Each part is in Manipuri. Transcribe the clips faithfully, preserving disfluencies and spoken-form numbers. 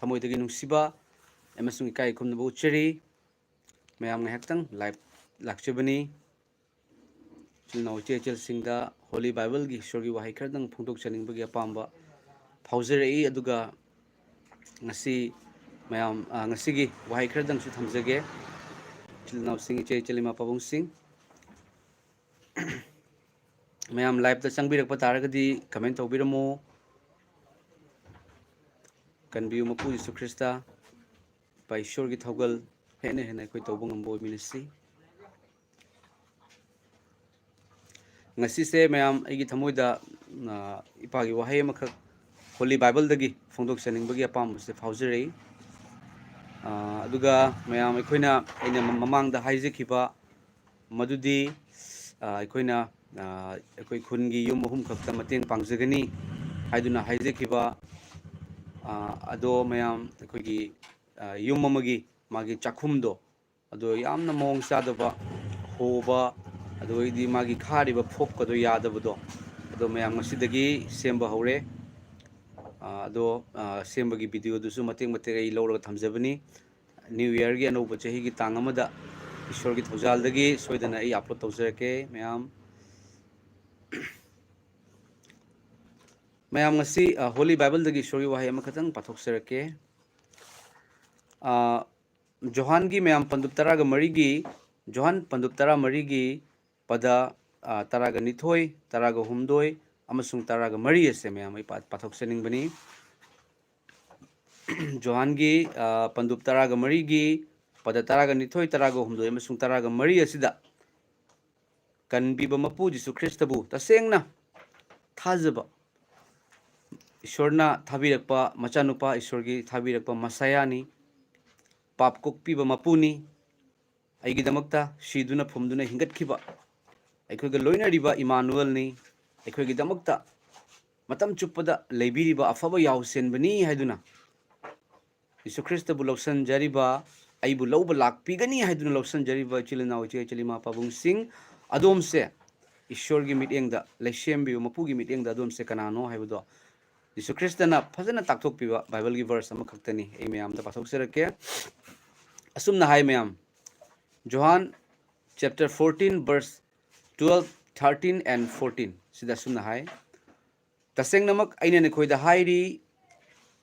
ꯊꯃꯣꯏꯗꯒꯤ ꯅꯨꯡꯁꯤꯕ ꯑꯃꯁꯨꯡ ꯏꯀꯥꯏ ꯈꯨꯝꯅꯕ ꯎꯠꯆꯔꯤ꯫ ꯃꯌꯥꯝ ꯉꯥꯏꯍꯥꯛꯇꯪ live ꯂꯥꯛꯆꯕꯅꯤ꯫ ꯏꯆꯤꯜ ꯏꯅꯥꯎ ꯏꯆꯦ ꯏꯆꯜꯁꯤꯡꯗ Holy Bibleꯒꯤ ꯏꯁꯣꯔꯒꯤ ꯋꯥꯍꯩ ꯈꯔꯗꯪ ꯐꯣꯡꯗꯣꯛꯆꯅꯤꯡꯕꯒꯤ ꯑꯄꯥꯝꯕ ꯐꯥꯎꯖꯔꯛꯏ꯫ ꯑꯗꯨꯒ ꯉꯁꯤ ꯃꯌꯥꯝ, ꯑ, ꯉꯁꯤꯒꯤ ꯋꯥꯍꯩ ꯈꯔꯗꯪꯁꯨ ꯊꯝꯖꯒꯦ꯫ ꯏꯆꯤꯜ ꯏꯅꯥꯎꯁꯤꯡ, ꯏꯆꯦ ꯏꯆꯜ, ꯏꯃꯥ ꯄꯥꯕꯨꯡꯁꯤꯡ, ꯃꯌꯥꯝ liveꯇ ꯆꯪꯕꯤꯔꯛꯄ ꯇꯥꯔꯒꯗꯤ comment ꯇꯧꯕꯤꯔꯝꯃꯨ꯫ ꯀꯟꯕꯤꯌꯨ ꯃꯄꯨ ꯖꯤꯁꯨ ꯈ꯭ꯔꯤꯁꯇ꯫ ꯏꯄꯥ ꯏꯁꯣꯔꯒꯤ ꯊꯧꯒꯜ ꯍꯦꯟꯅ ꯍꯦꯟꯅ ꯑꯩꯈꯣꯏ ꯇꯧꯕ ꯉꯝꯕ ꯑꯣꯏꯃꯤꯟꯅꯁꯤ꯫ ꯉꯁꯤꯁꯦ ꯃꯌꯥꯝ ꯑꯩꯒꯤ ꯊꯃꯣꯏꯗ, ꯑ, ꯏꯄꯥꯒꯤ ꯋꯥꯍꯩ ꯑꯃꯈꯛ Holy Bibleꯗꯒꯤ ꯐꯣꯡꯗꯣꯛꯆꯅꯤꯡꯕꯒꯤ ꯑꯄꯥꯝꯕꯁꯦ ꯐꯥꯎꯖꯔꯛꯏ꯫ ꯑ, ꯑꯗꯨꯒ ꯃꯌꯥꯝ ꯑꯩꯈꯣꯏꯅ, ꯑꯩꯅ ꯃ-, ꯃꯃꯥꯡꯗ ꯍꯥꯏꯖꯈꯤꯕ ꯃꯗꯨꯗꯤ, ꯑ, ꯑꯩꯈꯣꯏꯅ, ꯑ, ꯑꯩꯈꯣꯏ ꯈꯨꯟꯒꯤ ꯌꯨꯝ ꯑꯍꯨꯝ ꯈꯛꯇ ꯃꯇꯦꯡ ꯄꯥꯡꯖꯒꯅꯤ ꯍꯥꯏꯗꯨꯅ ꯍꯥꯏꯖꯈꯤꯕ, ꯑ, ꯑꯗꯣ ꯃꯌꯥꯝ ꯑꯩꯈꯣꯏꯒꯤ, ꯑ, ꯌꯨꯝ ꯑꯃꯒꯤ ꯃꯥꯒꯤ ꯆꯥꯛꯈꯨꯝꯗꯣ, ꯑꯗꯣ ꯌꯥꯝꯅ ꯃꯑꯣꯡ ꯆꯥꯗꯕ, ꯍꯣꯕ, ꯑꯗꯨꯗꯩꯗꯤ ꯃꯥꯒꯤ ꯈꯥꯔꯤꯕ ꯐꯣꯛꯀꯗꯣ ꯌꯥꯗꯕꯗꯣ, ꯑꯗꯣ ꯃꯌꯥꯝ ꯉꯁꯤꯗꯒꯤ ꯁꯦꯝꯕ ꯍꯧꯔꯦ꯫ ꯑ, ꯑꯗꯣ, ꯑ, ꯁꯦꯝꯕꯒꯤ videoꯗꯨꯁꯨ ꯃꯇꯦꯛ ꯃꯇꯦꯛ ꯑꯩ ꯂꯧꯔꯒ ꯊꯝꯖꯕꯅꯤ꯫ New Yearꯒꯤ, ꯑꯅꯧꯕ ꯆꯍꯤꯒꯤ ꯇꯥꯡ ꯑꯃꯗ ꯏꯁꯣꯔꯒꯤ ꯊꯧꯖꯥꯜꯗꯒꯤ ꯁꯣꯏꯗꯅ ꯑꯩ upload ꯇꯧꯖꯔꯛꯀꯦ ꯃꯌꯥꯝ꯫ ꯃꯌꯥꯝ ꯉꯁꯤ, ꯑ, Holy Bibleꯗꯒꯤ ꯏꯁꯣꯔꯒꯤ ꯋꯥꯍꯩ ꯑꯃꯈꯛꯇꯪ ꯄꯥꯊꯣꯛꯆꯔꯛꯀꯦ꯫ ꯑ, ꯖꯣꯍꯥꯟꯒꯤ ꯃꯌꯥꯝ ꯄꯟꯗꯨꯞ ꯇꯔꯥꯒ ꯃꯔꯤꯒꯤ, ꯖꯣꯍꯥꯟ ꯄꯟꯗꯨꯞ ꯇꯔꯥꯃꯔꯤꯒꯤ ꯄꯗ, ꯑ, ꯇꯔꯥꯒ ꯅꯤꯊꯣꯏ, ꯇꯔꯥꯒ ꯍꯨꯝꯗꯣꯏ ꯑꯃꯁꯨꯡ ꯇꯔꯥꯒ ꯃꯔꯤ ꯑꯁꯦ ꯃꯌꯥꯝ ꯑꯩ ꯄꯥ-, ꯄꯥꯊꯣꯛꯆꯅꯤꯡꯕꯅꯤ꯫ ꯖꯣꯍꯥꯟꯒꯤ, ꯑ, ꯄꯟꯗꯨꯞ ꯇꯔꯥꯒ ꯃꯔꯤꯒꯤ ꯄꯗ ꯇꯔꯥꯒ ꯅꯤꯊꯣꯏ, ꯇꯔꯥꯒ ꯍꯨꯝꯗꯣꯏ ꯑꯃꯁꯨꯡ ꯇꯔꯥꯒ ꯃꯔꯤ ꯑꯁꯤꯗ ꯀꯟꯕꯤꯕ ꯃꯄꯨ ꯖꯤꯁꯨ ꯈ꯭ꯔꯤꯁꯇꯕꯨ ꯇꯁꯦꯡꯅ ꯊꯥꯖꯕ, ꯏꯁꯣꯔꯅ ꯊꯥꯕꯤꯔꯛꯄ ꯃꯆꯥꯅꯨꯄꯥ, ꯏꯁꯣꯔꯒꯤ ꯊꯥꯕꯤꯔꯛꯄ ꯃꯁꯥꯌꯥꯅꯤ, ꯄꯥꯞ ꯀꯣꯛꯄꯤꯕ ꯃꯄꯨꯅꯤ, ꯑꯩꯒꯤꯗꯃꯛꯇ ꯁꯤꯗꯨꯅ ꯐꯨꯝꯗꯨꯅ ꯍꯤꯡꯒꯠꯈꯤꯕ ꯑꯩꯈꯣꯏꯒ ꯂꯣꯏꯅꯔꯤꯕ ꯏꯃꯥꯅꯨꯑꯦꯜꯅꯤ, ꯑꯩꯈꯣꯏꯒꯤꯗꯃꯛꯇ ꯃꯇꯝ ꯆꯨꯞꯄꯗ ꯂꯩꯕꯤꯔꯤꯕ ꯑꯐꯕ ꯌꯥꯎꯁꯦꯟꯕꯅꯤ ꯍꯥꯏꯗꯨꯅ ꯌꯤꯁꯨ ꯈ꯭ꯔꯤꯁꯇꯕꯨ ꯂꯧꯁꯤꯟꯖꯔꯤꯕ, ꯑꯩꯕꯨ ꯂꯧꯕ ꯂꯥꯛꯄꯤꯒꯅꯤ ꯍꯥꯏꯗꯨꯅ ꯂꯧꯁꯤꯟꯖꯔꯤꯕ ꯏꯆꯤꯜ ꯏꯅꯥꯎ, ꯏꯆꯦ ꯏꯆꯜ, ꯏꯃꯥ ꯄꯥꯕꯨꯡꯁꯤꯡ, ꯑꯗꯣꯝꯁꯦ ꯏꯁꯣꯔꯒꯤ ꯃꯤꯠꯌꯦꯡꯗ, ꯂꯩꯁꯦꯝꯕꯤꯕ ꯃꯄꯨꯒꯤ ꯃꯤꯠꯌꯦꯡꯗ ꯑꯗꯣꯝꯁꯦ ꯀꯅꯥꯅꯣ ꯍꯥꯏꯕꯗꯣ ꯖꯤꯁꯨ ꯈ꯭ꯔꯤꯁꯇꯅ ꯐꯖꯅ ꯇꯥꯛꯊꯣꯛꯄꯤꯕ ꯕꯥꯏꯕꯜꯒꯤ verse ꯑꯃꯈꯛꯇꯅꯤ꯫ ꯑꯩ ꯃꯌꯥꯝꯗ ꯄꯥꯊꯣꯛꯆꯔꯛꯀꯦ꯫ ꯑꯁꯨꯝꯅ ꯍꯥꯏ ꯃꯌꯥꯝ, John chapter fourteen verse twelve, thirteen and fourteen ꯁꯤꯗ ꯑꯁꯨꯝꯅ ꯍꯥꯏ, "ꯇꯁꯦꯡꯅꯃꯛ ꯑꯩꯅ ꯅꯈꯣꯏꯗ ꯍꯥꯏꯔꯤ,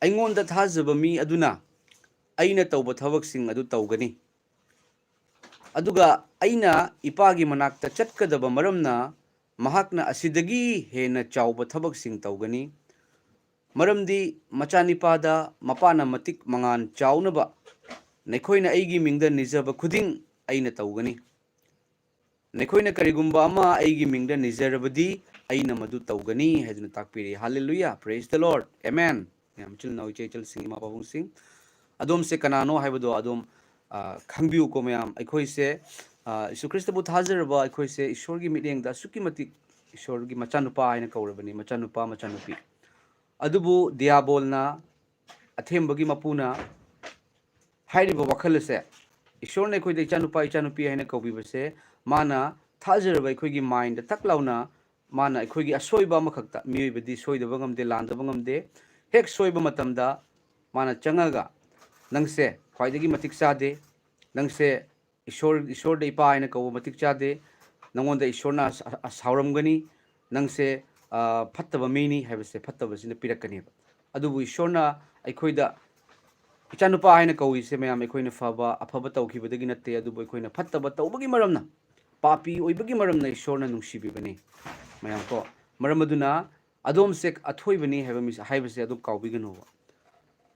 ꯑꯩꯉꯣꯟꯗ ꯊꯥꯖꯕ ꯃꯤ ꯑꯗꯨꯅ ꯑꯩꯅ ꯇꯧꯕ ꯊꯕꯛꯁꯤꯡ ꯑꯗꯨ ꯇꯧꯒꯅꯤ꯫ ꯑꯗꯨꯒ ꯑꯩꯅ ꯏꯄꯥꯒꯤ ꯃꯅꯥꯛꯇ ꯆꯠꯀꯗꯕ ꯃꯔꯝꯅ ꯃꯍꯥꯛꯅ ꯑꯁꯤꯗꯒꯤ ꯍꯦꯟꯅ ꯆꯥꯎꯕ ꯊꯕꯛꯁꯤꯡ ꯇꯧꯒꯅꯤ꯫ ꯃꯔꯝꯗꯤ ꯃꯆꯥꯅꯤꯄꯥꯗ ꯃꯄꯥꯅ ꯃꯇꯤꯛ ꯃꯉꯥꯟ ꯆꯥꯎꯅꯕ ꯅꯈꯣꯏꯅ ꯑꯩꯒꯤ ꯃꯤꯡꯗ ꯅꯤꯖꯕ ꯈꯨꯗꯤꯡ ꯑꯩꯅ ꯇꯧꯒꯅꯤ꯫ ꯅꯈꯣꯏꯅ ꯀꯔꯤꯒꯨꯝꯕ ꯑꯃ ꯑꯩꯒꯤ ꯃꯤꯡꯗ ꯅꯤꯖꯔꯕꯗꯤ ꯑꯩꯅ ꯃꯗꯨ ꯇꯧꯒꯅꯤ" ꯍꯥꯏꯗꯨꯅ ꯇꯥꯛꯄꯤꯔꯤ꯫ Hallelujah, praise the Lord, amen꯫ ꯃꯌꯥꯝ ꯏꯆꯤꯜ ꯏꯅꯥꯎ, ꯏꯆꯦ ꯏꯆꯜꯁꯤꯡ, ꯏꯃꯥ ꯄꯥꯕꯨꯡꯁꯤꯡ, ꯑꯗꯣꯝꯁꯦ ꯀꯅꯥꯅꯣ ꯍꯥꯏꯕꯗꯣ ꯑꯗꯣꯝ, ꯑ, ꯈꯪꯕꯤꯌꯨꯀꯣ ꯃꯌꯥꯝ꯫ ꯑꯩꯈꯣꯏꯁꯦ, ꯑ, ꯌꯤꯁꯨ ꯈ꯭ꯔꯤꯁꯇꯕꯨ ꯊꯥꯖꯔꯕ ꯑꯩꯈꯣꯏꯁꯦ ꯏꯁꯣꯔꯒꯤ ꯃꯤꯠꯌꯦꯡꯗ ꯑꯁꯨꯛꯀꯤ ꯃꯇꯤꯛ ꯏꯁꯣꯔꯒꯤ ꯃꯆꯥꯅꯨꯄꯥ ꯍꯥꯏꯅ ꯀꯧꯔꯕꯅꯤ, ꯃꯆꯥꯅꯨꯄꯥ, ꯃꯆꯥꯅꯨꯄꯤ꯫ ꯑꯗꯨꯕꯨ ꯗꯤꯌꯥꯕꯣꯜꯅ, ꯑꯊꯦꯝꯕꯒꯤ ꯃꯄꯨꯅ ꯍꯥꯏꯔꯤꯕ ꯋꯥꯈꯜ ꯑꯁꯦ, ꯏꯁꯣꯔꯅ ꯑꯩꯈꯣꯏꯗ ꯏꯆꯥꯅꯨꯄꯥ, ꯏꯆꯥꯅꯨꯄꯤ ꯍꯥꯏꯅ ꯀꯧꯕꯤꯕꯁꯦ, ꯃꯥꯅ ꯊꯥꯖꯔꯕ ꯑꯩꯈꯣꯏꯒꯤ mindꯗ ꯊꯛ ꯂꯥꯎꯅ, ꯃꯥꯅ ꯑꯩꯈꯣꯏꯒꯤ ꯑꯁꯣꯏꯕ ꯑꯃꯈꯛꯇ, ꯃꯤꯑꯣꯏꯕꯗꯤ ꯁꯣꯏꯗꯕ ꯉꯝꯗꯦ, ꯂꯥꯟꯗꯕ ꯉꯝꯗꯦ, ꯍꯦꯛ ꯁꯣꯏꯕ ꯃꯇꯝꯗ ꯃꯥꯅ ꯆꯪꯉꯒ, "ꯅꯪꯁꯦ ꯈ꯭ꯋꯥꯏꯗꯒꯤ ꯃꯇꯤꯛ ꯆꯥꯗꯦ, ꯅꯪꯁꯦ ꯏꯁꯣꯔ, ꯏꯁꯣꯔꯗ ꯏꯄꯥ ꯍꯥꯏꯅ ꯀꯧꯕ ꯃꯇꯤꯛ ꯆꯥꯗꯦ, ꯅꯪꯉꯣꯟꯗ ꯏꯁꯣꯔꯅ ꯑꯁ-, ꯑ-, ꯁꯥꯎꯔꯝꯒꯅꯤ, ꯅꯪꯁꯦ, ꯑ, ꯐꯠꯇꯕ ꯃꯤꯅꯤ" ꯍꯥꯏꯕꯁꯦ, ꯐꯠꯇꯕꯁꯤꯅ ꯄꯤꯔꯛꯀꯅꯦꯕ꯫ ꯑꯗꯨꯕꯨ ꯏꯁꯣꯔꯅ ꯑꯩꯈꯣꯏꯗ ꯏꯆꯥꯅꯨꯄꯥ ꯍꯥꯏꯅ ꯀꯧꯔꯤꯁꯦ ꯃꯌꯥꯝ, ꯑꯩꯈꯣꯏꯅ ꯐꯕ, ꯑꯐꯕ ꯇꯧꯈꯤꯕꯗꯒꯤ ꯅꯠꯇꯦ, ꯑꯗꯨꯕꯨ ꯑꯩꯈꯣꯏꯅ ꯐꯠꯇꯕ ꯇꯧꯕꯒꯤ ꯃꯔꯝꯅ, ꯄꯥꯄꯤ ꯑꯣꯏꯕꯒꯤ ꯃꯔꯝꯅ ꯏꯁꯣꯔꯅ ꯅꯨꯡꯁꯤꯕꯤꯕꯅꯤ ꯃꯌꯥꯝ ꯀꯣ꯫ ꯃꯔꯝ ꯑꯗꯨꯅ ꯑꯗꯣꯝꯁꯦ ꯑꯊꯣꯏꯕꯅꯤ ꯍꯥꯏꯕ ꯃꯤ-, ꯍꯥꯏꯕꯁꯦ ꯑꯗꯨꯝ ꯀꯥꯎꯕꯤꯒꯅꯨꯕ꯫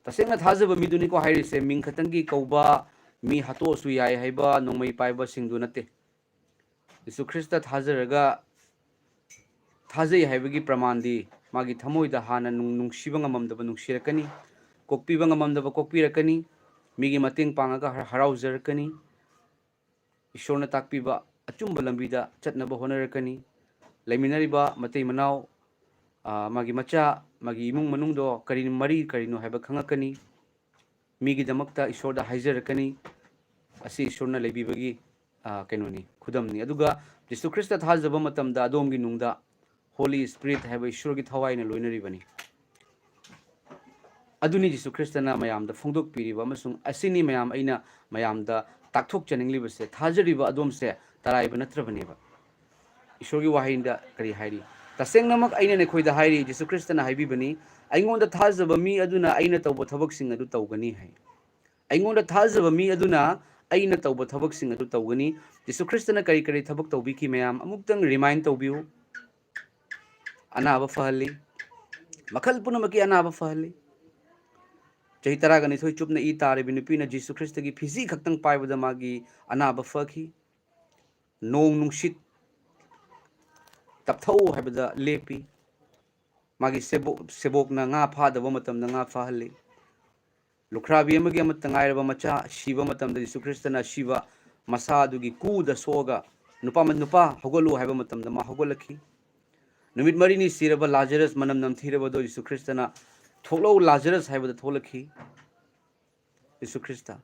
ꯇꯁꯦꯡꯅ ꯊꯥꯖꯕ ꯃꯤꯗꯨꯅꯤꯀꯣ ꯍꯥꯏꯔꯤꯁꯦ, ꯃꯤꯡ ꯈꯛꯇꯪꯒꯤ ꯀꯧꯕ, ꯃꯤ ꯍꯥꯠꯇꯣꯛꯑꯁꯨ ꯌꯥꯏ ꯍꯥꯏꯕ ꯅꯣꯡꯃꯩ ꯄꯥꯏꯕꯁꯤꯡꯗꯨ ꯅꯠꯇꯦ꯫ ꯌꯤꯁꯨ ꯈ꯭ꯔꯤꯁꯇ ꯊꯥꯖꯔꯒ, ꯊꯥꯖꯩ ꯍꯥꯏꯕꯒꯤ ꯄ꯭ꯔꯃꯥꯟꯗꯤ ꯃꯥꯒꯤ ꯊꯃꯣꯏꯗ ꯍꯥꯟꯅ ꯅꯨꯡ-, ꯅꯨꯡꯁꯤꯕ ꯉꯝꯃꯝꯗꯕ ꯅꯨꯡꯁꯤꯔꯛꯀꯅꯤ, ꯀꯣꯛꯄꯤꯕ ꯉꯝꯃꯝꯗꯕ ꯀꯣꯛꯄꯤꯔꯛꯀꯅꯤ, ꯃꯤꯒꯤ ꯃꯇꯦꯡ ꯄꯥꯡꯉꯒ ꯍꯔ-, ꯍꯔꯥꯎꯖꯔꯛꯀꯅꯤ, ꯏꯁꯣꯔꯅ ꯇꯥꯛꯄꯤꯕ ꯑꯆꯨꯝꯕ ꯂꯝꯕꯤꯗ ꯆꯠꯅꯕ ꯍꯣꯠꯅꯔꯛꯀꯅꯤ, ꯂꯩꯃꯤꯟꯅꯔꯤꯕ ꯃꯇꯩ ꯃꯅꯥꯎ, ꯑ, ꯃꯥꯒꯤ ꯃꯆꯥ, ꯃꯥꯒꯤ ꯏꯃꯨꯡ ꯃꯅꯨꯡꯗꯣ ꯀꯔꯤ ꯃꯔꯤ ꯀꯔꯤꯅꯣ ꯍꯥꯏꯕ ꯈꯪꯉꯛꯀꯅꯤ, ꯃꯤꯒꯤꯗꯃꯛꯇ ꯏꯁꯣꯔꯗ ꯍꯥꯏꯖꯔꯛꯀꯅꯤ꯫ ꯑꯁꯤ ꯏꯁꯣꯔꯅ ꯂꯩꯕꯤꯕꯒꯤ, ꯑ, ꯀꯩꯅꯣꯅꯤ, ꯈꯨꯗꯝꯅꯤ꯫ ꯑꯗꯨꯒ ꯖꯤꯁꯨ ꯈ꯭ꯔꯤꯁꯇ ꯊꯥꯖꯕ ꯃꯇꯝꯗ ꯑꯗꯣꯝꯒꯤ ꯅꯨꯡꯗ Holy Spirit ꯍꯥꯏꯕ ꯏꯁꯣꯔꯒꯤ ꯊꯋꯥꯏꯅ ꯂꯣꯏꯅꯔꯤꯕꯅꯤ꯫ ꯑꯗꯨꯅꯤ ꯖꯤꯁꯨ ꯈ꯭ꯔꯤꯁꯇꯅ ꯃꯌꯥꯝꯗ ꯐꯣꯡꯗꯣꯛꯄꯤꯔꯤꯕ, ꯑꯃꯁꯨꯡ ꯑꯁꯤꯅꯤ ꯃꯌꯥꯝ ꯑꯩꯅ ꯃꯌꯥꯝꯗ ꯇꯥꯛꯊꯣꯛꯆꯅꯤꯡꯂꯤꯕꯁꯦ꯫ ꯊꯥꯖꯔꯤꯕ ꯑꯗꯣꯝꯁꯦ ꯇꯔꯥꯏꯕ ꯅꯠꯇ꯭ꯔꯕꯅꯦꯕ꯫ ꯏꯁꯣꯔꯒꯤ ꯋꯥꯍꯩꯗ ꯀꯔꯤ ꯍꯥꯏꯔꯤ? "ꯇꯁꯦꯡꯅꯃꯛ ꯑꯩꯅ ꯅꯈꯣꯏꯗ ꯍꯥꯏꯔꯤ," ꯖꯤꯁꯨ ꯈ꯭ꯔꯤꯁꯇꯅ ꯍꯥꯏꯕꯤꯕꯅꯤ, "ꯑꯩꯉꯣꯟꯗ ꯊꯥꯖꯕ ꯃꯤ ꯑꯗꯨꯅ ꯑꯩꯅ ꯇꯧꯕ ꯊꯕꯛꯁꯤꯡ ꯑꯗꯨ ꯇꯧꯒꯅꯤ" ꯍꯥꯏ꯫ "ꯑꯩꯉꯣꯟꯗ ꯊꯥꯖꯕ ꯃꯤ ꯑꯗꯨꯅ ꯑꯩꯅ ꯇꯧꯕ ꯊꯕꯛꯁꯤꯡ ꯑꯗꯨ ꯇꯧꯒꯅꯤ"꯫ ꯖꯤꯁꯨ ꯈ꯭ꯔꯤꯁꯇꯅ ꯀꯔꯤ ꯀꯔꯤ ꯊꯕꯛ ꯇꯧꯕꯤꯈꯤ ꯃꯌꯥꯝ ꯑꯃꯨꯛꯇꯪ remind ꯇꯧꯕꯤꯌꯨ꯫ ꯑꯅꯥꯕ ꯐꯍꯜꯂꯤ, ꯃꯈꯜ ꯄꯨꯝꯅꯃꯛꯀꯤ ꯑꯅꯥꯕ ꯐꯍꯜꯂꯤ꯫ ꯆꯍꯤ ꯇꯔꯥꯒ ꯅꯤꯊꯣꯏ ꯆꯨꯞꯅ ꯏ ꯇꯥꯔꯤꯕ ꯅꯨꯄꯤꯅ ꯖꯤꯁꯨ ꯈ꯭ꯔꯤꯁꯇꯒꯤ ꯐꯤꯖꯤ ꯈꯛꯇꯪ ꯄꯥꯏꯕꯗ ꯃꯥꯒꯤ ꯑꯅꯥꯕ ꯐꯈꯤ꯫ ꯅꯣꯡ ꯅꯨꯡꯁꯤꯠ ꯇꯞꯊꯧ ꯍꯥꯏꯕꯗ ꯂꯦꯞꯄꯤ꯫ ꯃꯥꯒꯤ ꯁꯦꯕꯣꯛ-, ꯁꯦꯕꯣꯛꯅ ꯉꯥ ꯐꯥꯗꯕ ꯃꯇꯝꯗ ꯉꯥ ꯐꯥꯍꯜꯂꯤ꯫ ꯂꯨꯈ꯭ꯔꯥꯕꯤ ꯑꯃꯒꯤ ꯑꯃꯠꯇ ꯉꯥꯏꯔꯕ ꯃꯆꯥ ꯁꯤꯕ ꯃꯇꯝꯗ ꯖꯤꯁꯨ ꯈ꯭ꯔꯤꯁꯇꯅ ꯁꯤꯕ ꯃꯁꯥ ꯑꯗꯨꯒꯤ ꯀꯨꯗ ꯁꯣꯛꯑꯒ, "ꯅꯨꯄꯥ, ꯅꯨꯄꯥ, ꯍꯧꯒꯠꯂꯨ" ꯍꯥꯏꯕ ꯃꯇꯝꯗ ꯃꯥ ꯍꯧꯒꯠꯂꯛꯈꯤ꯫ ꯅꯨꯃꯤꯠ ꯃꯔꯤꯅꯤ ꯁꯤꯔꯕ ꯂꯥꯖꯔꯁ, ꯃꯅꯝ ꯅꯝꯊꯤꯔꯕꯗꯣ ꯖꯤꯁꯨ ꯈ꯭ꯔꯤꯁꯇꯅ, "ꯊꯣꯛꯂꯛꯎ ꯂꯥꯖꯔꯁ" ꯍꯥꯏꯕꯗ ꯊꯣꯛꯂꯛꯈꯤ꯫ ꯖꯤꯁꯨ ꯈ꯭ꯔꯤꯁꯇ,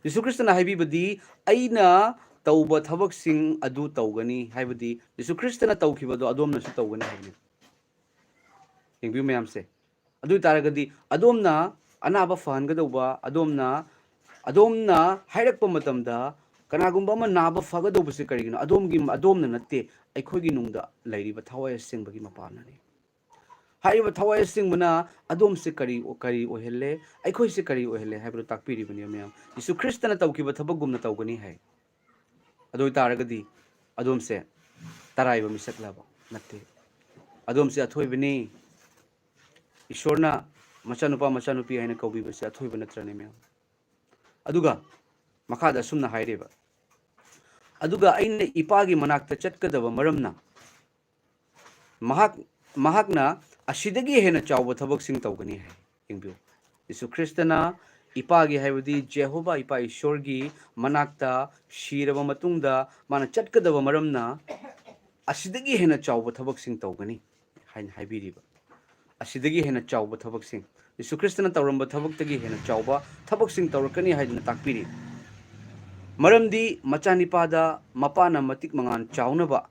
ꯖꯤꯁꯨ ꯈ꯭ꯔꯤꯁꯇꯅ ꯍꯥꯏꯕꯤꯕꯗꯤ, "ꯑꯩꯅ ꯇꯧꯕ ꯊꯕꯛꯁꯤꯡ ꯑꯗꯨ ꯇꯧꯒꯅꯤ", ꯍꯥꯏꯕꯗꯤ ꯖꯤꯁꯨ ꯈ꯭ꯔꯤꯁꯇꯅ ꯇꯧꯈꯤꯕꯗꯣ ꯑꯗꯣꯝꯅꯁꯨ ꯇꯧꯒꯅꯤ ꯍꯥꯏꯕꯅꯤ꯫ ꯌꯦꯡꯕꯤꯌꯨ ꯃꯌꯥꯝꯁꯦ꯫ ꯑꯗꯨ ꯑꯣꯏ ꯇꯥꯔꯒꯗꯤ ꯑꯗꯣꯝꯅ ꯑꯅꯥꯕ ꯐꯍꯟꯒꯗꯧꯕ, ꯑꯗꯣꯝꯅ, ꯑꯗꯣꯝꯅ ꯍꯥꯏꯔꯛꯄ ꯃꯇꯝꯗ, ꯀꯅꯥꯒꯨꯝꯕ ꯑꯃ ꯅꯥꯕ ꯐꯒꯗꯧꯕꯁꯦ ꯀꯔꯤꯒꯤꯅꯣ? ꯑꯗꯣꯝꯒꯤ, ꯑꯗꯣꯝꯅ ꯅꯠꯇꯦ, ꯑꯩꯈꯣꯏꯒꯤ ꯅꯨꯡꯗ ꯂꯩꯔꯤꯕ ꯊꯋꯥꯏ ꯑꯁꯦꯡꯕꯒꯤ ꯃꯄꯥꯜꯅꯅꯤ꯫ ꯍꯥꯏꯔꯤꯕ ꯊꯋꯥꯏ ꯑꯁꯦꯡꯕꯅ ꯑꯗꯣꯝꯁꯦ ꯀꯔꯤ, ꯀꯔꯤ ꯑꯣꯏꯍꯜꯂꯦ, ꯑꯩꯈꯣꯏꯁꯦ ꯀꯔꯤ ꯑꯣꯏꯍꯜꯂꯦ ꯍꯥꯏꯕꯗꯨ ꯇꯥꯛꯄꯤꯔꯤꯕꯅꯤ ꯃꯌꯥꯝ꯫ ꯖꯤꯁꯨ ꯈ꯭ꯔꯤꯁꯇꯅ ꯇꯧꯈꯤꯕ ꯊꯕꯛꯒꯨꯝꯅ ꯇꯧꯒꯅꯤ ꯍꯥꯏ꯫ ꯑꯗꯨ ꯑꯣꯏ ꯇꯥꯔꯒꯗꯤ ꯑꯗꯣꯝꯁꯦ ꯇꯔꯥꯏꯕ ꯃꯤꯁꯛꯂꯕ ꯅꯠꯇꯦ꯫ ꯑꯗꯣꯝꯁꯦ ꯑꯊꯣꯏꯕꯅꯤ꯫ ꯏꯁꯣꯔꯅ ꯃꯆꯥꯅꯨꯄꯥ, ꯃꯆꯥꯅꯨꯄꯤ ꯍꯥꯏꯅ ꯀꯧꯕꯤꯕꯁꯦ ꯑꯊꯣꯏꯕ ꯅꯠꯇ꯭ꯔꯅꯦ ꯃꯌꯥꯝ? ꯑꯗꯨꯒ ꯃꯈꯥꯗ ꯑꯁꯨꯝꯅ ꯍꯥꯏꯔꯦꯕ, "ꯑꯗꯨꯒ ꯑꯩꯅ ꯏꯄꯥꯒꯤ ꯃꯅꯥꯛꯇ ꯆꯠꯀꯗꯕ ꯃꯔꯝꯅ ꯃꯍꯥꯛ, ꯃꯍꯥꯛꯅ ꯑꯁꯤꯗꯒꯤ ꯍꯦꯟꯅ ꯆꯥꯎꯕ ꯊꯕꯛꯁꯤꯡ ꯇꯧꯒꯅꯤ" ꯍꯥꯏ꯫ ꯌꯦꯡꯕꯤꯌꯨ, ꯌꯤꯁꯨ ꯈ꯭ꯔꯤꯁꯇꯅ ꯏꯄꯥꯒꯤ, ꯍꯥꯏꯕꯗꯤ ꯖꯦꯍꯣꯚꯥ ꯏꯄꯥ ꯏꯁꯣꯔꯒꯤ ꯃꯅꯥꯛꯇ ꯁꯤꯔꯕ ꯃꯇꯨꯡꯗ ꯃꯥꯅ ꯆꯠꯀꯗꯕ ꯃꯔꯝꯅ, "ꯑꯁꯤꯗꯒꯤ ꯍꯦꯟꯅ ꯆꯥꯎꯕ ꯊꯕꯛꯁꯤꯡ ꯇꯧꯒꯅꯤ" ꯍꯥꯏꯅ ꯍꯥꯏꯕꯤꯔꯤꯕ꯫ ꯑꯁꯤꯗꯒꯤ ꯍꯦꯟꯅ ꯆꯥꯎꯕ ꯊꯕꯛꯁꯤꯡ, ꯌꯤꯁꯨ ꯈ꯭ꯔꯤꯁꯇꯅ ꯇꯧꯔꯝꯕ ꯊꯕꯛꯇꯒꯤ ꯍꯦꯟꯅ ꯆꯥꯎꯕ ꯊꯕꯛꯁꯤꯡ ꯇꯧꯔꯛꯀꯅꯤ ꯍꯥꯏꯗꯨꯅ ꯇꯥꯛꯄꯤꯔꯤ꯫ "ꯃꯔꯝꯗꯤ ꯃꯆꯥꯅꯤꯄꯥꯗ ꯃꯄꯥꯅ ꯃꯇꯤꯛ ꯃꯉꯥꯜ ꯆꯥꯎꯅꯕ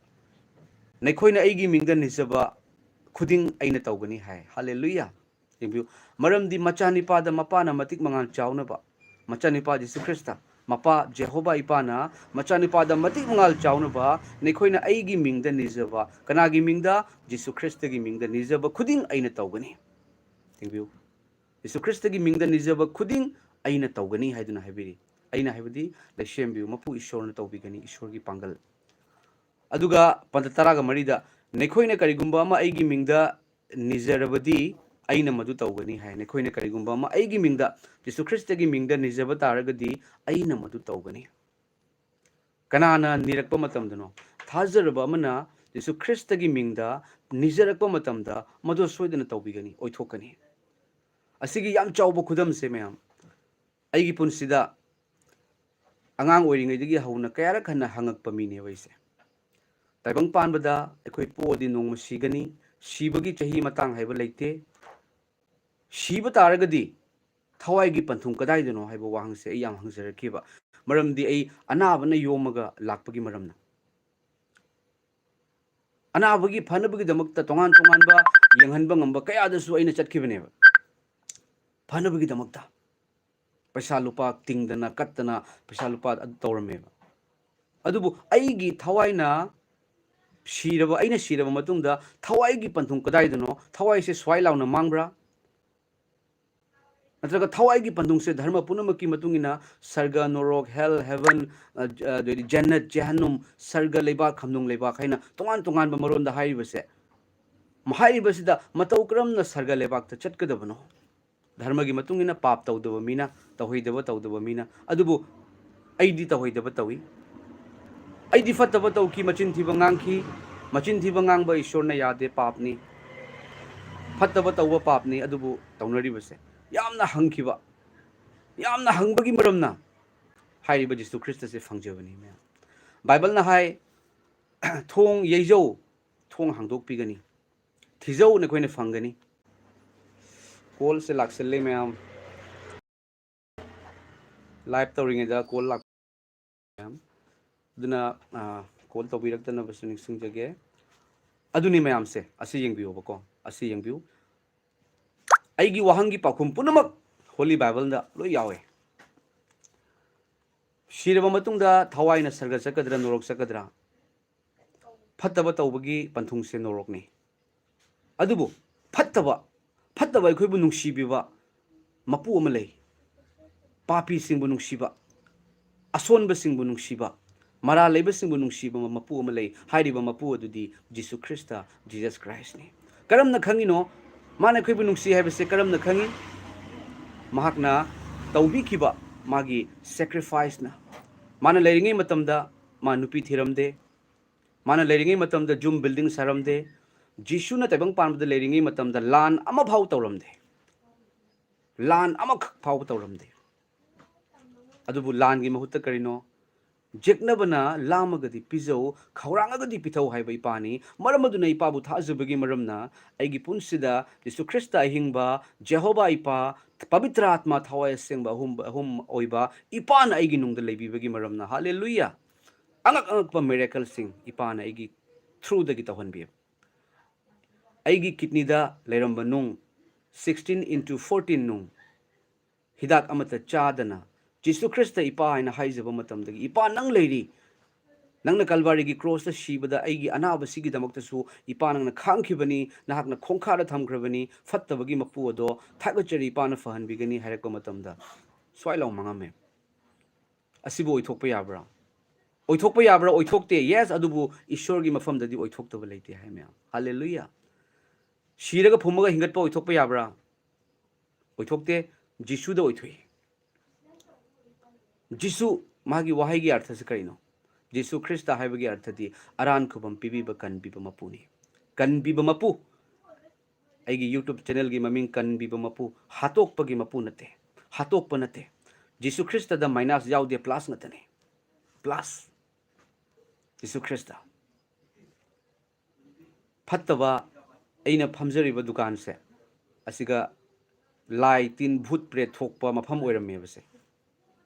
ꯅꯈꯣꯏꯅ ꯑꯩꯒꯤ ꯃꯤꯡꯗ ꯅꯤꯖꯕ ꯈꯨꯗꯤꯡ ꯑꯩꯅ ꯇꯧꯒꯅꯤ" ꯍꯥꯏ꯫ ꯍꯜꯂꯦꯂꯨꯌꯥ! ꯌꯦꯡꯕꯤꯌꯨ, ꯃꯔꯝꯗꯤ ꯃꯆꯥꯅꯤꯄꯥꯗ ꯃꯄꯥꯅ ꯃꯇꯤꯛ ꯃꯉꯥꯜ ꯆꯥꯎꯅꯕ, ꯃꯆꯥꯅꯤꯄꯥ ꯖꯤꯁꯨ ꯈ꯭ꯔꯤꯁꯇ, ꯃꯄꯥ ꯖꯦꯍꯣꯕꯥ ꯏꯄꯥꯅ ꯃꯆꯥꯅꯤꯄꯥꯗ ꯃꯇꯤꯛ ꯃꯉꯥꯜ ꯆꯥꯎꯅꯕ ꯅꯈꯣꯏꯅ ꯑꯩꯒꯤ ꯃꯤꯡꯗ ꯅꯤꯖꯕ, ꯀꯅꯥꯒꯤ ꯃꯤꯡꯗ? ꯖꯤꯁꯨ ꯈ꯭ꯔꯤꯁꯇꯒꯤ ꯃꯤꯡꯗ ꯅꯤꯖꯕ ꯈꯨꯗꯤꯡ ꯑꯩꯅ ꯇꯧꯒꯅꯤ꯫ ꯌꯦꯡꯕꯤꯌꯨ, ꯖꯤꯁꯨ ꯈ꯭ꯔꯤꯁꯇꯒꯤ ꯃꯤꯡꯗ ꯅꯤꯖꯕ ꯈꯨꯗꯤꯡ ꯑꯩꯅ ꯇꯧꯒꯅꯤ ꯍꯥꯏꯗꯨꯅ ꯍꯥꯏꯕꯤꯔꯤ꯫ ꯑꯩꯅ ꯍꯥꯏꯕꯗꯤ, ꯂꯩꯁꯦꯝꯕꯤꯌꯨ, ꯃꯄꯨ ꯏꯁꯣꯔꯅ ꯇꯧꯕꯤꯒꯅꯤ, ꯏꯁꯣꯔꯒꯤ ꯄꯥꯡꯒꯜ꯫ ꯑꯗꯨꯒ ꯄꯟꯗ ꯇꯔꯥꯒ ꯃꯔꯤꯗ, ꯅꯈꯣꯏꯅ ꯀꯔꯤꯒꯨꯝꯕ ꯑꯃ ꯑꯩꯒꯤ ꯃꯤꯡꯗ ꯅꯤꯖꯔꯕꯗꯤ ꯑꯩꯅ ꯃꯗꯨ ꯇꯧꯒꯅꯤ ꯍꯥꯏ꯫ ꯅꯈꯣꯏꯅ ꯀꯔꯤꯒꯨꯝꯕ ꯑꯃ ꯑꯩꯒꯤ ꯃꯤꯡꯗ, ꯖꯤꯁꯨ ꯈ꯭ꯔꯤꯁꯇꯒꯤ ꯃꯤꯡꯗ ꯅꯤꯖꯕ ꯇꯥꯔꯒꯗꯤ ꯑꯩꯅ ꯃꯗꯨ ꯇꯧꯒꯅꯤ꯫ ꯀꯅꯥꯅ ꯅꯤꯔꯛꯄ ꯃꯇꯝꯗꯅꯣ? ꯊꯥꯖꯔꯕ ꯑꯃꯅ ꯖꯤꯁꯨ ꯈ꯭ꯔꯤꯁꯇꯒꯤ ꯃꯤꯡꯗ ꯅꯤꯖꯔꯛꯄ ꯃꯇꯝꯗ ꯃꯗꯨ ꯁꯣꯏꯗꯅ ꯇꯧꯕꯤꯒꯅꯤ, ꯑꯣꯏꯊꯣꯛꯀꯅꯤ꯫ ꯑꯁꯤꯒꯤ ꯌꯥꯝ ꯆꯥꯎꯕ ꯈꯨꯗꯝꯁꯦ ꯃꯌꯥꯝ, ꯑꯩꯒꯤ ꯄꯨꯟꯁꯤꯗ ꯑꯉꯥꯡ ꯑꯣꯏꯔꯤꯉꯩꯗꯒꯤ ꯍꯧꯅ ꯀꯌꯥꯔꯛ ꯍꯟꯅ ꯍꯪꯉꯛꯄ ꯃꯤꯅꯦꯕ ꯑꯩꯁꯦ꯫ ꯇꯥꯏꯕꯪ ꯄꯥꯟꯕꯗ ꯑꯩꯈꯣꯏ ꯄꯣꯛꯑꯗꯤ ꯅꯣꯡꯃ ꯁꯤꯒꯅꯤ, ꯁꯤꯕꯒꯤ ꯆꯍꯤ ꯃꯇꯥꯡ ꯍꯥꯏꯕ ꯂꯩꯇꯦ, ꯁꯤꯕ ꯇꯥꯔꯒꯗꯤ ꯊꯋꯥꯏꯒꯤ ꯄꯟꯊꯨꯡ ꯀꯗꯥꯏꯗꯅꯣ ꯍꯥꯏꯕ ꯋꯥꯍꯪꯁꯦ ꯑꯩ ꯌꯥꯝ ꯍꯪꯖꯔꯛꯈꯤꯕ꯫ ꯃꯔꯝꯗꯤ ꯑꯩ ꯑꯅꯥꯕꯅ ꯌꯣꯝꯃꯒ ꯂꯥꯛꯄꯒꯤ ꯃꯔꯝꯅ꯫ ꯑꯅꯥꯕꯒꯤ ꯐꯅꯕꯒꯤꯗꯃꯛꯇ ꯇꯣꯉꯥꯟ ꯇꯣꯉꯥꯟꯕ ꯌꯦꯡꯍꯟꯕ ꯉꯝꯕ ꯀꯌꯥꯗꯁꯨ ꯑꯩꯅ ꯆꯠꯈꯤꯕꯅꯦꯕ, ꯐꯅꯕꯒꯤꯗꯃꯛꯇ꯫ ꯄꯩꯁꯥ ꯂꯨꯄꯥ ꯇꯤꯡꯗꯅ ꯀꯠꯇꯅ ꯄꯩꯁꯥ ꯂꯨꯄꯥ ꯑꯗꯨ ꯇꯧꯔꯝꯃꯦꯕ꯫ ꯑꯗꯨꯕꯨ ꯑꯩꯒꯤ ꯊꯋꯥꯏꯅ ꯁꯤꯔꯕ, ꯑꯩꯅ ꯁꯤꯔꯕ ꯃꯇꯨꯡꯗ ꯊꯋꯥꯏꯒꯤ ꯄꯟꯊꯨꯡ ꯀꯗꯥꯏꯗꯅꯣ? ꯊꯋꯥꯏꯁꯦ ꯁ꯭ꯋꯥꯏ ꯂꯥꯎꯅ ꯃꯥꯡꯕ꯭ꯔꯥ? ꯅꯠꯇ꯭ꯔꯒ ꯊꯋꯥꯏꯒꯤ ꯄꯟꯊꯨꯡꯁꯦ ꯙꯔꯃ ꯄꯨꯝꯅꯃꯛꯀꯤ ꯃꯇꯨꯡ ꯏꯟꯅ ꯁꯔꯒ, ꯅꯣꯔꯣꯛ, hell, heaven, ꯑ, ꯑ, ꯑꯗꯩꯗꯤ ꯖꯟꯅꯠ, ꯖꯦꯍꯟꯅꯨꯝ, ꯁꯔꯒ ꯂꯩꯕꯥꯛ, ꯈꯝꯅꯨꯡ ꯂꯩꯕꯥꯛ ꯍꯥꯏꯅ ꯇꯣꯉꯥꯟ ꯇꯣꯉꯥꯟꯕ ꯃꯔꯣꯟꯗ ꯍꯥꯏꯔꯤꯕꯁꯦ, ꯍꯥꯏꯔꯤꯕꯁꯤꯗ ꯃꯇꯧ ꯀꯔꯝꯅ ꯁꯔꯒ ꯂꯩꯕꯥꯛꯇ ꯆꯠꯀꯗꯕꯅꯣ? ꯙꯔꯃꯒꯤ ꯃꯇꯨꯡ ꯏꯟꯅ ꯄꯥꯞ ꯇꯧꯗꯕ ꯃꯤꯅ, ꯇꯧꯍꯩꯗꯕ ꯇꯧꯗꯕ ꯃꯤꯅ, ꯑꯗꯨꯕꯨ ꯑꯩꯗꯤ ꯇꯧꯍꯩꯗꯕ ꯇꯧꯏ꯫ ꯑꯩꯗꯤ ꯐꯠꯇꯕ ꯇꯧꯈꯤ, ꯃꯆꯤꯟ ꯊꯤꯕ ꯉꯥꯡꯈꯤ꯫ ꯃꯆꯤꯟ ꯊꯤꯕ ꯉꯥꯡꯕ ꯏꯁꯣꯔꯅ ꯌꯥꯗꯦ, ꯄꯥꯞꯅꯤ꯫ ꯐꯠꯇꯕ ꯇꯧꯕ ꯄꯥꯞꯅꯤ, ꯑꯗꯨꯕꯨ ꯇꯧꯅꯔꯤꯕꯁꯦ ꯌꯥꯝꯅ ꯍꯪꯈꯤꯕ, ꯌꯥꯝꯅ ꯍꯪꯕꯒꯤ ꯃꯔꯝꯅ ꯍꯥꯏꯔꯤꯕ ꯖꯤꯁꯨ ꯈ꯭ꯔꯤꯁꯇꯁꯦ ꯐꯪꯖꯕꯅꯤ, ꯃꯌꯥꯝ꯫ ꯕꯥꯏꯕꯜꯅ ꯍꯥꯏ, "ꯊꯣꯡ ꯌꯩꯖꯧ, ꯊꯣꯡ ꯍꯥꯡꯗꯣꯛꯄꯤꯒꯅꯤ, ꯊꯤꯖꯧ, ꯅꯈꯣꯏꯅ ꯐꯪꯒꯅꯤ"꯫ ꯀꯣꯜꯁꯦ ꯂꯥꯛꯁꯜꯂꯦ, ꯃꯌꯥꯝ꯫ ꯂꯥꯏꯚ ꯇꯧꯔꯤꯉꯩꯗ ꯀꯣꯜ ꯂꯥꯛ-, ꯃꯌꯥꯝ꯫ ꯑꯗꯨꯅ, ꯑ, ꯀꯣꯜ ꯇꯧꯕꯤꯔꯛꯇꯅꯕꯁꯨ ꯅꯤꯡꯁꯤꯡꯖꯒꯦ꯫ ꯑꯗꯨꯅꯤ ꯃꯌꯥꯝꯁꯦ, ꯑꯁꯤ ꯌꯦꯡꯕꯤꯌꯣꯕꯀꯣ, ꯑꯁꯤ ꯌꯦꯡꯕꯤꯌꯨ꯫ ꯑꯩꯒꯤ ꯋꯥꯍꯪꯒꯤ ꯄꯥꯎꯈꯨꯝ ꯄꯨꯝꯅꯃꯛ Holy Bible ꯗ ꯂꯣꯏ ꯌꯥꯎꯋꯦ꯫ ꯁꯤꯔꯕ ꯃꯇꯨꯡꯗ ꯊꯋꯥꯏꯅ ꯁꯔꯒ ꯆꯠꯀꯗ꯭ꯔꯥ, ꯅꯣꯔꯣꯛ ꯆꯠꯀꯗ꯭ꯔꯥ? ꯐꯠꯇꯕ ꯇꯧꯕꯒꯤ ꯄꯟꯊꯨꯡꯁꯦ ꯅꯣꯔꯣꯛꯅꯤ꯫ ꯑꯗꯨꯕꯨ ꯐꯠꯇꯕ, ꯐꯠꯇꯕ ꯑꯩꯈꯣꯏꯕꯨ ꯅꯨꯡꯁꯤꯕꯤꯕ ꯃꯄꯨ ꯑꯃ ꯂꯩ꯫ ꯄꯥꯄꯤꯁꯤꯡꯕꯨ ꯅꯨꯡꯁꯤꯕ, ꯑꯁꯣꯟꯕꯁꯤꯡꯕꯨ ꯅꯨꯡꯁꯤꯕ, ꯃꯔꯥꯜ ꯂꯩꯕꯁꯤꯡꯕꯨ ꯅꯨꯡꯁꯤꯕ ꯃꯄꯨ ꯑꯃ ꯂꯩ꯫ ꯍꯥꯏꯔꯤꯕ ꯃꯄꯨ ꯑꯗꯨꯗꯤ ꯖꯤꯁꯨ ꯈ꯭ꯔꯤꯁꯇ, Jesus Christ ꯅꯤ꯫ ꯀꯔꯝꯅ ꯈꯪꯉꯤꯅꯣ? ꯃꯥꯅ ꯑꯩꯈꯣꯏꯕꯨ ꯅꯨꯡꯁꯤ ꯍꯥꯏꯕꯁꯦ ꯀꯔꯝꯅ ꯈꯪꯉꯤ? ꯃꯍꯥꯛꯅ ꯇꯧꯕꯤꯈꯤꯕ ꯃꯥꯒꯤ sacrifice ꯅ꯫ ꯃꯥꯅ ꯂꯩꯔꯤꯉꯩ ꯃꯇꯝꯗ ꯃꯥ ꯅꯨꯄꯤ ꯊꯤꯔꯝꯗꯦ꯫ ꯃꯥꯅ ꯂꯩꯔꯤꯉꯩ ꯃꯇꯝꯗ ꯌꯨꯝ building ꯁꯥꯔꯝꯗꯦ꯫ ꯖꯤꯁꯨꯅ ꯇꯥꯏꯕꯪ ꯄꯥꯟꯕꯗ ꯂꯩꯔꯤꯉꯩ ꯃꯇꯝꯗ ꯂꯥꯟ ꯑꯃꯐꯥꯎ ꯇꯧꯔꯝꯗꯦ꯫ ꯂꯥꯟ ꯑꯃꯈꯛ ꯐꯥꯎꯕ ꯇꯧꯔꯝꯗꯦ꯫ ꯑꯗꯨꯕꯨ ꯂꯥꯟꯒꯤ ꯃꯍꯨꯠꯇ ꯀꯔꯤꯅꯣ? ꯌꯦꯛꯅꯕꯅ ꯂꯥꯝꯃꯒꯗꯤ ꯄꯤꯖꯧ, ꯈꯧꯔꯥꯡꯉꯒꯗꯤ ꯄꯤꯊꯧ ꯍꯥꯏꯕ ꯏꯄꯥꯅꯤ꯫ ꯃꯔꯝ ꯑꯗꯨꯅ ꯏꯄꯥꯕꯨ ꯊꯥꯖꯕꯒꯤ ꯃꯔꯝꯅ ꯑꯩꯒꯤ ꯄꯨꯟꯁꯤꯗ ꯖꯤꯁꯨ ꯈ꯭ꯔꯤꯁꯇ ꯑꯍꯤꯡꯕ, ꯖꯦꯍꯣꯕꯥ ꯏꯄꯥ, ꯄꯕꯤꯇ꯭ꯔ ꯑꯥꯠꯃꯥ ꯊꯋꯥꯏ ꯑꯁꯦꯡꯕ ꯑꯍꯨꯝ, ꯑꯍꯨꯝ ꯑꯣꯏꯕ ꯏꯄꯥꯅ ꯑꯩꯒꯤ ꯅꯨꯡꯗ ꯂꯩꯕꯤꯕꯒꯤ ꯃꯔꯝꯅ, ꯍꯥꯂꯦꯂꯨꯌꯥ! ꯑꯉꯛ ꯑꯉꯛꯄ miracle ꯁꯤꯡ ꯏꯄꯥꯅ ꯑꯩꯒꯤ through ꯗꯒꯤ ꯇꯧꯍꯟꯕꯤꯌꯦꯕ꯫ ꯑꯩꯒꯤ kidney ꯗ ꯂꯩꯔꯝꯕ ꯅꯨꯡ, sixteen into fourteen ꯅꯨꯡ, ꯍꯤꯗꯥꯛ ꯑꯃꯠꯇ ꯆꯥꯗꯅ, ꯖꯤꯁꯨ ꯈ꯭ꯔꯤꯁꯇ ꯏꯄꯥ ꯍꯥꯏꯅ ꯍꯥꯏꯖꯕ ꯃꯇꯝꯗꯒꯤ, "ꯏꯄꯥ, ꯅꯪ ꯂꯩꯔꯤ꯫ ꯅꯪꯅ ꯀꯜꯚꯥꯔꯤꯒꯤ ꯀ꯭ꯔꯣꯁꯇ ꯁꯤꯕꯗ ꯑꯩꯒꯤ ꯑꯅꯥꯕꯁꯤꯒꯤꯗꯃꯛꯇꯁꯨ, ꯏꯄꯥ, ꯅꯪꯅ ꯈꯥꯡꯈꯤꯕꯅꯤ, ꯅꯍꯥꯛꯅ ꯈꯣꯡꯈꯥꯗ ꯊꯝꯈ꯭ꯔꯕꯅꯤ, ꯐꯠꯇꯕꯒꯤ ꯃꯄꯨ ꯑꯗꯣ ꯊꯥꯒꯠꯆꯔꯤ, ꯏꯄꯥꯅ ꯐꯍꯟꯕꯤꯒꯅꯤ" ꯍꯥꯏꯔꯛꯄ ꯃꯇꯝꯗ ꯁ꯭ꯋꯥꯏ ꯂꯥꯎ ꯃꯥꯡꯉꯝꯃꯦ꯫ ꯑꯁꯤꯕꯨ ꯑꯣꯏꯊꯣꯛꯄ ꯌꯥꯕ꯭ꯔꯥ? ꯑꯣꯏꯊꯣꯛꯄ ꯌꯥꯕ꯭ꯔꯥ? ꯑꯣꯏꯊꯣꯛꯇꯦ꯫ Yes, ꯑꯗꯨꯕꯨ ꯏꯁꯣꯔꯒꯤ ꯃꯐꯝꯗꯗꯤ ꯑꯣꯏꯊꯣꯛꯇꯕ ꯂꯩꯇꯦ ꯍꯥꯏ ꯃꯌꯥꯝ꯫ ꯍꯥꯂꯦꯂꯨꯌꯥ! ꯁꯤꯔꯒ ꯐꯨꯝꯃꯒ ꯍꯤꯡꯒꯠꯄ ꯑꯣꯏꯊꯣꯛꯄ ꯌꯥꯕ꯭ꯔꯥ? ꯑꯣꯏꯊꯣꯛꯇꯦ꯫ ꯖꯤꯁꯨꯗ ꯑꯣꯏꯊꯣꯛꯏ꯫ ꯖꯤꯁꯨ, ꯃꯥꯒꯤ ꯋꯥꯍꯩꯒꯤ ꯑꯔꯊꯁꯤ ꯀꯔꯤꯅꯣ? ꯖꯤꯁꯨ ꯈ꯭ꯔꯤꯁꯇ ꯍꯥꯏꯕꯒꯤ ꯑꯔꯊꯗꯤ ꯑꯔꯥꯟ ꯈꯨꯕꯝ ꯄꯤꯕꯤꯕ, ꯀꯟꯕꯤꯕ ꯃꯄꯨꯅꯤ꯫ ꯀꯟꯕꯤꯕ ꯃꯄꯨ꯫ ꯑꯩꯒꯤ YouTube channel ꯒꯤ ꯃꯃꯤꯡ ꯀꯟꯕꯤꯕ ꯃꯄꯨ, ꯍꯥꯠꯇꯣꯛꯄꯒꯤ ꯃꯄꯨ ꯅꯠꯇꯦ, ꯍꯥꯠꯇꯣꯛꯄ ꯅꯠꯇꯦ꯫ ꯖꯤꯁꯨ ꯈ꯭ꯔꯤꯁꯇꯗ minus ꯌꯥꯎꯗꯦ, plus ꯉꯥꯛꯇꯅꯤ꯫ Plus꯫ Jesus Christ. ꯐꯠꯇꯕ ꯑꯩꯅ ꯐꯝꯖꯔꯤꯕ ꯗꯨꯀꯥꯟꯁꯦ, ꯑꯁꯤꯒ ꯂꯥꯏ ꯇꯤꯟ ꯚꯨꯠ ꯄ꯭ꯔꯦꯠ ꯊꯣꯛꯄ ꯃꯐꯝ ꯑꯣꯏꯔꯝꯃꯦꯕꯁꯦ꯫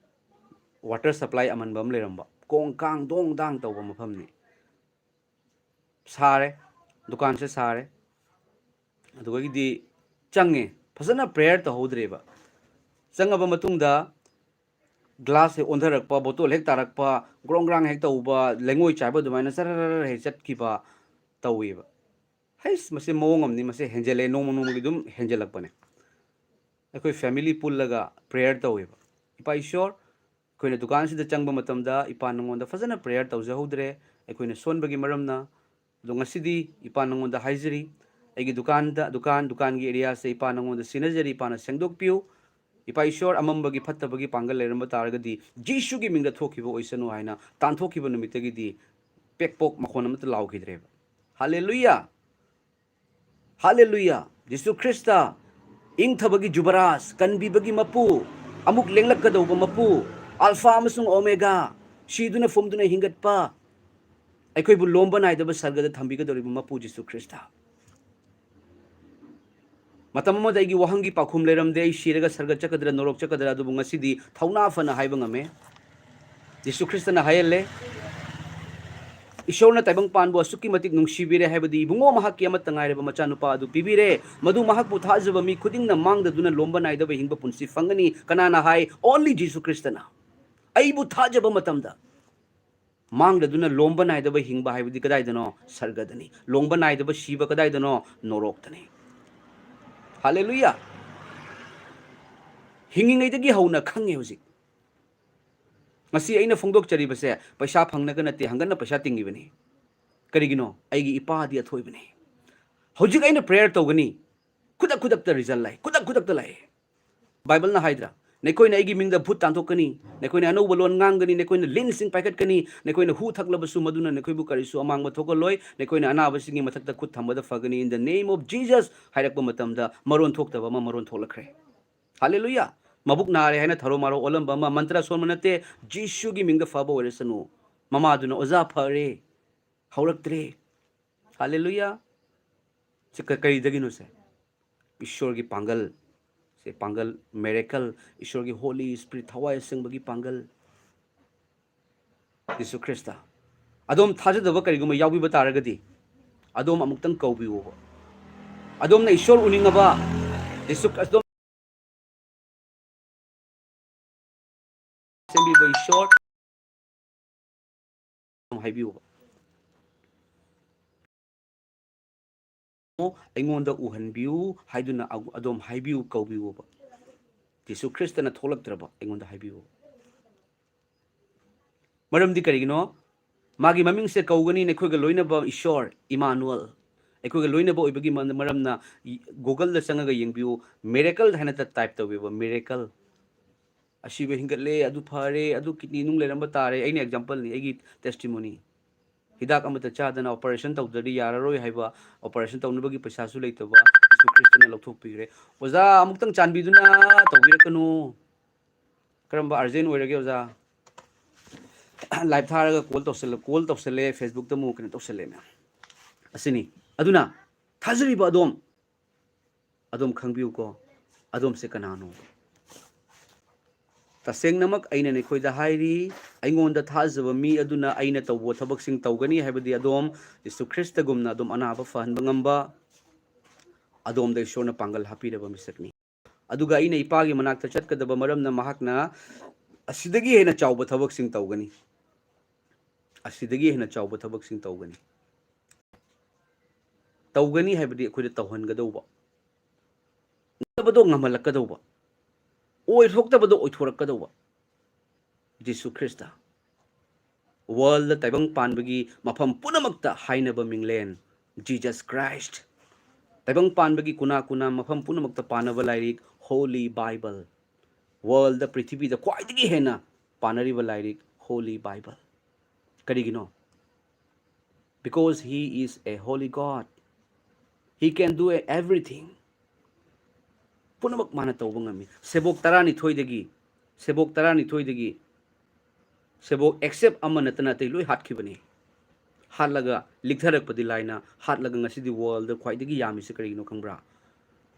Water supply ꯑꯃꯟꯕ ꯑꯃ ꯂꯩꯔꯝꯕ, ꯀꯣꯡ ꯀꯥꯡ ꯗꯣꯡ ꯗꯥꯡ ꯇꯧꯕ ꯃꯐꯝꯅꯤ꯫ ꯁꯥꯔꯦ, ꯗꯨꯀꯥꯟꯁꯦ ꯁꯥꯔꯦ꯫ ꯑꯗꯨꯗꯒꯤꯗꯤ ꯆꯪꯉꯦ, ꯐꯖꯅ ꯄ꯭ꯔꯦꯌꯔ ꯇꯧꯍꯧꯗ꯭ꯔꯦꯕ꯫ ꯆꯪꯉꯕ ꯃꯇꯨꯡꯗ ꯒ꯭ꯂꯥꯁ ꯍꯦꯛ ꯑꯣꯟꯊꯔꯛꯄ, ꯕꯣꯇꯣꯜ ꯍꯦꯛ ꯇꯥꯔꯛꯄ, ꯒ꯭ꯔꯣꯡ ꯒ꯭ꯔꯥꯡ ꯍꯦꯛ ꯇꯧꯕ, ꯂꯩꯉꯣꯏ ꯆꯥꯏꯕ ꯑꯗꯨꯃꯥꯏꯅ ꯆꯔꯔ ꯍꯦꯛ ꯆꯠꯈꯤꯕ ꯇꯧꯋꯦꯕ꯫ ꯍꯩꯁ, ꯃꯁꯤ ꯃꯑꯣꯡ ꯑꯃꯅꯤ, ꯃꯁꯤ ꯍꯦꯟꯖꯜꯂꯦ, ꯅꯣꯡꯃ ꯅꯣꯡꯃꯒꯤ ꯑꯗꯨꯝ ꯍꯦꯟꯖꯜꯂꯛꯄꯅꯦ꯫ ꯑꯩꯈꯣꯏ ꯐꯦꯃꯤꯂꯤ ꯄꯨꯜꯂꯒ ꯄ꯭ꯔꯦꯌꯔ ꯇꯧꯋꯦꯕ꯫ "ꯏꯄꯥ ꯏꯁꯣꯔ, ꯑꯩꯈꯣꯏꯅ ꯗꯨꯀꯥꯟꯁꯤꯗ ꯆꯪꯕ ꯃꯇꯝꯗ ꯏꯄꯥ ꯅꯉꯣꯟꯗ ꯐꯖꯅ ꯄ꯭ꯔꯦꯌꯔ ꯇꯧꯖꯍꯧꯗ꯭ꯔꯦ, ꯑꯩꯈꯣꯏꯅ ꯁꯣꯟꯕꯒꯤ ꯃꯔꯝꯅ꯫ ꯑꯗꯣ ꯉꯁꯤꯗꯤ ꯏꯄꯥ ꯅꯉꯣꯟꯗ ꯍꯥꯏꯖꯔꯤ, ꯑꯩꯒꯤ ꯗꯨꯀꯥꯟꯗ, ꯗꯨꯀꯥꯟ, ꯗꯨꯀꯥꯟꯒꯤ ꯑꯦꯔꯤꯌꯥꯁꯦ ꯏꯄꯥ ꯅꯉꯣꯟꯗ ꯁꯤꯟꯅꯖꯔꯤ, ꯏꯄꯥꯅ ꯁꯦꯡꯗꯣꯛꯄꯤꯌꯨ꯫ ꯏꯄꯥ ꯏꯁꯣꯔ, ꯑꯃꯝꯕꯒꯤ ꯐꯠꯇꯕꯒꯤ ꯄꯥꯡꯒꯜ ꯂꯩꯔꯝꯕ ꯇꯥꯔꯒꯗꯤ ꯖꯤꯁꯨꯒꯤ ꯃꯤꯡꯗ ꯊꯣꯛꯈꯤꯕ ꯑꯣꯏꯁꯅꯨ" ꯍꯥꯏꯅ ꯇꯥꯟꯊꯣꯛꯈꯤꯕ ꯅꯨꯃꯤꯠꯇꯒꯤꯗꯤ ꯄꯦꯛ ꯄꯣꯛ ꯃꯈꯣꯟ ꯑꯃꯠꯇ ꯂꯥꯎꯈꯤꯗ꯭ꯔꯦꯕ꯫ ꯍꯥꯂꯦꯂꯨꯌꯥ! ꯍꯥꯂꯦꯂꯨꯌꯥ! ꯖꯤꯁꯨ ꯈ꯭ꯔꯤꯁꯇ, ꯏꯪꯊꯕꯒꯤ ꯖꯨꯕꯔꯥꯖ, ꯀꯟꯕꯤꯕꯒꯤ ꯃꯄꯨ, ꯑꯃꯨꯛ ꯂꯦꯡꯂꯛꯀꯗꯧꯕ ꯃꯄꯨ, ꯑꯜꯐꯥ ꯑꯃꯁꯨꯡ ꯑꯣꯃꯦꯒꯥ, ꯁꯤꯗꯨꯅ ꯐꯨꯝꯗꯨꯅ ꯍꯤꯡꯒꯠꯄ, ꯑꯩꯈꯣꯏꯕꯨ ꯂꯣꯝꯕ ꯅꯥꯏꯗꯕ ꯁꯔꯒꯗ ꯊꯝꯕꯤꯒꯗꯧꯔꯤꯕ ꯃꯄꯨ ꯖꯤꯁꯨ ꯈ꯭ꯔꯤꯁꯇ꯫ ꯃꯇꯝ ꯑꯃꯗ ꯑꯩꯒꯤ ꯋꯥꯍꯪꯒꯤ ꯄꯥꯎꯈꯨꯝ ꯂꯩꯔꯝꯗꯦ, ꯑꯩ ꯁꯤꯔꯒ ꯁꯔꯒ ꯆꯠꯀꯗ꯭ꯔꯥ, ꯅꯣꯔꯣꯛ ꯆꯠꯀꯗ꯭ꯔꯥ, ꯑꯗꯨꯕꯨ ꯉꯁꯤꯗꯤ ꯊꯧꯅꯥ ꯐꯅ ꯍꯥꯏꯕ ꯉꯝꯃꯦ꯫ ꯖꯤꯁꯨ ꯈ꯭ꯔꯤꯁꯇꯅ ꯍꯥꯏꯍꯜꯂꯦ, ꯏꯁꯣꯔꯅ ꯇꯥꯏꯕꯪꯄꯥꯟꯕꯨ ꯑꯁꯨꯛꯀꯤ ꯃꯇꯤꯛ ꯅꯨꯡꯁꯤꯕꯤꯔꯦ ꯍꯥꯏꯕꯗꯤ ꯏꯕꯨꯡꯉꯣ ꯃꯍꯥꯛꯀꯤ ꯑꯃꯠꯇ ꯉꯥꯏꯔꯕ ꯃꯆꯥꯅꯨꯄꯥ ꯑꯗꯨ ꯄꯤꯕꯤꯔꯦ, ꯃꯗꯨ ꯃꯍꯥꯛꯄꯨ ꯊꯥꯖꯕ ꯃꯤ ꯈꯨꯗꯤꯡꯅ ꯃꯥꯡꯗꯗꯨꯅ ꯂꯣꯝꯕ ꯅꯥꯏꯗꯕ ꯍꯤꯡꯕ ꯄꯨꯟꯁꯤ ꯐꯪꯒꯅꯤ꯫ ꯀꯅꯥꯅ ꯍꯥꯏ? Only ꯖꯤꯁꯨ ꯈ꯭ꯔꯤꯁꯇꯅ꯫ ꯑꯩꯕꯨ ꯊꯥꯖꯕ ꯃꯇꯝꯗ ꯃꯥꯡꯗꯗꯨꯅ ꯂꯣꯝꯕ ꯅꯥꯏꯗꯕ ꯍꯤꯡꯕ ꯍꯥꯏꯕꯗꯤ ꯀꯗꯥꯏꯗꯅꯣ? ꯁꯔꯒꯗꯅꯤ꯫ ꯂꯣꯝꯕ ꯅꯥꯏꯗꯕ ꯁꯤꯕ ꯀꯗꯥꯏꯗꯅꯣ? ꯅꯣꯔꯣꯛꯇꯅꯤ꯫ ꯍꯥꯂꯦꯂꯨꯌꯥ! ꯍꯤꯡꯉꯤꯉꯩꯗꯒꯤ ꯍꯧꯅ ꯈꯪꯉꯦ ꯍꯧꯖꯤꯛ꯫ ꯉꯁꯤ ꯑꯩꯅ ꯐꯣꯡꯗꯣꯛꯆꯔꯤꯕꯁꯦ ꯄꯩꯁꯥ ꯐꯪꯅꯒ ꯅꯠꯇꯦ, ꯍꯪꯒꯠꯅ ꯄꯩꯁꯥ ꯇꯤꯡꯉꯤꯕꯅꯤ꯫ ꯀꯔꯤꯒꯤꯅꯣ? ꯑꯩꯒꯤ ꯏꯄꯥꯗꯤ ꯑꯊꯣꯏꯕꯅꯤ꯫ ꯍꯧꯖꯤꯛ ꯑꯩꯅ ꯄ꯭ꯔꯦꯌꯔ ꯇꯧꯒꯅꯤ, ꯈꯨꯗꯛ ꯈꯨꯗꯛꯇ ꯔꯤꯖꯜ ꯂꯥꯛꯑꯦ, ꯈꯨꯗꯛ ꯈꯨꯗꯛꯇ ꯂꯥꯛꯑꯦ꯫ ꯕꯥꯏꯕꯜꯅ ꯍꯥꯏꯗ꯭ꯔꯥ, "ꯅꯈꯣꯏꯅ ꯑꯩꯒꯤ ꯃꯤꯡꯗ ꯚꯨꯠ ꯇꯥꯟꯊꯣꯛꯀꯅꯤ, ꯅꯈꯣꯏꯅ ꯑꯅꯧꯕ ꯂꯣꯟ ꯉꯥꯡꯒꯅꯤ, ꯅꯈꯣꯏꯅ ꯂꯤꯟꯁꯤꯡ ꯄꯥꯏꯈꯠꯀꯅꯤ, ꯅꯈꯣꯏꯅ ꯍꯨ ꯊꯛꯂꯕꯁꯨ ꯃꯗꯨꯅ ꯅꯈꯣꯏꯕꯨ ꯀꯔꯤꯁꯨ ꯑꯃꯥꯡꯕ ꯊꯣꯛꯍꯜꯂꯣꯏ, ꯅꯈꯣꯏꯅ ꯑꯅꯥꯕꯁꯤꯡꯒꯤ ꯃꯊꯛꯇ ꯈꯨꯠ ꯊꯝꯕꯗ ꯐꯒꯅꯤ, in the name of Jesus" ꯍꯥꯏꯔꯛꯄ ꯃꯇꯝꯗ ꯃꯔꯣꯟ ꯊꯣꯛꯇꯕ ꯑꯃ ꯃꯔꯣꯟ ꯊꯣꯛꯂꯛꯈ꯭ꯔꯦ꯫ ꯍꯥꯂꯦꯂꯨꯌꯥ! ꯃꯕꯨꯛ ꯅꯥꯔꯦ ꯍꯥꯏꯅ ꯊꯔꯣ ꯃꯥꯔꯣ ꯑꯣꯜꯂꯝꯕ ꯑꯃ, ꯃꯟꯇ꯭ꯔ ꯁꯣꯟꯕ ꯅꯠꯇꯦ, ꯖꯤꯁꯨꯒꯤ ꯃꯤꯡꯗ ꯐꯕ ꯑꯣꯏꯔꯁꯅꯨ꯫ ꯃꯃꯥꯗꯨꯅ, "ꯑꯣꯖꯥ, ꯐꯔꯦ, ꯍꯧꯔꯛꯇ꯭ꯔꯦ"꯫ ꯍꯥꯂꯦꯂꯨꯌꯥ! ꯁꯤ ꯀ-, ꯀꯔꯤꯗꯒꯤꯅꯣ ꯁꯦ? ꯏꯁꯣꯔꯒꯤ ꯄꯥꯡꯒꯜ꯫ ꯁꯦ ꯄꯥꯡꯒꯜ, ꯃꯦꯔꯦꯀꯜ, ꯏꯁꯣꯔꯒꯤ ꯍꯣꯂꯤ ꯁ꯭ꯄꯤꯔꯤꯠ, ꯊꯋꯥꯏ ꯑꯁꯦꯡꯕꯒꯤ ꯄꯥꯡꯒꯜ꯫ Jesus Christ. ꯑꯗꯣꯝ ꯊꯥꯖꯗꯕ ꯀꯔꯤꯒꯨꯝꯕ ꯌꯥꯎꯕꯤꯕ ꯇꯥꯔꯒꯗꯤ, ꯑꯗꯣꯝ ꯑꯃꯨꯛꯇꯪ ꯀꯧꯕꯤꯌꯣꯕ꯫ ꯑꯗꯣꯝꯅ ꯏꯁꯣꯔ ꯎꯅꯤꯡꯉꯕ, ꯖꯤꯁꯨ ꯈ꯭ꯔꯤꯁꯇꯣ ꯁꯦꯝꯕꯤꯕ ꯏꯁꯣꯔ꯫ ꯑꯗꯨꯝ ꯍꯥꯏꯕꯤꯌꯨꯕ꯫ ꯑꯩꯉꯣꯟꯗ ꯎꯍꯟꯕꯤꯌꯨ ꯍꯥꯏꯗꯨꯅ ꯑꯗꯨꯝ ꯍꯥꯏꯕꯤꯌꯨ, ꯀꯧꯕꯤꯌꯨꯕ꯫ ꯖꯤꯁꯨ ꯈ꯭ꯔꯤꯁꯇꯅ ꯊꯣꯛꯂꯛꯇ꯭ꯔꯕ ꯑꯩꯉꯣꯟꯗ ꯍꯥꯏꯕꯤꯌꯨ꯫ ꯃꯔꯝꯗꯤ ꯀꯔꯤꯒꯤꯅꯣ? ꯃꯥꯒꯤ ꯃꯃꯤꯡꯁꯦ ꯀꯧꯒꯅꯤ, ꯑꯩꯈꯣꯏꯒ ꯂꯣꯏꯅꯕ ꯏꯁꯣꯔ, ꯏꯃꯥꯅꯨꯑꯦꯜ꯫ ꯑꯩꯈꯣꯏꯒ ꯂꯣꯏꯅꯕ ꯑꯣꯏꯕꯒꯤ ꯃꯔꯝꯅ Google-ꯗ ꯆꯪꯉꯒ ꯌꯦꯡꯕꯤꯌꯨ, ꯃꯤꯔꯦꯀꯜ ꯍꯥꯏꯅ type ꯇꯧꯕꯤꯌꯨꯕ, ꯃꯤꯔꯦꯀꯜ꯫ ꯑꯁꯤꯕ ꯍꯤꯡꯒꯠꯂꯦ, ꯑꯗꯨ ꯐꯔꯦ, ꯑꯗꯨ kidney ꯅꯨꯡ ꯂꯩꯔꯝꯕ ꯇꯥꯔꯦ꯫ ꯑꯩꯅ example-ꯅꯤ, ꯑꯩꯒꯤ testimony꯫ ꯍꯤꯗꯥꯛ ꯑꯃꯠꯇ ꯆꯥꯗꯅ operation ꯇꯧꯗ꯭ꯔꯗꯤ ꯌꯥꯔꯔꯣꯏ ꯍꯥꯏꯕ, operation ꯇꯧꯅꯕꯒꯤ ꯄꯩꯁꯥꯁꯨ ꯂꯩꯇꯕ, ꯖꯤꯁꯨ ꯈ꯭ꯔꯤꯁꯇꯅ ꯂꯧꯊꯣꯛꯄꯤꯈ꯭ꯔꯦ꯫ ꯑꯣꯖꯥ, ꯑꯃꯨꯛꯇꯪ ꯆꯥꯟꯕꯤꯗꯨꯅ ꯇꯧꯕꯤꯔꯛꯀꯅꯨ꯫ ꯀꯔꯝꯕ urgent ꯑꯣꯏꯔꯒꯦ, ꯑꯣꯖꯥ? Live ꯊꯥꯔꯒ call ꯇꯧꯁꯜꯂꯦ, call ꯇꯧꯁꯜꯂꯦ, Facebook-ꯇ ꯑꯃꯨꯛ ꯀꯩꯅꯣ ꯇꯧꯁꯜꯂꯦ ꯃꯌꯥꯝ꯫ ꯑꯁꯤꯅꯤ꯫ ꯑꯗꯨꯅ ꯊꯥꯖꯔꯤꯕ ꯑꯗꯣꯝ, ꯑꯗꯣꯝ ꯈꯪꯕꯤꯌꯨꯀꯣ, ꯑꯗꯣꯝꯁꯦ ꯀꯅꯥꯅꯣ? ꯇꯁꯦꯡꯅꯃꯛ ꯑꯩꯅ ꯅꯈꯣꯏꯗ ꯍꯥꯏꯔꯤ, ꯑꯩꯉꯣꯟꯗ ꯊꯥꯖꯕ ꯃꯤ ꯑꯗꯨꯅ ꯑꯩꯅ ꯇꯧꯕ ꯊꯕꯛꯁꯤꯡ ꯇꯧꯒꯅꯤ ꯍꯥꯏꯕꯗꯤ ꯑꯗꯣꯝ ꯖꯤꯁꯨ ꯈ꯭ꯔꯤꯁꯇꯒꯨꯝꯅ ꯑꯗꯨꯝ ꯑꯅꯥꯕ ꯐꯍꯟꯕ ꯉꯝꯕ, ꯑꯗꯣꯝꯗ ꯏꯁꯣꯔꯅ ꯄꯥꯡꯒꯜ ꯍꯥꯞꯄꯤꯔꯕ ꯃꯤꯁꯛꯅꯤ꯫ ꯑꯗꯨꯒ ꯑꯩꯅ ꯏꯄꯥꯒꯤ ꯃꯅꯥꯛꯇ ꯆꯠꯀꯗꯕ ꯃꯔꯝꯅ ꯃꯍꯥꯛꯅ ꯑꯁꯤꯗꯒꯤ ꯍꯦꯟꯅ ꯆꯥꯎꯕ ꯊꯕꯛꯁꯤꯡ ꯇꯧꯒꯅꯤ꯫ ꯑꯁꯤꯗꯒꯤ ꯍꯦꯟꯅ ꯆꯥꯎꯕ ꯊꯕꯛꯁꯤꯡ ꯇꯧꯒꯅꯤ꯫ ꯇꯧꯒꯅꯤ ꯍꯥꯏꯕꯗꯤ ꯑꯩꯈꯣꯏꯗ ꯇꯧꯍꯟꯒꯗꯧꯕ꯫ ꯉꯝꯗꯕꯗꯣ ꯉꯝꯍꯜꯂꯛꯀꯗꯧꯕ꯫ ꯑꯣꯏꯊꯣꯛꯇꯕꯗꯣ ꯑꯣꯏꯊꯣꯔꯛꯀꯗꯧꯕ꯫ Jesus Christ. World-ꯗ ꯇꯥꯏꯕꯪ ꯄꯥꯟꯕꯒꯤ ꯃꯐꯝ ꯄꯨꯝꯅꯃꯛꯇ ꯍꯥꯏꯅꯕ ꯃꯤꯡꯂꯦꯟ, Jesus Christ꯫ ꯇꯥꯏꯕꯪ ꯄꯥꯟꯕꯒꯤ ꯀꯨꯅꯥ ꯀꯨꯅꯥ ꯃꯐꯝ ꯄꯨꯝꯅꯃꯛꯇ ꯄꯥꯅꯕ ꯂꯥꯏꯔꯤꯛ, Holy Bible꯫ World-ꯗ, ꯄ꯭ꯔꯤꯊꯤꯕꯤꯗ ꯈ꯭ꯋꯥꯏꯗꯒꯤ ꯍꯦꯟꯅ ꯄꯥꯅꯔꯤꯕ ꯂꯥꯏꯔꯤꯛ, Holy Bible꯫ ꯀꯔꯤꯒꯤꯅꯣ? Because he is a holy God. He can do everything. ꯄꯨꯝꯅꯃꯛ ꯃꯥꯅ ꯇꯧꯕ ꯉꯝꯃꯤ꯫ ꯁꯦꯕꯣꯛ ꯇꯔꯥꯅꯤꯊꯣꯏꯗꯒꯤ, ꯁꯦꯕꯣꯛ ꯇꯔꯥꯅꯤꯊꯣꯏꯗꯒꯤ ꯁꯦꯕꯣꯛ except ꯑꯃ ꯅꯠꯇꯅ ꯑꯇꯩ ꯂꯣꯏ ꯍꯥꯠꯈꯤꯕꯅꯤ꯫ ꯍꯥꯠꯂꯒ ꯂꯤꯛꯊꯔꯛꯄꯗꯤ ꯂꯥꯏꯅ, ꯍꯥꯠꯂꯒ ꯉꯁꯤꯗꯤ world-ꯗ ꯈ꯭ꯋꯥꯏꯗꯒꯤ ꯌꯥꯝꯃꯤꯁꯦ ꯀꯔꯤꯒꯤꯅꯣ ꯈꯪꯕ꯭ꯔꯥ?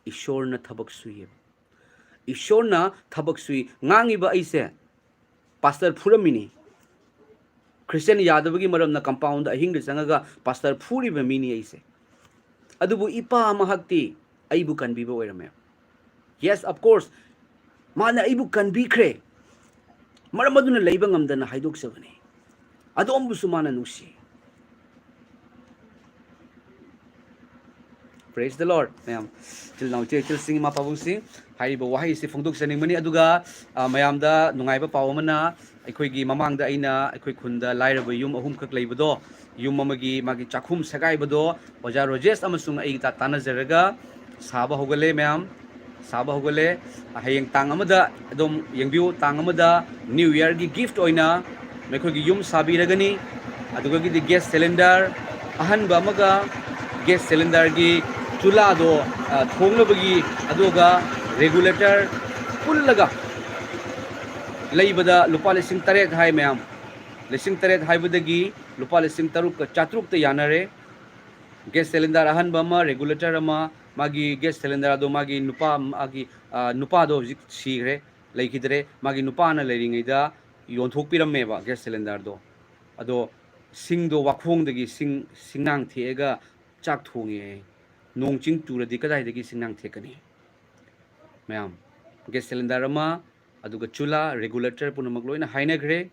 ꯏꯁꯣꯔꯅ ꯊꯕꯛ ꯁꯨꯏꯌꯦꯕ꯫ ꯏꯁꯣꯔꯅ ꯊꯕꯛ ꯁꯨꯏ꯫ ꯉꯥꯡꯉꯤꯕ ꯑꯩꯁꯦ pastor ꯐꯨꯔꯝꯃꯤꯅꯤ꯫ Christian ꯌꯥꯗꯕꯒꯤ ꯃꯔꯝꯅ compound-ꯗ ꯑꯍꯤꯡꯗ ꯆꯪꯉꯒ pastor ꯐꯨꯔꯤꯕ ꯃꯤꯅꯤ ꯑꯩꯁꯦ꯫ ꯑꯗꯨꯕꯨ ꯏꯄꯥ ꯃꯍꯥꯛꯇꯤ ꯑꯩꯕꯨ ꯀꯟꯕꯤꯕ ꯑꯣꯏꯔꯝꯃꯦ꯫ Yes, of course, ꯃꯥꯅ ꯑꯩꯕꯨ ꯀꯟꯕꯤꯈ꯭ꯔꯦ, ꯃꯔꯝ ꯑꯗꯨꯅ ꯂꯩꯕ ꯉꯝꯗꯅ ꯍꯥꯏꯗꯣꯛꯆꯕꯅꯤ꯫ ꯑꯗꯣꯝꯕꯨꯁꯨ ꯃꯥꯅ ꯅꯨꯡꯁꯤ꯫ Praise the Lord, ꯃꯌꯥꯝ꯫ ꯏꯆꯤꯜ ꯏꯅꯥꯎ, ꯏꯆꯦ ꯏꯆꯜꯁꯤꯡ, ꯏꯃꯥ ꯄꯥꯕꯨꯡꯁꯤꯡ, ꯍꯥꯏꯔꯤꯕ ꯋꯥꯍꯩꯁꯤ ꯐꯣꯡꯗꯣꯛꯆꯅꯤꯡꯕꯅꯤ꯫ ꯑꯗꯨꯒ, ꯑ, ꯃꯌꯥꯝꯗ ꯅꯨꯡꯉꯥꯏꯕ ꯄꯥꯎ ꯑꯃꯅ, ꯑꯩꯈꯣꯏꯒꯤ ꯃꯃꯥꯡꯗ ꯑꯩꯅ ꯑꯩꯈꯣꯏ ꯈꯨꯟꯗ ꯂꯥꯏꯔꯕ ꯌꯨꯝ ꯑꯍꯨꯝꯈꯛ ꯂꯩꯕꯗꯣ, ꯌꯨꯝ ꯑꯃꯒꯤ ꯃꯥꯒꯤ ꯆꯥꯛꯈꯨꯝ ꯁꯦꯒꯥꯏꯕꯗꯣ ꯑꯣꯖꯥ ꯔꯣꯖꯦꯁ ꯑꯃꯁꯨꯡ ꯑꯩ ꯇꯥ-, ꯇꯥꯟꯅꯖꯔꯒ ꯁꯥꯕ ꯍꯧꯒꯠꯂꯦ ꯃꯌꯥꯝ, ꯁꯥꯕ ꯍꯧꯒꯠꯂꯦ꯫ ꯍꯌꯦꯡ ꯇꯥꯡ ꯑꯃꯗ ꯑꯗꯨꯝ ꯌꯦꯡꯕꯤꯌꯨ, ꯇꯥꯡ ꯑꯃꯗ New Yearꯒꯤ gift ꯑꯣꯏꯅ ꯃꯈꯣꯏꯒꯤ ꯌꯨꯝ ꯁꯥꯕꯤꯔꯒꯅꯤ꯫ ꯑꯗꯨꯗꯒꯤꯗꯤ gas cylinder ꯑꯍꯟꯕ ꯑꯃꯒ gas cylinderꯒꯤ ꯆꯨꯂꯥꯗꯣ, ꯑ, ꯊꯣꯡꯅꯕꯒꯤ, ꯑꯗꯨꯒ regulator ꯄꯨꯜꯂꯒ ꯂꯩꯕꯗ ꯂꯨꯄꯥ ꯂꯤꯁꯤꯡ ꯇꯔꯦꯠ ꯍꯥꯏ ꯃꯌꯥꯝ꯫ ꯂꯤꯁꯤꯡ ꯇꯔꯦꯠ ꯍꯥꯏꯕꯗꯒꯤ ꯂꯨꯄꯥ ꯂꯤꯁꯤꯡ ꯇꯔꯨꯛꯀ ꯆꯥꯇ꯭ꯔꯨꯛꯇ ꯌꯥꯅꯔꯦ꯫ Gas cylinder ꯑꯍꯟꯕ ꯑꯃ, regulator ꯑꯃ, ꯃꯥꯒꯤ gas cylinder ꯑꯗꯣ ꯃꯥꯒꯤ ꯅꯨꯄꯥ, ꯃꯥꯒꯤ, ꯑ, ꯅꯨꯄꯥꯗꯣ ꯍꯧꯖꯤꯛ ꯁꯤꯈ꯭ꯔꯦ, ꯂꯩꯈꯤꯗ꯭ꯔꯦ꯫ ꯃꯥꯒꯤ ꯅꯨꯄꯥꯅ ꯂꯩꯔꯤꯉꯩꯗ ꯌꯣꯟꯊꯣꯛꯄꯤꯔꯝꯃꯦꯕ gas cylinderꯗꯣ꯫ ꯑꯗꯣ ꯁꯤꯡꯗꯣ ꯋꯥꯈꯣꯡꯗꯒꯤ ꯁꯤꯡ, ꯁꯤꯡꯅꯥꯡ ꯊꯦꯛꯑꯒ ꯆꯥꯛ ꯊꯣꯡꯉꯦ꯫ ꯅꯣꯡ ꯆꯤꯡ ꯆꯨꯔꯗꯤ ꯀꯗꯥꯏꯗꯒꯤ ꯁꯤꯡꯅꯥꯡ ꯊꯦꯛꯀꯅꯤ? ꯃꯌꯥꯝ, gas cylinder ꯑꯃ, ꯑꯗꯨꯒ ꯆꯨꯂꯥ, regulator ꯄꯨꯝꯅꯃꯛ ꯂꯣꯏꯅ ꯍꯥꯏꯅꯈ꯭ꯔꯦ꯫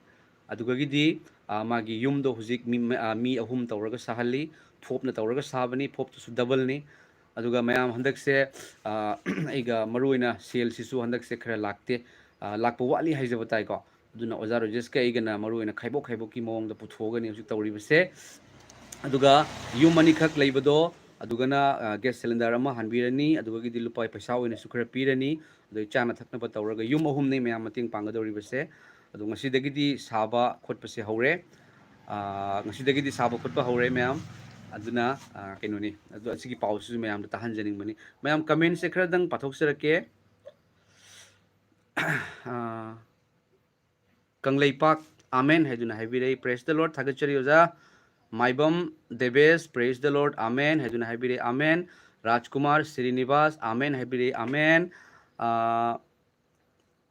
ꯑꯗꯨꯗꯒꯤꯗꯤ, ꯑ, ꯃꯥꯒꯤ ꯌꯨꯝꯗꯣ ꯍꯧꯖꯤꯛ ꯃꯤ, ꯑ, ꯃꯤ ꯑꯍꯨꯝ ꯇꯧꯔꯒ ꯁꯥꯍꯜꯂꯤ, ꯐꯣꯞꯅ ꯇꯧꯔꯒ ꯁꯥꯕꯅꯤ, ꯐꯣꯞꯇꯨꯁꯨ doubleꯅꯤ꯫ ꯑꯗꯨꯒ ꯃꯌꯥꯝ ꯍꯟꯗꯛꯁꯦ, ꯑ, ꯑꯩꯒ ꯃꯔꯨ ꯑꯣꯏꯅ saleꯁꯤꯁꯨ ꯍꯟꯗꯛꯁꯦ ꯈꯔ ꯂꯥꯛꯇꯦ, ꯑ, ꯂꯥꯛꯄ ꯋꯥꯠꯂꯤ ꯍꯥꯏꯖꯕ ꯇꯥꯏꯀꯣ꯫ ꯑꯗꯨꯅ ꯑꯣꯖꯥ ꯔꯣꯖꯦꯁꯀ ꯑꯩꯒꯅ ꯃꯔꯨ ꯑꯣꯏꯅ ꯈꯥꯏꯕꯣꯛ ꯈꯥꯏꯕꯣꯛꯀꯤ ꯃꯑꯣꯡꯗ ꯄꯨꯊꯣꯛꯑꯒꯅꯤ ꯍꯧꯖꯤꯛ ꯇꯧꯔꯤꯕꯁꯦ꯫ ꯑꯗꯨꯒ ꯌꯨꯝ ꯑꯅꯤꯈꯛ ꯂꯩꯕꯗꯣ, ꯑꯗꯨꯒꯅ, ꯑ, gas cylinder ꯑꯃ ꯍꯥꯟꯕꯤꯔꯅꯤ, ꯑꯗꯨꯗꯒꯤꯗꯤ ꯂꯨꯄꯥ ꯄꯩꯁꯥ ꯑꯣꯏꯅꯁꯨ ꯈꯔ ꯄꯤꯔꯅꯤ, ꯑꯗꯩ ꯆꯥꯅ ꯊꯛꯅꯕ ꯇꯧꯔꯒ ꯌꯨꯝ ꯑꯍꯨꯝꯅꯤ ꯃꯌꯥꯝ ꯃꯇꯦꯡ ꯄꯥꯡꯒꯗꯧꯔꯤꯕꯁꯦ꯫ ꯑꯗꯣ ꯉꯁꯤꯗꯒꯤꯗꯤ ꯁꯥꯕ ꯈꯣꯠꯄꯁꯦ ꯍꯧꯔꯦ꯫ ꯑ, ꯉꯁꯤꯗꯒꯤꯗꯤ ꯁꯥꯕ ꯈꯣꯠꯄ ꯍꯧꯔꯦ ꯃꯌꯥꯝ꯫ ꯑꯗꯨꯅ, ꯑ, ꯀꯩꯅꯣꯅꯤ, ꯑꯗꯣ ꯑꯁꯤꯒꯤ ꯄꯥꯎꯁꯤꯁꯨ ꯃꯌꯥꯝꯗ ꯇꯥꯍꯟꯖꯅꯤꯡꯕꯅꯤ꯫ ꯃꯌꯥꯝ commentꯁꯦ ꯈꯔꯗꯪ ꯄꯥꯊꯣꯛꯆꯔꯛꯀꯦ꯫ ꯑ, ꯀꯪꯂꯩꯄꯥꯛ ꯑꯥꯃꯦꯟ ꯍꯥꯏꯗꯨꯅ ꯍꯥꯏꯕꯤꯔꯛꯏ꯫ Praise the Lord, ꯊꯥꯒꯠꯆꯔꯤ ꯑꯣꯖꯥ꯫ ꯃꯥꯏꯕꯝ ꯗꯦꯕꯦꯁ, Praise the Lord, ꯑꯥꯃꯦꯟ ꯍꯥꯏꯗꯨꯅ ꯍꯥꯏꯕꯤꯔꯛꯏ, ꯑꯥꯃꯦꯟ꯫ ꯔꯥꯖꯀꯨꯃꯥꯔ ꯁ꯭ꯔꯤꯅꯤꯕꯥꯁ, ꯑꯥꯃꯦꯟ ꯍꯥꯏꯕꯤꯔꯛꯏ, ꯑꯥꯃꯦꯟ꯫ ꯑꯥ,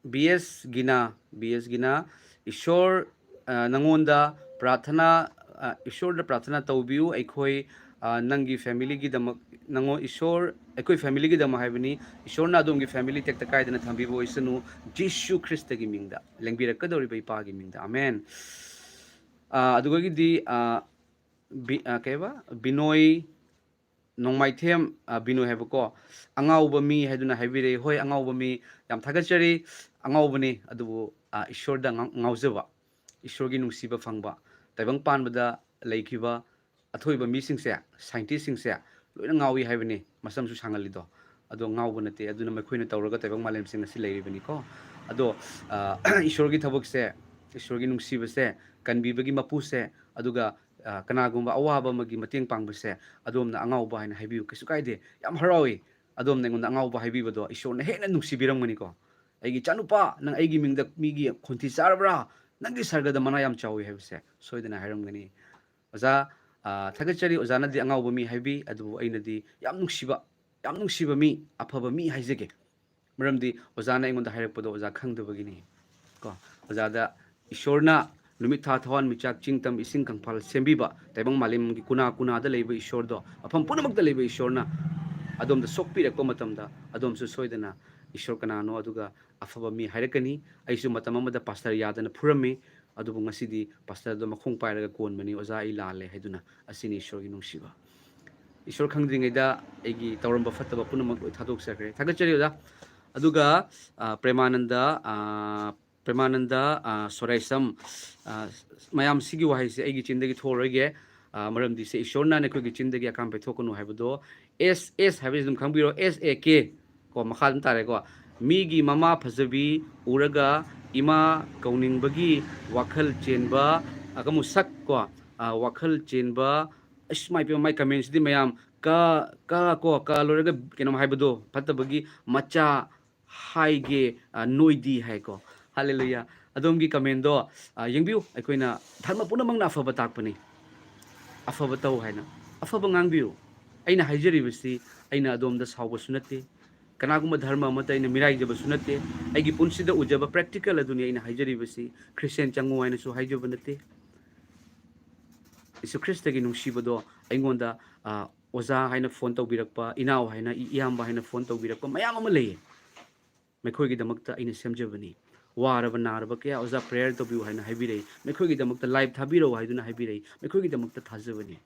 ꯕꯤ ꯑꯦꯁ ꯒꯤꯅꯥ, ꯕꯤ ꯑꯦꯁ ꯒꯤꯅꯥ, ꯏꯁꯣꯔ, ꯑ, ꯅꯉꯣꯟꯗ ꯄ꯭ꯔꯥꯊꯅꯥ, ꯑ, ꯏꯁꯣꯔꯗ ꯄ꯭ꯔꯥꯊꯅꯥ ꯇꯧꯕꯤꯌꯨ, ꯑꯩꯈꯣꯏ, ꯑ, ꯅꯪꯒꯤ familyꯒꯤꯗꯃꯛ, ꯅꯉꯣ ꯏꯁꯣꯔ ꯑꯩꯈꯣꯏ ꯐꯦꯃꯤꯂꯤꯒꯤꯗꯃꯛ ꯍꯥꯏꯕꯅꯤ꯫ ꯏꯁꯣꯔꯅ ꯑꯗꯣꯝꯒꯤ ꯐꯦꯃꯤꯂꯤ ꯇꯦꯛꯇ ꯀꯥꯏꯗꯅ ꯊꯝꯕꯤꯕ ꯑꯣꯏꯁꯅꯨ, ꯖꯤꯁꯨ ꯈ꯭ꯔꯤꯁꯇꯒꯤ ꯃꯤꯡꯗ, ꯂꯦꯡꯕꯤꯔꯛꯀꯗꯧꯔꯤꯕ ꯏꯄꯥꯒꯤ ꯃꯤꯡꯗ, ꯑꯃꯦꯟ꯫ ꯑꯥ, ꯑꯗꯨꯗꯒꯤꯗꯤ, ꯑꯥ, ꯕꯤ-, ꯑꯥ, ꯀꯩꯕ? ꯕꯤꯅꯣꯏ ꯅꯣꯡꯃꯥꯏꯊꯦꯝ, ꯑꯥ, ꯕꯤꯅꯣꯏ ꯍꯥꯏꯕꯀꯣ, ꯑꯉꯥꯎꯕ ꯃꯤ ꯍꯥꯏꯗꯨꯅ ꯍꯥꯏꯕꯤꯔꯛꯏ꯫ ꯍꯣꯏ, ꯑꯉꯥꯎꯕ ꯃꯤ, ꯌꯥꯝ ꯊꯥꯒꯠꯆꯔꯤ꯫ ꯑꯉꯥꯎꯕꯅꯤ, ꯑꯗꯨꯕꯨ, ꯑꯥ, ꯏꯁꯣꯔꯗ ꯉꯥꯎ-, ꯉꯥꯎꯖꯕ, ꯏꯁꯣꯔꯒꯤ ꯅꯨꯡꯁꯤꯕ ꯐꯪꯕ, ꯇꯥꯏꯕꯪ ꯄꯥꯟꯕꯗ ꯂꯩꯈꯤꯕ ꯑꯊꯣꯏꯕ ꯃꯤꯁꯤꯡꯁꯦ, ꯁꯥꯏꯟꯇꯤꯁꯁꯤꯡꯁꯦ ꯂꯣꯏꯅ ꯉꯥꯎꯏ ꯍꯥꯏꯕꯅꯤ, ꯃꯁꯝꯁꯨ ꯁꯥꯡꯍꯜꯂꯤꯗꯣ꯫ ꯑꯗꯣ ꯉꯥꯎꯕ ꯅꯠꯇꯦ, ꯑꯗꯨꯅ ꯃꯈꯣꯏꯅ ꯇꯧꯔꯒ ꯇꯥꯏꯕꯪ ꯃꯥꯂꯦꯝꯁꯦ ꯉꯁꯤ ꯂꯩꯔꯤꯕꯅꯤꯀꯣ꯫ ꯑꯗꯣ, ꯑ, ꯏꯁꯣꯔꯒꯤ ꯊꯕꯛꯁꯦ, ꯏꯁꯣꯔꯒꯤ ꯅꯨꯡꯁꯤꯕꯁꯦ, ꯀꯟꯕꯤꯕꯒꯤ ꯃꯄꯨꯁꯦ, ꯑꯗꯨꯒ, ꯑ, ꯀꯅꯥꯒꯨꯝꯕ ꯑꯋꯥꯕ ꯑꯃꯒꯤ ꯃꯇꯦꯡ ꯄꯥꯡꯕꯁꯦ, ꯑꯗꯣꯝꯅ ꯑꯉꯥꯎꯕ ꯍꯥꯏꯅ ꯍꯥꯏꯕꯤꯌꯨ, ꯀꯩꯁꯨ ꯀꯥꯏꯗꯦ꯫ ꯌꯥꯝ ꯍꯔꯥꯎꯏ ꯑꯗꯣꯝꯅ ꯑꯩꯉꯣꯟꯗ ꯑꯉꯥꯎꯕ ꯍꯥꯏꯕꯤꯕꯗꯣ꯫ ꯏꯁꯣꯔꯅ ꯍꯦꯟꯅ ꯅꯨꯡꯁꯤꯕꯤꯔꯝꯒꯅꯤꯀꯣ꯫ "ꯑꯩꯒꯤ ꯏꯆꯥꯅꯨꯄꯥ, ꯅꯪ ꯑꯩꯒꯤ ꯃꯤꯡꯗ ꯃꯤꯒꯤ ꯈꯣꯟꯊꯤ ꯆꯥꯔꯕ꯭ꯔꯥ? ꯅꯪꯒꯤ ꯁꯔꯒꯗ ꯃꯅꯥ ꯌꯥꯝ ꯆꯥꯎꯏ" ꯍꯥꯏꯕꯁꯦ ꯁꯣꯏꯗꯅ ꯍꯥꯏꯔꯝꯒꯅꯤ꯫ ꯑꯣꯖꯥ, ꯑ, ꯊꯥꯒꯠꯆꯔꯤ, ꯑꯣꯖꯥꯅꯗꯤ ꯑꯉꯥꯎꯕ ꯃꯤ ꯍꯥꯏꯕꯤ, ꯑꯗꯨꯕꯨ ꯑꯩꯅꯗꯤ ꯌꯥꯝ ꯅꯨꯡꯁꯤꯕ, ꯌꯥꯝ ꯅꯨꯡꯁꯤꯕ ꯃꯤ, ꯑꯐꯕ ꯃꯤ ꯍꯥꯏꯖꯒꯦ꯫ ꯃꯔꯝꯗꯤ ꯑꯣꯖꯥꯅ ꯑꯩꯉꯣꯟꯗ ꯍꯥꯏꯔꯛꯄꯗꯣ ꯑꯣꯖꯥ ꯈꯪꯗꯕꯒꯤꯅꯤ꯫ ꯀꯣ, ꯑꯣꯖꯥꯗ ꯏꯁꯣꯔꯅ ꯅꯨꯃꯤꯠ, ꯊꯥ, ꯊꯋꯥꯟꯃꯤꯆꯥꯛ, ꯆꯤꯡ, ꯇꯝ, ꯏꯁꯤꯡ, ꯀꯪꯐꯥꯜ ꯁꯦꯝꯕꯤꯕ, ꯇꯥꯏꯕꯪ ꯃꯥꯂꯦꯝꯒꯤ ꯀꯨꯅꯥ ꯀꯨꯅꯥꯗ ꯂꯩꯕ ꯏꯁꯣꯔꯗꯣ, ꯃꯐꯝ ꯄꯨꯝꯅꯃꯛꯇ ꯂꯩꯕ ꯏꯁꯣꯔꯅ ꯑꯗꯣꯝꯗ ꯁꯣꯛꯄꯤꯔꯛꯄ ꯃꯇꯝꯗ, ꯑꯗꯣꯝꯁꯨ ꯁꯣꯏꯗꯅ ꯏꯁꯣꯔ ꯀꯅꯥꯅꯣ, ꯑꯗꯨꯒ ꯑꯐꯕ ꯃꯤ ꯍꯥꯏꯔꯛꯀꯅꯤ꯫ ꯑꯩꯁꯨ ꯃꯇꯝ ꯑꯃꯗ ꯄꯥꯁꯇꯔ ꯌꯥꯗꯅ ꯐꯨꯔꯝꯃꯤ, ꯑꯗꯨꯕꯨ ꯉꯁꯤꯗꯤ ꯄꯥꯁꯇꯔꯗꯣ ꯃꯈꯣꯡ ꯄꯥꯏꯔꯒ ꯀꯣꯟꯕꯅꯤ, "ꯑꯣꯖꯥ, ꯑꯩ ꯂꯥꯜꯂꯦ" ꯍꯥꯏꯗꯨꯅ꯫ ꯑꯁꯤꯅꯤ ꯏꯁꯣꯔꯒꯤ ꯅꯨꯡꯁꯤꯕ꯫ ꯏꯁꯣꯔ ꯈꯪꯗ꯭ꯔꯤꯉꯩꯗ ꯑꯩꯒꯤ ꯇꯧꯔꯝꯕ ꯐꯠꯇꯕ ꯄꯨꯝꯅꯃꯛ ꯂꯣꯏ ꯊꯥꯗꯣꯛꯆꯈ꯭ꯔꯦ꯫ ꯊꯥꯒꯠꯆꯔꯤ, ꯑꯣꯖꯥ꯫ ꯑꯗꯨꯒ, ꯑ, ꯄ꯭ꯔꯦꯃꯥꯅꯟꯗ, ꯑ, ꯄ꯭ꯔꯦꯃꯥꯅꯟꯗ, ꯑ, ꯁꯣꯔꯥꯏꯁꯝ, ꯑ, ꯃꯌꯥꯝ, ꯁꯤꯒꯤ ꯋꯥꯍꯩꯁꯦ ꯑꯩꯒꯤ ꯆꯤꯟꯗꯒꯤ ꯊꯣꯛꯑꯔꯣꯏꯒꯦ꯫ ꯑ, ꯃꯔꯝꯗꯤ ꯁꯦ ꯏꯁꯣꯔꯅ ꯅꯈꯣꯏꯒꯤ ꯆꯤꯟꯗꯒꯤ ꯑꯀꯥꯝ ꯄꯩꯊꯣꯛꯀꯅꯨ ꯍꯥꯏꯕꯗꯣ, ꯑꯦꯁ ꯑꯦꯁ ꯍꯥꯏꯕꯁꯤ ꯑꯗꯨꯝ ꯈꯪꯕꯤꯔꯣ, ꯑꯦꯁ ꯑꯦ ꯀꯦ ꯀꯣ, ꯃꯈꯥ ꯑꯗꯨꯝ ꯇꯥꯔꯦꯀꯣ꯫ "ꯃꯤꯒꯤ ꯃꯃꯥ ꯐꯖꯕꯤ ꯎꯔꯒ ꯏꯃꯥ ꯀꯧꯅꯤꯡꯕꯒꯤ ꯋꯥꯈꯜ ꯆꯦꯟꯕ", ꯑ, ꯀꯃꯨ ꯁꯛ ꯀꯣ, ꯑ, ꯋꯥꯈꯜ ꯆꯦꯟꯕ꯫ ꯑꯁ, ꯃꯥꯏ ꯄꯦꯝꯃ, ꯃꯥꯏ ꯀꯃꯦꯟꯁꯤꯗꯤ ꯃꯌꯥꯝ, "ꯀ, ꯀ ꯀꯣ, ꯀ ꯂꯣꯏꯔꯒ ꯀꯩꯅꯣꯝ ꯍꯥꯏꯕꯗꯣ, ꯐꯠꯇꯕꯒꯤ ꯃꯆꯥ ꯍꯥꯏꯒꯦ, ꯑ, ꯅꯣꯏꯗꯤ" ꯍꯥꯏꯀꯣ꯫ ꯍꯥꯂꯦꯂꯨꯌꯥ꯫ ꯑꯗꯣꯝꯒꯤ ꯀꯃꯦꯟꯗꯣ, ꯑ, ꯌꯦꯡꯕꯤꯌꯨ, ꯑꯩꯈꯣꯏꯅ ꯙꯔꯃ ꯄꯨꯝꯅꯃꯛꯅ ꯑꯐꯕ ꯇꯥꯛꯄꯅꯤ꯫ ꯑꯐꯕ ꯇꯧ ꯍꯥꯏꯅ꯫ ꯑꯐꯕ ꯉꯥꯡꯕꯤꯌꯨ꯫ ꯑꯩꯅ ꯍꯥꯏꯖꯔꯤꯕꯁꯤ ꯑꯩꯅ ꯑꯗꯣꯝꯗ ꯁꯥꯎꯕꯁꯨ ꯅꯠꯇꯦ, ꯀꯅꯥꯒꯨꯝꯕ ꯙꯔꯃ ꯑꯃꯠꯇ ꯑꯩꯅ ꯃꯤꯔꯥꯏꯖꯕꯁꯨ ꯅꯠꯇꯦ, ꯑꯩꯒꯤ ꯄꯨꯟꯁꯤꯗ ꯎꯖꯕ practical ꯑꯗꯨꯅꯤ ꯑꯩꯅ ꯍꯥꯏꯖꯔꯤꯕꯁꯤ꯫ ꯈ꯭ꯔꯤꯁꯇꯤꯌꯥꯟ ꯆꯪꯉꯨ ꯍꯥꯏꯅꯁꯨ ꯍꯥꯏꯖꯕ ꯅꯠꯇꯦ꯫ ꯌꯤꯁꯨ ꯈ꯭ꯔꯤꯁꯇꯒꯤ ꯅꯨꯡꯁꯤꯕꯗꯣ ꯑꯩꯉꯣꯟꯗ, ꯑ, ꯑꯣꯖꯥ ꯍꯥꯏꯅ ꯐꯣꯟ ꯇꯧꯕꯤꯔꯛꯄ, ꯏꯅꯥꯎ ꯍꯥꯏꯅ, ꯏ-, ꯏꯌꯥꯝꯕ ꯍꯥꯏꯅ ꯐꯣꯟ ꯇꯧꯕꯤꯔꯛꯄ ꯃꯌꯥꯝ ꯑꯃ ꯂꯩꯌꯦ꯫ ꯃꯈꯣꯏꯒꯤꯗꯃꯛꯇ ꯑꯩꯅ ꯁꯦꯝꯖꯕꯅꯤ꯫ ꯋꯥꯔꯕ ꯅꯥꯔꯕ ꯀꯌꯥ, "ꯑꯣꯖꯥ, prayer ꯇꯧꯕꯤꯌꯨ" ꯍꯥꯏꯅ ꯍꯥꯏꯕꯤꯔꯛꯏ꯫ ꯃꯈꯣꯏꯒꯤꯗꯃꯛꯇ live ꯊꯥꯕꯤꯔꯛꯎ ꯍꯥꯏꯗꯨꯅ ꯍꯥꯏꯕꯤꯔꯛꯏ꯫ ꯃꯈꯣꯏꯒꯤꯗꯃꯛꯇ ꯊꯥꯖꯕꯅꯤ꯫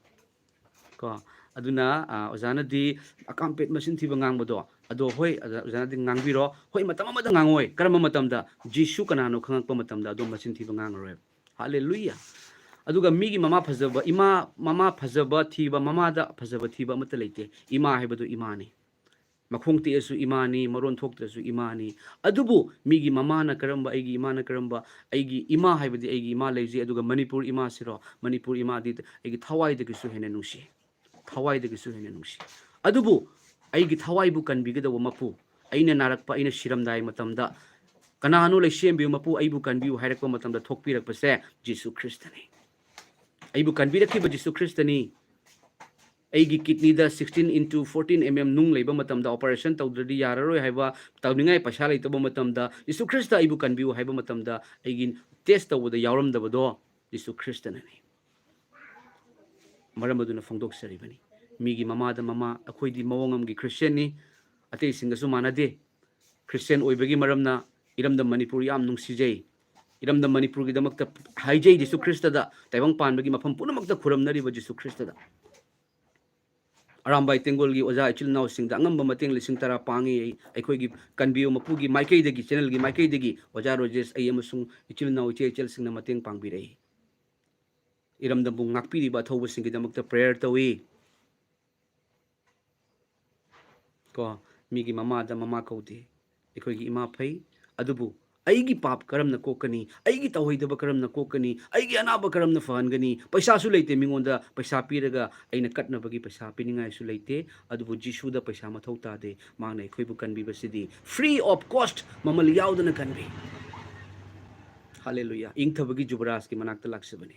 ꯀꯣ, ꯑꯗꯨꯅ, ꯑ, ꯑꯣꯖꯥꯅꯗꯤ ꯑꯀꯥꯝꯄꯦꯠ ꯃꯆꯤꯟ ꯊꯤꯕ ꯉꯥꯡꯕꯗꯣ, ꯑꯗꯣ ꯍꯣꯏ, ꯑꯣꯖꯥ-, ꯑꯣꯖꯥꯅꯗꯤ ꯉꯥꯡꯕꯤꯔꯣ꯫ ꯍꯣꯏ, ꯃꯇꯝ ꯑꯃꯗ ꯉꯥꯡꯉꯣꯏ꯫ ꯀꯔꯝꯕ ꯃꯇꯝꯗ? ꯖꯤꯁꯨ ꯀꯅꯥꯅꯣ ꯈꯪꯉꯛꯄ ꯃꯇꯝꯗ ꯑꯗꯣ ꯃꯆꯤꯟ ꯊꯤꯕ ꯉꯥꯡꯉꯔꯣꯏ꯫ ꯍꯥꯂꯦꯂꯨꯌꯥ! ꯑꯗꯨꯒ ꯃꯤꯒꯤ ꯃꯃꯥ ꯐꯖꯕ, ꯏꯃꯥ, ꯃꯃꯥ ꯐꯖꯕ ꯊꯤꯕ, ꯃꯃꯥꯗ ꯐꯖꯕ ꯊꯤꯕ ꯑꯃꯠꯇ ꯂꯩꯇꯦ꯫ ꯏꯃꯥ ꯍꯥꯏꯕꯗꯨ ꯏꯃꯥꯅꯤ꯫ ꯃꯈꯣꯡ ꯇꯦꯛꯑꯁꯨ ꯏꯃꯥꯅꯤ, ꯃꯔꯣꯟ ꯊꯣꯛꯇ꯭ꯔꯁꯨ ꯏꯃꯥꯅꯤ꯫ ꯑꯗꯨꯕꯨ ꯃꯤꯒꯤ ꯃꯃꯥꯅ ꯀꯔꯝꯕ, ꯑꯩꯒꯤ ꯏꯃꯥꯅ ꯀꯔꯝꯕ, ꯑꯩꯒꯤ ꯏꯃꯥ ꯍꯥꯏꯕꯗꯤ ꯑꯩꯒꯤ ꯏꯃꯥ ꯂꯩꯖꯩ, ꯑꯗꯨꯒ ꯃꯅꯤꯄꯨꯔ ꯏꯃꯥꯁꯤꯔꯣ, ꯃꯅꯤꯄꯨꯔ ꯏꯃꯥꯗꯤ ꯑꯩꯒꯤ ꯊꯋꯥꯏꯗꯒꯤꯁꯨ ꯍꯦꯟꯅ ꯅꯨꯡꯁꯤ, ꯊꯋꯥꯏꯗꯒꯤꯁꯨ ꯍꯦꯟꯅ ꯅꯨꯡꯁꯤ꯫ ꯑꯗꯨꯕꯨ ꯑꯩꯒꯤ ꯊꯋꯥꯏꯕꯨ ꯀꯟꯕꯤꯒꯗꯧꯕ ꯃꯄꯨ, ꯑꯩꯅ ꯅꯥꯔꯛꯄ, ꯑꯩꯅ ꯁꯤꯔꯝꯗꯥꯏ ꯃꯇꯝꯗ, "ꯀꯅꯥꯅꯣ ꯂꯩꯁꯦꯝꯕꯤꯌꯨ ꯃꯄꯨ, ꯑꯩꯕꯨ ꯀꯟꯕꯤꯌꯨ" ꯍꯥꯏꯔꯛꯄ ꯃꯇꯝꯗ ꯊꯣꯛꯄꯤꯔꯛꯄꯁꯦ ꯖꯤꯁꯨ ꯈ꯭ꯔꯤꯁꯇꯅꯤ꯫ ꯑꯩꯕꯨ ꯀꯟꯕꯤꯔꯛꯈꯤꯕ ꯖꯤꯁꯨ ꯈ꯭ꯔꯤꯁꯇꯅꯤ꯫ ꯑꯩꯒꯤ ꯀꯤꯗꯅꯤꯗ sixteen into fourteen mm ꯅꯨꯡ ꯂꯩꯕ ꯃꯇꯝꯗ operation ꯇꯧꯗ꯭ꯔꯗꯤ ꯌꯥꯔꯔꯣꯏ ꯍꯥꯏꯕ, ꯇꯧꯅꯤꯡꯉꯥꯏ ꯄꯩꯁꯥ ꯂꯩꯇꯕ ꯃꯇꯝꯗ, "ꯖꯤꯁꯨ ꯈ꯭ꯔꯤꯁꯇ ꯑꯩꯕꯨ ꯀꯟꯕꯤꯌꯨ" ꯍꯥꯏꯕ ꯃꯇꯝꯗ ꯑꯩꯒꯤ test ꯇꯧꯕꯗ ꯌꯥꯎꯔꯝꯗꯕꯗꯣ ꯖꯤꯁꯨ ꯈ꯭ꯔꯤꯁꯇꯅꯅꯤ꯫ ꯃꯔꯝ ꯑꯗꯨꯅ ꯐꯣꯡꯗꯣꯛꯆꯔꯤꯕꯅꯤ꯫ ꯃꯤꯒꯤ ꯃꯃꯥꯗ ꯃꯃꯥ, ꯑꯩꯈꯣꯏꯗꯤ ꯃꯑꯣꯡ ꯑꯃꯒꯤ ꯈ꯭ꯔꯤꯁꯇꯤꯌꯥꯟꯅꯤ, ꯑꯇꯩꯁꯤꯡꯒꯁꯨ ꯃꯥꯟꯅꯗꯦ꯫ ꯈ꯭ꯔꯤꯁꯇꯤꯌꯥꯟ ꯑꯣꯏꯕꯒꯤ ꯃꯔꯝꯅ ꯏꯔꯝꯗꯝ ꯃꯅꯤꯄꯨꯔ ꯌꯥꯝ ꯅꯨꯡꯁꯤꯖꯩ꯫ ꯏꯔꯝꯗꯝ ꯃꯅꯤꯄꯨꯔꯒꯤꯗꯃꯛꯇ ꯍꯥꯏꯖꯩ ꯖꯤꯁꯨ ꯈ꯭ꯔꯤꯁꯇꯗ, ꯇꯥꯏꯕꯪ ꯄꯥꯟꯕꯒꯤ ꯃꯐꯝ ꯄꯨꯝꯅꯃꯛꯇ ꯈꯨꯔꯨꯝꯅꯔꯤꯕ ꯖꯤꯁꯨ ꯈ꯭ꯔꯤꯁꯇꯗ꯫ ꯑꯔꯥꯝꯕꯥꯏ ꯇꯦꯡꯒꯣꯜꯒꯤ ꯑꯣꯖꯥ ꯏꯆꯤꯜ ꯏꯅꯥꯎꯁꯤꯡꯗ ꯑꯉꯝꯕ ꯃꯇꯦꯡ ꯂꯤꯁꯤꯡ ꯇꯔꯥ ꯄꯥꯡꯉꯤ꯫ ꯑꯩ, ꯑꯩꯈꯣꯏꯒꯤ ꯀꯟꯕꯤꯌꯨ ꯃꯄꯨꯒꯤ ꯃꯥꯏꯀꯩꯗꯒꯤ, channelꯒꯤ ꯃꯥꯏꯀꯩꯗꯒꯤ ꯑꯣꯖꯥ ꯔꯣꯖꯦꯁ, ꯑꯩ ꯑꯃꯁꯨꯡ ꯏꯆꯤꯜ ꯏꯅꯥꯎ ꯏꯆꯦ ꯏꯆꯜꯁꯤꯡꯅ ꯃꯇꯦꯡ ꯄꯥꯡꯕꯤꯔꯛꯏ꯫ ꯏꯔꯝꯗꯝꯕꯨ ꯉꯥꯛꯄꯤꯔꯤꯕ ꯑꯊꯧꯕꯁꯤꯡꯒꯤꯗꯃꯛꯇ prayer ꯇꯧꯏ꯫ ꯀꯣ, ꯃꯤꯒꯤ ꯃꯃꯥꯗ ꯃꯃꯥ ꯀꯧꯗꯦ꯫ ꯑꯩꯈꯣꯏꯒꯤ ꯏꯃꯥ ꯐꯩ, ꯑꯗꯨꯕꯨ ꯑꯩꯒꯤ ꯄꯥꯞ ꯀꯔꯝꯅ ꯀꯣꯛꯀꯅꯤ? ꯑꯩꯒꯤ ꯇꯧꯍꯩꯗꯕ ꯀꯔꯝꯅ ꯀꯣꯛꯀꯅꯤ? ꯑꯩꯒꯤ ꯑꯅꯥꯕ ꯀꯔꯝꯅ ꯐꯍꯟꯒꯅꯤ? ꯄꯩꯁꯥꯁꯨ ꯂꯩꯇꯦ ꯃꯤꯉꯣꯟꯗ ꯄꯩꯁꯥ ꯄꯤꯔꯒ ꯑꯩꯅ ꯀꯠꯅꯕꯒꯤ ꯄꯩꯁꯥ ꯄꯤꯅꯤꯡꯉꯥꯏꯁꯨ ꯂꯩꯇꯦ꯫ ꯑꯗꯨꯕꯨ ꯖꯤꯁꯨꯗ ꯄꯩꯁꯥ ꯃꯊꯧ ꯇꯥꯗꯦ꯫ ꯃꯍꯥꯛꯅ ꯑꯩꯈꯣꯏꯕꯨ ꯀꯟꯕꯤꯕꯁꯤꯗꯤ free of cost, ꯃꯃꯜ ꯌꯥꯎꯗꯅ ꯀꯟꯕꯤ꯫ ꯍꯥꯂꯦꯂꯨꯌꯥ! ꯏꯪꯊꯕꯒꯤ ꯖꯨꯕꯔꯥꯖꯀꯤ ꯃꯅꯥꯛꯇ ꯂꯥꯛꯆꯕꯅꯤ꯫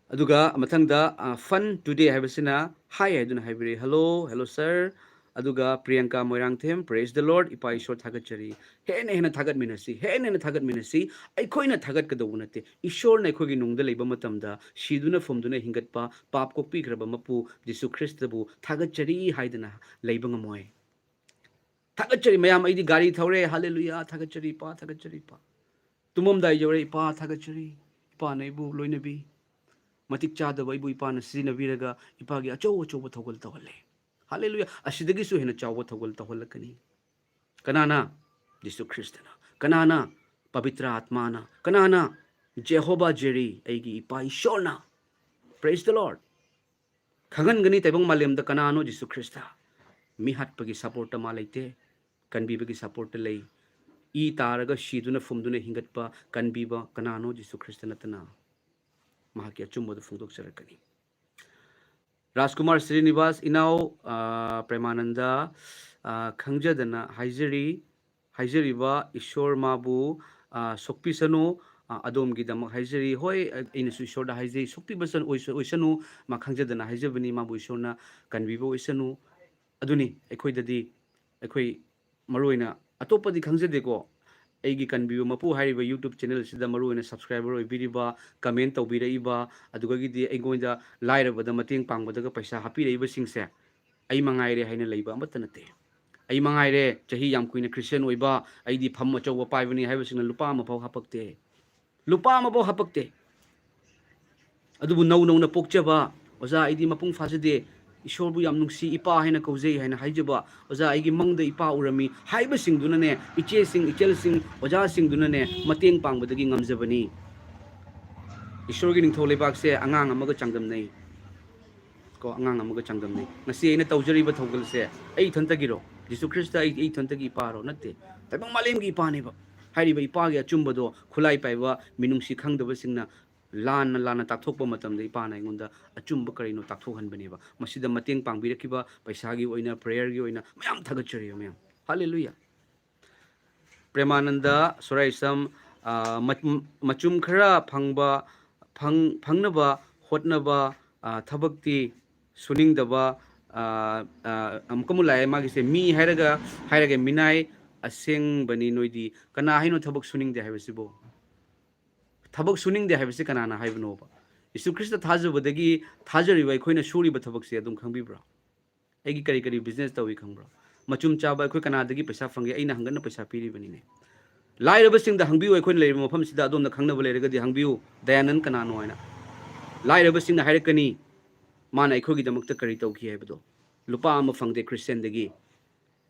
ꯑꯗꯨꯒ ꯃꯊꯪꯗ, ꯑ, fun today ꯍꯥꯏꯕꯁꯤꯅ hi ꯍꯥꯏꯗꯨꯅ ꯍꯥꯏꯕꯤꯔꯛꯏ꯫ "Hello, hello sir, ꯑꯗꯨꯒ ꯄ꯭ꯔꯤꯌꯪꯀꯥ ꯃꯣꯏꯔꯥꯡꯊꯦꯝ, "Praise the Lord, ꯏꯄꯥ ꯏꯁꯣꯔ ꯊꯥꯒꯠꯆꯔꯤ"꯫ ꯍꯦꯟꯅ ꯍꯦꯟꯅ ꯊꯥꯒꯠꯃꯤꯟꯅꯁꯤ, ꯍꯦꯟꯅ ꯍꯦꯟꯅ ꯊꯥꯒꯠꯃꯤꯟꯅꯁꯤ꯫ ꯑꯩꯈꯣꯏꯅ ꯊꯥꯒꯠꯀꯗꯧꯕ ꯅꯠꯇꯦ, ꯏꯁꯣꯔꯅ ꯑꯩꯈꯣꯏꯒꯤ ꯅꯨꯡꯗ ꯂꯩꯕ ꯃꯇꯝꯗ, ꯁꯤꯗꯨꯅ ꯐꯨꯝꯗꯨꯅ ꯍꯤꯡꯒꯠꯄ, ꯄꯥꯞ ꯀꯣꯛꯄꯤꯈ꯭ꯔꯕ ꯃꯄꯨ ꯖꯤꯁꯨ ꯈ꯭ꯔꯤꯁꯇꯕꯨ ꯊꯥꯒꯠꯆꯔꯤ ꯍꯥꯏꯗꯅ ꯂꯩꯕ ꯉꯝꯃꯣꯏ꯫ "ꯊꯥꯒꯠꯆꯔꯤ ꯃꯌꯥꯝ, ꯑꯩꯗꯤ ꯒꯥꯔꯤ ꯊꯧꯔꯦ, ꯍꯥꯂꯦꯂꯨꯌꯥ, ꯊꯥꯒꯠꯆꯔꯤ ꯏꯄꯥ, ꯊꯥꯒꯠꯆꯔꯤ ꯏꯄꯥ꯫ ꯇꯨꯝꯃꯝꯗꯥꯏ ꯌꯧꯔꯦ, ꯏꯄꯥ ꯊꯥꯒꯠꯆꯔꯤ, ꯏꯄꯥꯅ ꯑꯩꯕꯨ ꯂꯣꯏꯅꯕꯤ꯫ ꯃꯇꯤꯛ ꯆꯥꯗꯕ ꯑꯩꯕꯨ ꯏꯄꯥꯅ ꯁꯤꯖꯤꯟꯅꯕꯤꯔꯒ ꯏꯄꯥꯒꯤ ꯑꯆꯧ ꯑꯆꯧꯕ ꯊꯧꯒꯜ ꯇꯧꯍꯜꯂꯦ꯫ ꯍꯥꯂꯦꯂꯨꯌꯥ, ꯑꯁꯤꯗꯒꯤꯁꯨ ꯍꯦꯟꯅ ꯆꯥꯎꯕ ꯊꯧꯒꯜ ꯇꯧꯍꯜꯂꯛꯀꯅꯤ"꯫ ꯀꯅꯥꯅ? ꯖꯤꯁꯨ ꯈ꯭ꯔꯤꯁꯇꯅ꯫ ꯀꯅꯥꯅ? ꯄꯕꯤꯇ꯭ꯔ ꯑꯥꯠꯃꯥꯅ꯫ ꯀꯅꯥꯅ? ꯖꯦꯍꯣꯕꯥ ꯖꯦꯔꯤ, ꯑꯩꯒꯤ ꯏꯄꯥ ꯏꯁꯣꯔꯅ꯫ Praise the Lord꯫ ꯈꯪꯍꯟꯒꯅꯤ ꯇꯥꯏꯕꯪ ꯃꯥꯂꯦꯝꯗ ꯀꯅꯥꯅꯣ ꯖꯤꯁꯨ ꯈ꯭ꯔꯤꯁꯇ꯫ ꯃꯤ ꯍꯥꯠꯄꯒꯤ ꯁꯄꯣꯔꯠꯇ ꯃꯥ ꯂꯩꯇꯦ, ꯀꯟꯕꯤꯕꯒꯤ ꯁꯄꯣꯔꯠꯇ ꯂꯩ꯫ ꯏ ꯇꯥꯔꯒ ꯁꯤꯗꯨꯅ ꯐꯨꯝꯗꯨꯅ ꯍꯤꯡꯒꯠꯄ, ꯀꯟꯕꯤꯕ ꯀꯅꯥꯅꯣ ꯖꯤꯁꯨ ꯈ꯭ꯔꯤꯁꯇ ꯅꯠꯇꯅ꯫ ꯃꯍꯥꯛꯀꯤ ꯑꯆꯨꯝꯕꯗꯨ ꯐꯣꯡꯗꯣꯛꯆꯔꯛꯀꯅꯤ꯫ ꯔꯥꯖꯀꯨꯃꯥꯔ ꯁ꯭ꯔꯤꯅꯤꯕꯥꯁ, ꯏꯅꯥꯎ, ꯑ, ꯄ꯭ꯔꯦꯃꯥꯅꯟꯗ, ꯑ, ꯈꯪꯖꯗꯅ ꯍꯥꯏꯖꯔꯤ, ꯍꯥꯏꯖꯔꯤꯕ ꯏꯁꯣꯔ ꯃꯥꯕꯨ, ꯑ, ꯁꯣꯛꯄꯤꯁꯅꯨ, ꯑ, ꯑꯗꯣꯝꯒꯤꯗꯃꯛ ꯍꯥꯏꯖꯔꯤ꯫ ꯍꯣꯏ, ꯑ, ꯑꯩꯅꯁꯨ ꯏꯁꯣꯔꯗ ꯍꯥꯏꯖꯩ, ꯁꯣꯛꯄꯤꯕꯁ-, ꯑꯣꯏꯁ-, ꯑꯣꯏꯁꯅꯨ, ꯃꯥ ꯈꯪꯖꯗꯅ ꯍꯥꯏꯖꯕꯅꯤ, ꯃꯥꯕꯨ ꯏꯁꯣꯔꯅ ꯀꯟꯕꯤꯕ ꯑꯣꯏꯁꯅꯨ꯫ ꯑꯗꯨꯅꯤ ꯑꯩꯈꯣꯏꯗꯗꯤ, ꯑꯩꯈꯣꯏ ꯃꯔꯨ ꯑꯣꯏꯅ ꯑꯇꯣꯞꯄꯗꯤ ꯈꯪꯖꯗꯦꯀꯣ, ꯑꯩꯒꯤ ꯀꯟꯕꯤꯕ ꯃꯄꯨ ꯍꯥꯏꯔꯤꯕ YouTube channel ꯑꯁꯤꯗ ꯃꯔꯨ ꯑꯣꯏꯅ subscriber ꯑꯣꯏꯕꯤꯔꯤꯕ, comment ꯇꯧꯕꯤꯔꯛꯏꯕ, ꯑꯗꯨꯗꯒꯤꯗꯤ ꯑꯩꯉꯣꯟꯗ ꯂꯥꯏꯔꯕꯗ ꯃꯇꯦꯡ ꯄꯥꯡꯕꯗꯒ ꯄꯩꯁꯥ ꯍꯥꯞꯄꯤꯔꯛꯏꯕꯁꯤꯡꯁꯦ, ꯑꯩ ꯃꯉꯥꯏꯔꯦ ꯍꯥꯏꯅ ꯂꯩꯕ ꯑꯃꯠꯇ ꯅꯠꯇꯦ꯫ ꯑꯩ ꯃꯉꯥꯏꯔꯦ ꯆꯍꯤ ꯌꯥꯝ ꯀꯨꯏꯅ Christian ꯑꯣꯏꯕ, ꯑꯩꯗꯤ ꯐꯝ ꯑꯆꯧꯕ ꯄꯥꯏꯕꯅꯤ ꯍꯥꯏꯕꯁꯤꯡꯅ ꯂꯨꯄꯥ ꯑꯃꯐꯥꯎ ꯍꯥꯄꯛꯇꯦ꯫ ꯂꯨꯄꯥ ꯑꯃꯐꯥꯎ ꯍꯥꯄꯛꯇꯦ꯫ ꯑꯗꯨꯕꯨ ꯅꯧ ꯅꯧꯅ ꯄꯣꯛꯆꯕ, "ꯑꯣꯖꯥ, ꯑꯩꯗꯤ ꯃꯄꯨꯡ ꯐꯥꯖꯗꯦ, ꯏꯁꯣꯔꯕꯨ ꯌꯥꯝ ꯅꯨꯡꯁꯤ, ꯏꯄꯥ ꯍꯥꯏꯅ ꯀꯧꯖꯩ" ꯍꯥꯏꯅ ꯍꯥꯏꯖꯕ, "ꯑꯣꯖꯥ, ꯑꯩꯒꯤ ꯃꯪꯗ ꯏꯄꯥ ꯎꯔꯝꯃꯤ" ꯍꯥꯏꯕꯁꯤꯡꯗꯨꯅꯅꯦ, ꯏꯆꯦꯁꯤꯡ, ꯏꯆꯜꯁꯤꯡ, ꯑꯣꯖꯥꯁꯤꯡꯗꯨꯅꯅꯦ ꯃꯇꯦꯡ ꯄꯥꯡꯕꯗꯒꯤ ꯉꯝꯖꯕꯅꯤ꯫ ꯏꯁꯣꯔꯒꯤ ꯅꯤꯡꯊꯧ ꯂꯩꯕꯥꯛꯁꯦ ꯑꯉꯥꯡ ꯑꯃꯒ ꯆꯥꯡꯗꯝꯅꯩ꯫ ꯀꯣ, ꯑꯉꯥꯡ ꯑꯃꯒ ꯆꯥꯡꯗꯝꯅꯩ꯫ ꯉꯁꯤ ꯑꯩꯅ ꯇꯧꯖꯔꯤꯕ ꯊꯧꯒꯜꯁꯦ ꯑꯩ ꯏꯊꯟꯇꯒꯤꯔꯣ? ꯖꯤꯁꯨ ꯈ꯭ꯔꯤꯁꯇ ꯑꯩ, ꯑꯩ ꯏꯊꯟꯇꯒꯤ ꯏꯄꯥꯔꯣ? ꯅꯠꯇꯦ꯫ ꯇꯥꯏꯕꯪ ꯃꯥꯂꯦꯝꯒꯤ ꯏꯄꯥꯅꯦꯕ꯫ ꯍꯥꯏꯔꯤꯕ ꯏꯄꯥꯒꯤ ꯑꯆꯨꯝꯕꯗꯣ ꯈꯨꯠꯂꯥꯏ ꯄꯥꯏꯕ ꯃꯤꯅꯨꯡꯁꯤ ꯈꯪꯗꯕꯁꯤꯡꯅ ꯂꯥꯟꯅ ꯂꯥꯟꯅ ꯇꯥꯛꯊꯣꯛꯄ ꯃꯇꯝꯗ ꯏꯄꯥꯅ ꯑꯩꯉꯣꯟꯗ ꯑꯆꯨꯝꯕ ꯀꯔꯤꯅꯣ ꯇꯥꯛꯊꯣꯛꯍꯟꯕꯅꯦꯕ꯫ ꯃꯁꯤꯗ ꯃꯇꯦꯡ ꯄꯥꯡꯕꯤꯔꯛꯈꯤꯕ ꯄꯩꯁꯥꯒꯤ ꯑꯣꯏꯅ, prayer ꯒꯤ ꯑꯣꯏꯅ ꯃꯌꯥꯝ ꯊꯥꯒꯠꯆꯔꯤ ꯃꯌꯥꯝ꯫ ꯍꯥꯂꯦꯂꯨꯌꯥ꯫ ꯄ꯭ꯔꯦꯃꯥꯅꯟꯗ ꯁꯣꯔꯥꯏꯁꯝ, ꯑ, ꯃ-, ꯃꯆꯨꯝ ꯈꯔ ꯐꯪꯕ, ꯐꯪ-, ꯐꯪꯅꯕ ꯍꯣꯠꯅꯕ, ꯑ, ꯊꯕꯛꯇꯤ ꯁꯨꯅꯤꯡꯗꯕ, ꯑꯥ, ꯑꯥ, ꯑꯃꯨꯛꯀ ꯑꯃꯨꯛ ꯂꯥꯛꯑꯦ ꯃꯥꯒꯤꯁꯦ, "ꯃꯤ ꯍꯥꯏꯔꯒ, ꯍꯥꯏꯔꯒ ꯃꯤꯅꯥꯏ ꯑꯁꯦꯡꯕꯅꯤ ꯅꯣꯏꯗꯤ"꯫ ꯀꯅꯥ ꯍꯥꯏꯅꯣ ꯊꯕꯛ ꯁꯨꯅꯤꯡꯗꯦ ꯍꯥꯏꯕꯁꯤꯕꯨ? ꯊꯕꯛ ꯁꯨꯅꯤꯡꯗꯦ ꯍꯥꯏꯕꯁꯤ ꯀꯅꯥꯅ ꯍꯥꯏꯕꯅꯣꯕ? ꯌꯤꯁꯨ ꯈ꯭ꯔꯤꯁꯇ ꯊꯥꯖꯕꯗꯒꯤ ꯊꯥꯖꯔꯤꯕ ꯑꯩꯈꯣꯏꯅ ꯁꯨꯔꯤꯕ ꯊꯕꯛꯁꯦ ꯑꯗꯨꯝ ꯈꯪꯕꯤꯕ꯭ꯔꯥ? ꯑꯩꯒꯤ ꯀꯔꯤ ꯀꯔꯤ business ꯇꯧꯏ ꯈꯪꯕ꯭ꯔꯥ? ꯃꯆꯨꯝ ꯆꯥꯕ ꯑꯩꯈꯣꯏ ꯀꯅꯥꯗꯒꯤ ꯄꯩꯁꯥ ꯐꯪꯒꯦ? ꯑꯩꯅ ꯍꯪꯒꯠꯅ ꯄꯩꯁꯥ ꯄꯤꯔꯤꯕꯅꯤꯅꯦ꯫ ꯂꯥꯏꯔꯕꯁꯤꯡꯗ ꯍꯪꯕꯤꯌꯨ, ꯑꯩꯈꯣꯏꯅ ꯂꯩꯔꯤꯕ ꯃꯐꯝꯁꯤꯗ ꯑꯗꯣꯝꯅ ꯈꯪꯅꯕ ꯂꯩꯔꯒꯗꯤ ꯍꯪꯕꯤꯌꯨ, ꯗꯌꯥꯅꯟ ꯀꯅꯥꯅꯣ ꯍꯥꯏꯅ꯫ ꯂꯥꯏꯔꯕꯁꯤꯡꯅ ꯍꯥꯏꯔꯛꯀꯅꯤ, ꯃꯥꯅ ꯑꯩꯈꯣꯏꯒꯤꯗꯃꯛꯇ ꯀꯔꯤ ꯇꯧꯈꯤ ꯍꯥꯏꯕꯗꯣ꯫ ꯂꯨꯄꯥ ꯑꯃ ꯐꯪꯗꯦ ꯈ꯭ꯔꯤꯁꯇꯤꯌꯥꯟꯗꯒꯤ꯫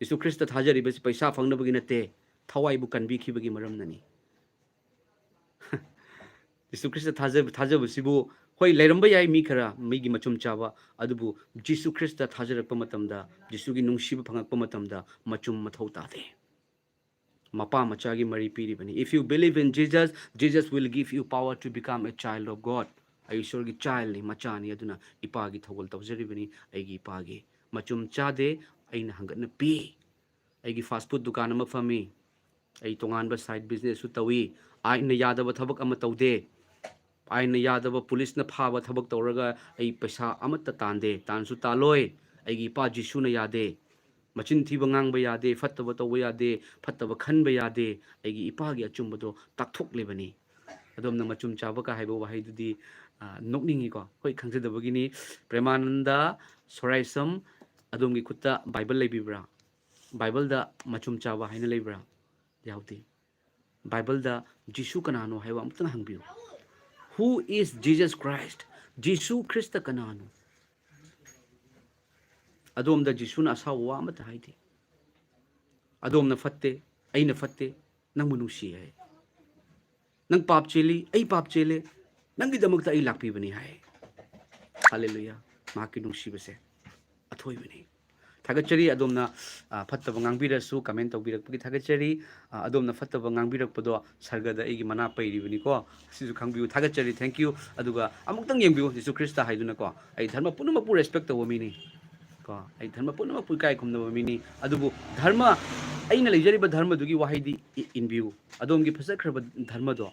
ꯌꯤꯁꯨ ꯈ꯭ꯔꯤꯁꯇ ꯊꯥꯖꯔꯤꯕꯁꯤ ꯄꯩꯁꯥ ꯐꯪꯅꯕꯒꯤ ꯅꯠꯇꯦ, ꯊꯋꯥꯏꯕꯨ ꯀꯟꯕꯤꯈꯤꯕꯒꯤ ꯃꯔꯝꯅꯅꯤ꯫ ꯌꯤꯁꯨ ꯈ꯭ꯔꯤꯁꯇ ꯊꯥꯖꯕ, ꯊꯥꯖꯕꯁꯤꯕꯨ, ꯍꯣꯏ, ꯂꯩꯔꯝꯕ ꯌꯥꯏ ꯃꯤ ꯈꯔ ꯃꯤꯒꯤ ꯃꯆꯨꯝ ꯆꯥꯕ, ꯑꯗꯨꯕꯨ ꯖꯤꯁꯨ ꯈ꯭ꯔꯤꯁꯇ ꯊꯥꯖꯔꯛꯄ ꯃꯇꯝꯗ, ꯖꯤꯁꯨꯒꯤ ꯅꯨꯡꯁꯤꯕ ꯐꯪꯉꯛꯄ ꯃꯇꯝꯗ ꯃꯆꯨꯝ ꯃꯊꯧ ꯇꯥꯗꯦ꯫ ꯃꯄꯥ ꯃꯆꯥꯒꯤ ꯃꯔꯤ ꯄꯤꯔꯤꯕꯅꯤ꯫ If you believe in Jesus, Jesus will give you power to become a child of God. ꯑꯩ ꯏꯁꯣꯔꯒꯤ childꯅꯤ, ꯃꯆꯥꯅꯤ, ꯑꯗꯨꯅ ꯏꯄꯥꯒꯤ ꯊꯧꯒꯜ ꯇꯧꯖꯔꯤꯕꯅꯤ, ꯑꯩꯒꯤ ꯏꯄꯥꯒꯤ꯫ ꯃꯆꯨꯝ ꯆꯥꯗꯦ, ꯑꯩꯅ ꯍꯪꯒꯠꯅ ꯄꯤ꯫ ꯑꯩꯒꯤ fast food ꯗꯨꯀꯥꯟ ꯑꯃ ꯐꯝꯃꯤ, ꯑꯩ ꯇꯣꯉꯥꯟꯕ side businessꯁꯨ ꯇꯧꯏ, ꯑꯥꯏꯟꯅ ꯌꯥꯗꯕ ꯊꯕꯛ ꯑꯃ ꯇꯧꯗꯦ, ꯑꯥꯏꯟꯅ ꯌꯥꯗꯕ ꯄꯨꯂꯤꯁꯅ ꯐꯥꯕ ꯊꯕꯛ ꯇꯧꯔꯒ ꯑꯩ ꯄꯩꯁꯥ ꯑꯃꯠꯇ ꯇꯥꯟꯗꯦ, ꯇꯥꯟꯁꯨ ꯇꯥꯜꯂꯣꯏ꯫ ꯑꯩꯒꯤ ꯏꯄꯥ ꯖꯤꯁꯨꯅ ꯌꯥꯗꯦ, ꯃꯆꯤꯟ ꯊꯤꯕ ꯉꯥꯡꯕ ꯌꯥꯗꯦ, ꯐꯠꯇꯕ ꯇꯧꯕ ꯌꯥꯗꯦ, ꯐꯠꯇꯕ ꯈꯟꯕ ꯌꯥꯗꯦ꯫ ꯑꯩꯒꯤ ꯏꯄꯥꯒꯤ ꯑꯆꯨꯝꯕꯗꯣ ꯇꯥꯛꯊꯣꯛꯂꯤꯕꯅꯤ꯫ ꯑꯗꯣꯝꯅ ꯃꯆꯨꯝ ꯆꯥꯕ ꯀ ꯍꯥꯏꯕ ꯋꯥꯍꯩꯗꯨꯗꯤ, ꯑ, ꯅꯣꯛꯅꯤꯡꯉꯤꯀꯣ? ꯍꯣꯏ, ꯈꯪꯖꯗꯕꯒꯤꯅꯤ꯫ ꯄ꯭ꯔꯦꯃꯥꯅꯟꯗ ꯁꯣꯔꯥꯏꯁꯝ, ꯑꯗꯣꯝꯒꯤ ꯈꯨꯠꯇ ꯕꯥꯏꯕꯜ ꯂꯩꯕꯤꯕ꯭ꯔꯥ? ꯕꯥꯏꯕꯜꯗ ꯃꯆꯨꯝ ꯆꯥꯕ ꯍꯥꯏꯅ ꯂꯩꯕ꯭ꯔꯥ? ꯌꯥꯎꯗꯦ꯫ ꯕꯥꯏꯕꯜꯗ ꯖꯤꯁꯨ ꯀꯅꯥꯅꯣ ꯍꯥꯏꯕ ꯑꯃꯨꯛꯇꯪ ꯍꯪꯕꯤꯌꯨ꯫ Who is Jesus Christ? Jesus Christ ꯀꯅꯥꯅꯣ? ꯑꯗꯣꯝꯗ ꯖꯤꯁꯨꯅ ꯑꯁꯥꯎꯕ ꯋꯥ ꯑꯃꯠꯇ ꯍꯥꯏꯗꯦ꯫ ꯑꯗꯣꯝꯅ ꯐꯠꯇꯦ, ꯑꯩꯅ ꯐꯠꯇꯦ, ꯅꯪꯕꯨ ꯅꯨꯡꯁꯤ ꯍꯥꯏ꯫ ꯅꯪ ꯄꯥꯞ ꯆꯦꯜꯂꯤ, ꯑꯩ ꯄꯥꯞ ꯆꯦꯜꯂꯦ, ꯅꯪꯒꯤꯗꯃꯛꯇ ꯑꯩ ꯂꯥꯛꯄꯤꯕꯅꯤ ꯍꯥꯏ꯫ ꯍꯥꯂꯦꯂꯨꯌꯥ꯫ ꯃꯍꯥꯛꯀꯤ ꯅꯨꯡꯁꯤꯕꯁꯦ ꯑꯊꯣꯏꯕꯅꯤ꯫ ꯊꯥꯒꯠꯆꯔꯤ ꯑꯗꯣꯝꯅ, ꯑ, ꯐꯠꯇꯕ ꯉꯥꯡꯕꯤꯔꯁꯨ comment ꯇꯧꯕꯤꯔꯛꯄꯒꯤ ꯊꯥꯒꯠꯆꯔꯤ꯫ ꯑ, ꯑꯗꯣꯝꯅ ꯐꯠꯇꯕ ꯉꯥꯡꯕꯤꯔꯛꯄꯗꯣ ꯁꯔꯒꯗ ꯑꯩꯒꯤ ꯃꯅꯥ ꯄꯩꯔꯤꯕꯅꯤꯀꯣ꯫ ꯁꯤꯁꯨ ꯈꯪꯕꯤꯌꯨ꯫ ꯊꯥꯒꯠꯆꯔꯤ, thank you꯫ ꯑꯗꯨꯒ ꯑꯃꯨꯛꯇꯪ ꯌꯦꯡꯕꯤꯌꯨ, ꯖꯤꯁꯨ ꯈ꯭ꯔꯤꯁꯇ ꯍꯥꯏꯗꯨꯅꯀꯣ, "ꯑꯩ ꯙꯔꯃ ꯄꯨꯝꯅꯃꯛꯄꯨ respect ꯇꯧꯕ ꯃꯤꯅꯤ꯫ ꯀꯣ, ꯑꯩ ꯙꯔꯃ ꯄꯨꯝꯅꯃꯛꯄꯨ ꯏꯀꯥꯏ ꯈꯨꯝꯅꯕ ꯃꯤꯅꯤ꯫ ꯑꯗꯨꯕꯨ ꯙꯔꯃ, ꯑꯩꯅ ꯂꯩꯖꯔꯤꯕ ꯙꯔꯃꯗꯨꯒꯤ ꯋꯥꯍꯩꯗꯤ ꯏ-, ꯏꯟꯕꯤꯌꯨ꯫ ꯑꯗꯣꯝꯒꯤ ꯐꯖꯈ꯭ꯔꯕ ꯙꯔꯃꯗꯣ,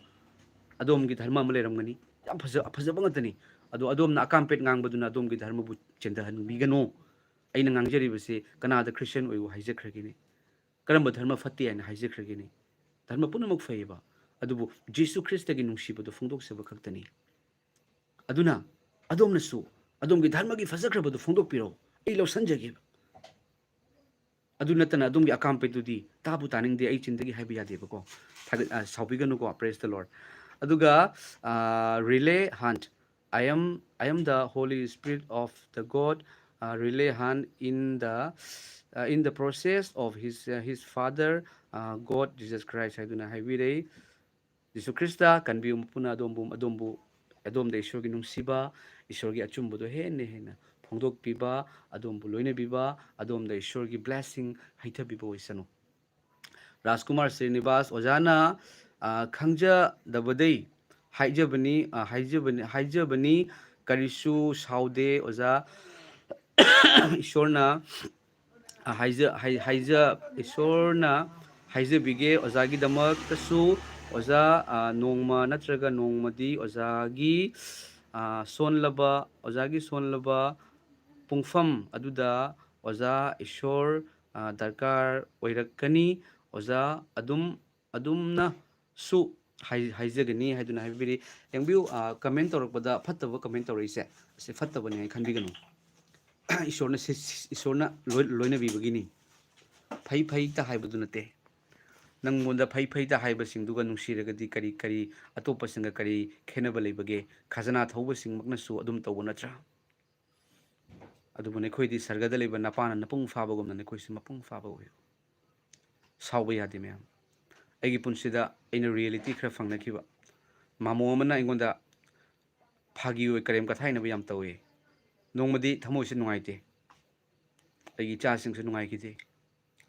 ꯑꯗꯣꯝꯒꯤ ꯙꯔꯃ ꯑꯃ ꯂꯩꯔꯝꯒꯅꯤ꯫ ꯌꯥꯝ ꯐꯖ-, ꯐꯖꯕ ꯉꯥꯛꯇꯅꯤ꯫ ꯑꯗꯣ ꯑꯗꯣꯝꯅ ꯑꯀꯥꯝꯄꯦꯠ ꯉꯥꯡꯕꯗꯨꯅ ꯑꯗꯣꯝꯒꯤ ꯙꯔꯃꯕꯨ ꯆꯦꯟꯊꯍꯟꯕꯤꯒꯅꯨ"꯫ ꯑꯩꯅ ꯉꯥꯡꯖꯔꯤꯕꯁꯤ ꯀꯅꯥꯗ ꯈ꯭ꯔꯤꯁꯇꯤꯌꯥꯟ ꯑꯣꯏꯌꯨ ꯍꯥꯏꯖꯈ꯭ꯔꯒꯦꯅꯦ? ꯀꯔꯝꯕ ꯙꯔꯃ ꯐꯠꯇꯦ ꯍꯥꯏꯅ ꯍꯥꯏꯖꯈ꯭ꯔꯒꯦꯅꯦ? ꯙꯔꯃ ꯄꯨꯝꯅꯃꯛ ꯐꯩꯌꯦꯕ, ꯑꯗꯨꯕꯨ ꯖꯤꯁꯨ ꯈ꯭ꯔꯤꯁꯇꯒꯤ ꯅꯨꯡꯁꯤꯕꯗꯨ ꯐꯣꯡꯗꯣꯛꯆꯕ ꯈꯛꯇꯅꯤ꯫ ꯑꯗꯨꯅ ꯑꯗꯣꯝꯅꯁꯨ ꯑꯗꯣꯝꯒꯤ ꯙꯔꯃꯒꯤ ꯐꯖꯈ꯭ꯔꯕꯗꯨ ꯐꯣꯡꯗꯣꯛꯄꯤꯔꯛꯎ, ꯑꯩ ꯂꯧꯁꯟꯖꯒꯦꯕ꯫ ꯑꯗꯨ ꯅꯠꯇꯅ ꯑꯗꯣꯝꯒꯤ ꯑꯀꯥꯝꯄꯩꯗꯨꯗꯤ ꯇꯥꯕꯨ ꯇꯥꯅꯤꯡꯗꯦ, ꯑꯩ ꯆꯤꯟꯗꯒꯤ ꯍꯥꯏꯕ ꯌꯥꯗꯦꯕꯀꯣ꯫ ꯊꯥꯒꯠ-, ꯑ, ꯁꯥꯎꯕꯤꯒꯅꯨꯀꯣ, praise the Lord꯫ ꯑꯗꯨꯒ, ꯑ, Riley Hunt, "I am, I am the Holy Spirit of the God, uh, Riley Hunt in the, uh, in the process of his, uh, his Father, uh, God Jesus Christ" ꯍꯥꯏꯗꯨꯅ ꯍꯥꯏꯕꯤꯔꯦ꯫ ꯖꯤꯁꯨ ꯈ꯭ꯔꯤꯁꯇ ꯀꯟꯕꯤꯌꯨ, ꯃꯄꯨꯅ ꯑꯗꯣꯝꯕꯨ, ꯑꯗꯣꯝꯕꯨ, ꯑꯗꯣꯝꯗ ꯏꯁꯣꯔꯒꯤ ꯅꯨꯡꯁꯤꯕ, ꯏꯁꯣꯔꯒꯤ ꯑꯆꯨꯝꯕꯗꯣ ꯍꯦꯟꯅ ꯍꯦꯟꯅ ꯐꯣꯡꯗꯣꯛꯄꯤꯕ, ꯑꯗꯣꯝꯕꯨ ꯂꯣꯏꯅꯕꯤꯕ, ꯑꯗꯣꯝꯗ ꯏꯁꯣꯔꯒꯤ blessing ꯍꯩꯊꯕꯤꯕ ꯑꯣꯏꯁꯅꯨ꯫ ꯔꯥꯖꯀꯨꯃꯥꯔ ꯁ꯭ꯔꯤꯅꯤꯕꯥꯁ ꯑꯣꯖꯥꯅ, ꯑ, ꯈꯪꯖꯗꯕꯗꯩ ꯍꯥꯏꯖꯕꯅꯤ, ꯑ, ꯍꯥꯏꯖꯕꯅꯤ, ꯍꯥꯏꯖꯕꯅꯤ, ꯀꯔꯤꯁꯨ ꯁꯥꯎꯗꯦ ꯑꯣꯖꯥ꯫ ꯏꯁꯣꯔꯅ, ꯑ, ꯍꯥꯏꯖ-, ꯍꯥꯏ-, ꯍꯥꯏꯖ-, ꯏꯁꯣꯔꯅ ꯍꯥꯏꯖꯕꯤꯒꯦ ꯑꯣꯖꯥꯒꯤꯗꯃꯛꯇꯁꯨ꯫ ꯑꯣꯖꯥ, ꯑ, ꯅꯣꯡꯃ ꯅꯠꯇ꯭ꯔꯒ ꯅꯣꯡꯃꯗꯤ ꯑꯣꯖꯥꯒꯤ, ꯑ, ꯁꯣꯟꯂꯕ, ꯑꯣꯖꯥꯒꯤ ꯁꯣꯟꯂꯕ ꯄꯨꯡꯐꯝ ꯑꯗꯨꯗ ꯑꯣꯖꯥ ꯏꯁꯣꯔ, ꯑ, ꯗꯔꯀꯥꯔ ꯑꯣꯏꯔꯛꯀꯅꯤ꯫ ꯑꯣꯖꯥ ꯑꯗꯨꯝ, ꯑꯗꯨꯝꯅꯁꯨ ꯍꯥꯏ-, ꯍꯥꯏꯖꯒꯅꯤ ꯍꯥꯏꯗꯨꯅ ꯍꯥꯏꯕꯤꯔꯤ꯫ ꯌꯦꯡꯕꯤꯌꯨ, ꯑ, comment ꯇꯧꯔꯛꯄꯗ ꯐꯠꯇꯕ comment ꯇꯧꯔꯛꯏꯁꯦ, ꯑꯁꯤ ꯐꯠꯇꯕꯅꯤ ꯍꯥꯏꯅ ꯈꯟꯕꯤꯒꯅꯨ꯫ ꯏꯁꯣꯔꯅ ꯁꯤ-, ꯁꯤ-, ꯏꯁꯣꯔꯅ ꯂꯣꯏ-, ꯂꯣꯏꯅꯕꯤꯕꯒꯤꯅꯤ꯫ ꯐꯩ ꯐꯩꯇ ꯍꯥꯏꯕꯗꯨ ꯅꯠꯇꯦ꯫ ꯅꯪꯉꯣꯟꯗ ꯐꯩ ꯐꯩꯇ ꯍꯥꯏꯕꯁꯤꯡꯗꯨꯒ ꯅꯨꯡꯁꯤꯔꯒꯗꯤ ꯀꯔꯤ, ꯀꯔꯤ ꯑꯇꯣꯞꯄꯁꯤꯡꯒ ꯀꯔꯤ ꯈꯦꯠꯅꯕ ꯂꯩꯕꯒꯦ? ꯈꯖꯅꯥ ꯊꯧꯕꯁꯤꯡꯃꯛꯅꯁꯨ ꯑꯗꯨꯝ ꯇꯧꯕ ꯅꯠꯇ꯭ꯔꯥ? ꯑꯗꯨꯕꯨ ꯅꯈꯣꯏꯗꯤ ꯁꯔꯒꯗ ꯂꯩꯕ ꯅꯄꯥꯅ ꯅꯄꯨꯡ ꯐꯥꯕꯒꯨꯝꯅ ꯅꯈꯣꯏꯁꯨ ꯃꯄꯨꯡ ꯐꯥꯕ ꯑꯣꯏꯌꯨ꯫ ꯁꯥꯎꯕ ꯌꯥꯗꯦ ꯃꯌꯥꯝ꯫ ꯑꯩꯒꯤ ꯄꯨꯟꯁꯤꯗ ꯑꯩꯅ reality ꯈꯔ ꯐꯪꯅꯈꯤꯕ꯫ ꯃꯥꯃꯣ ꯑꯃꯅ ꯑꯩꯉꯣꯟꯗ ꯐꯥꯒꯤ ꯑꯣꯏ ꯀꯔꯦꯝ ꯀꯊꯥꯏꯅꯕ ꯌꯥꯝ ꯇꯧꯏ꯫ ꯅꯣꯡꯃꯗꯤ ꯊꯃꯣꯏꯁꯦ ꯅꯨꯡꯉꯥꯏꯇꯦ꯫ ꯑꯩꯒꯤ ꯏꯆꯥꯁꯤꯡꯁꯨ ꯅꯨꯡꯉꯥꯏꯈꯤꯗꯦ꯫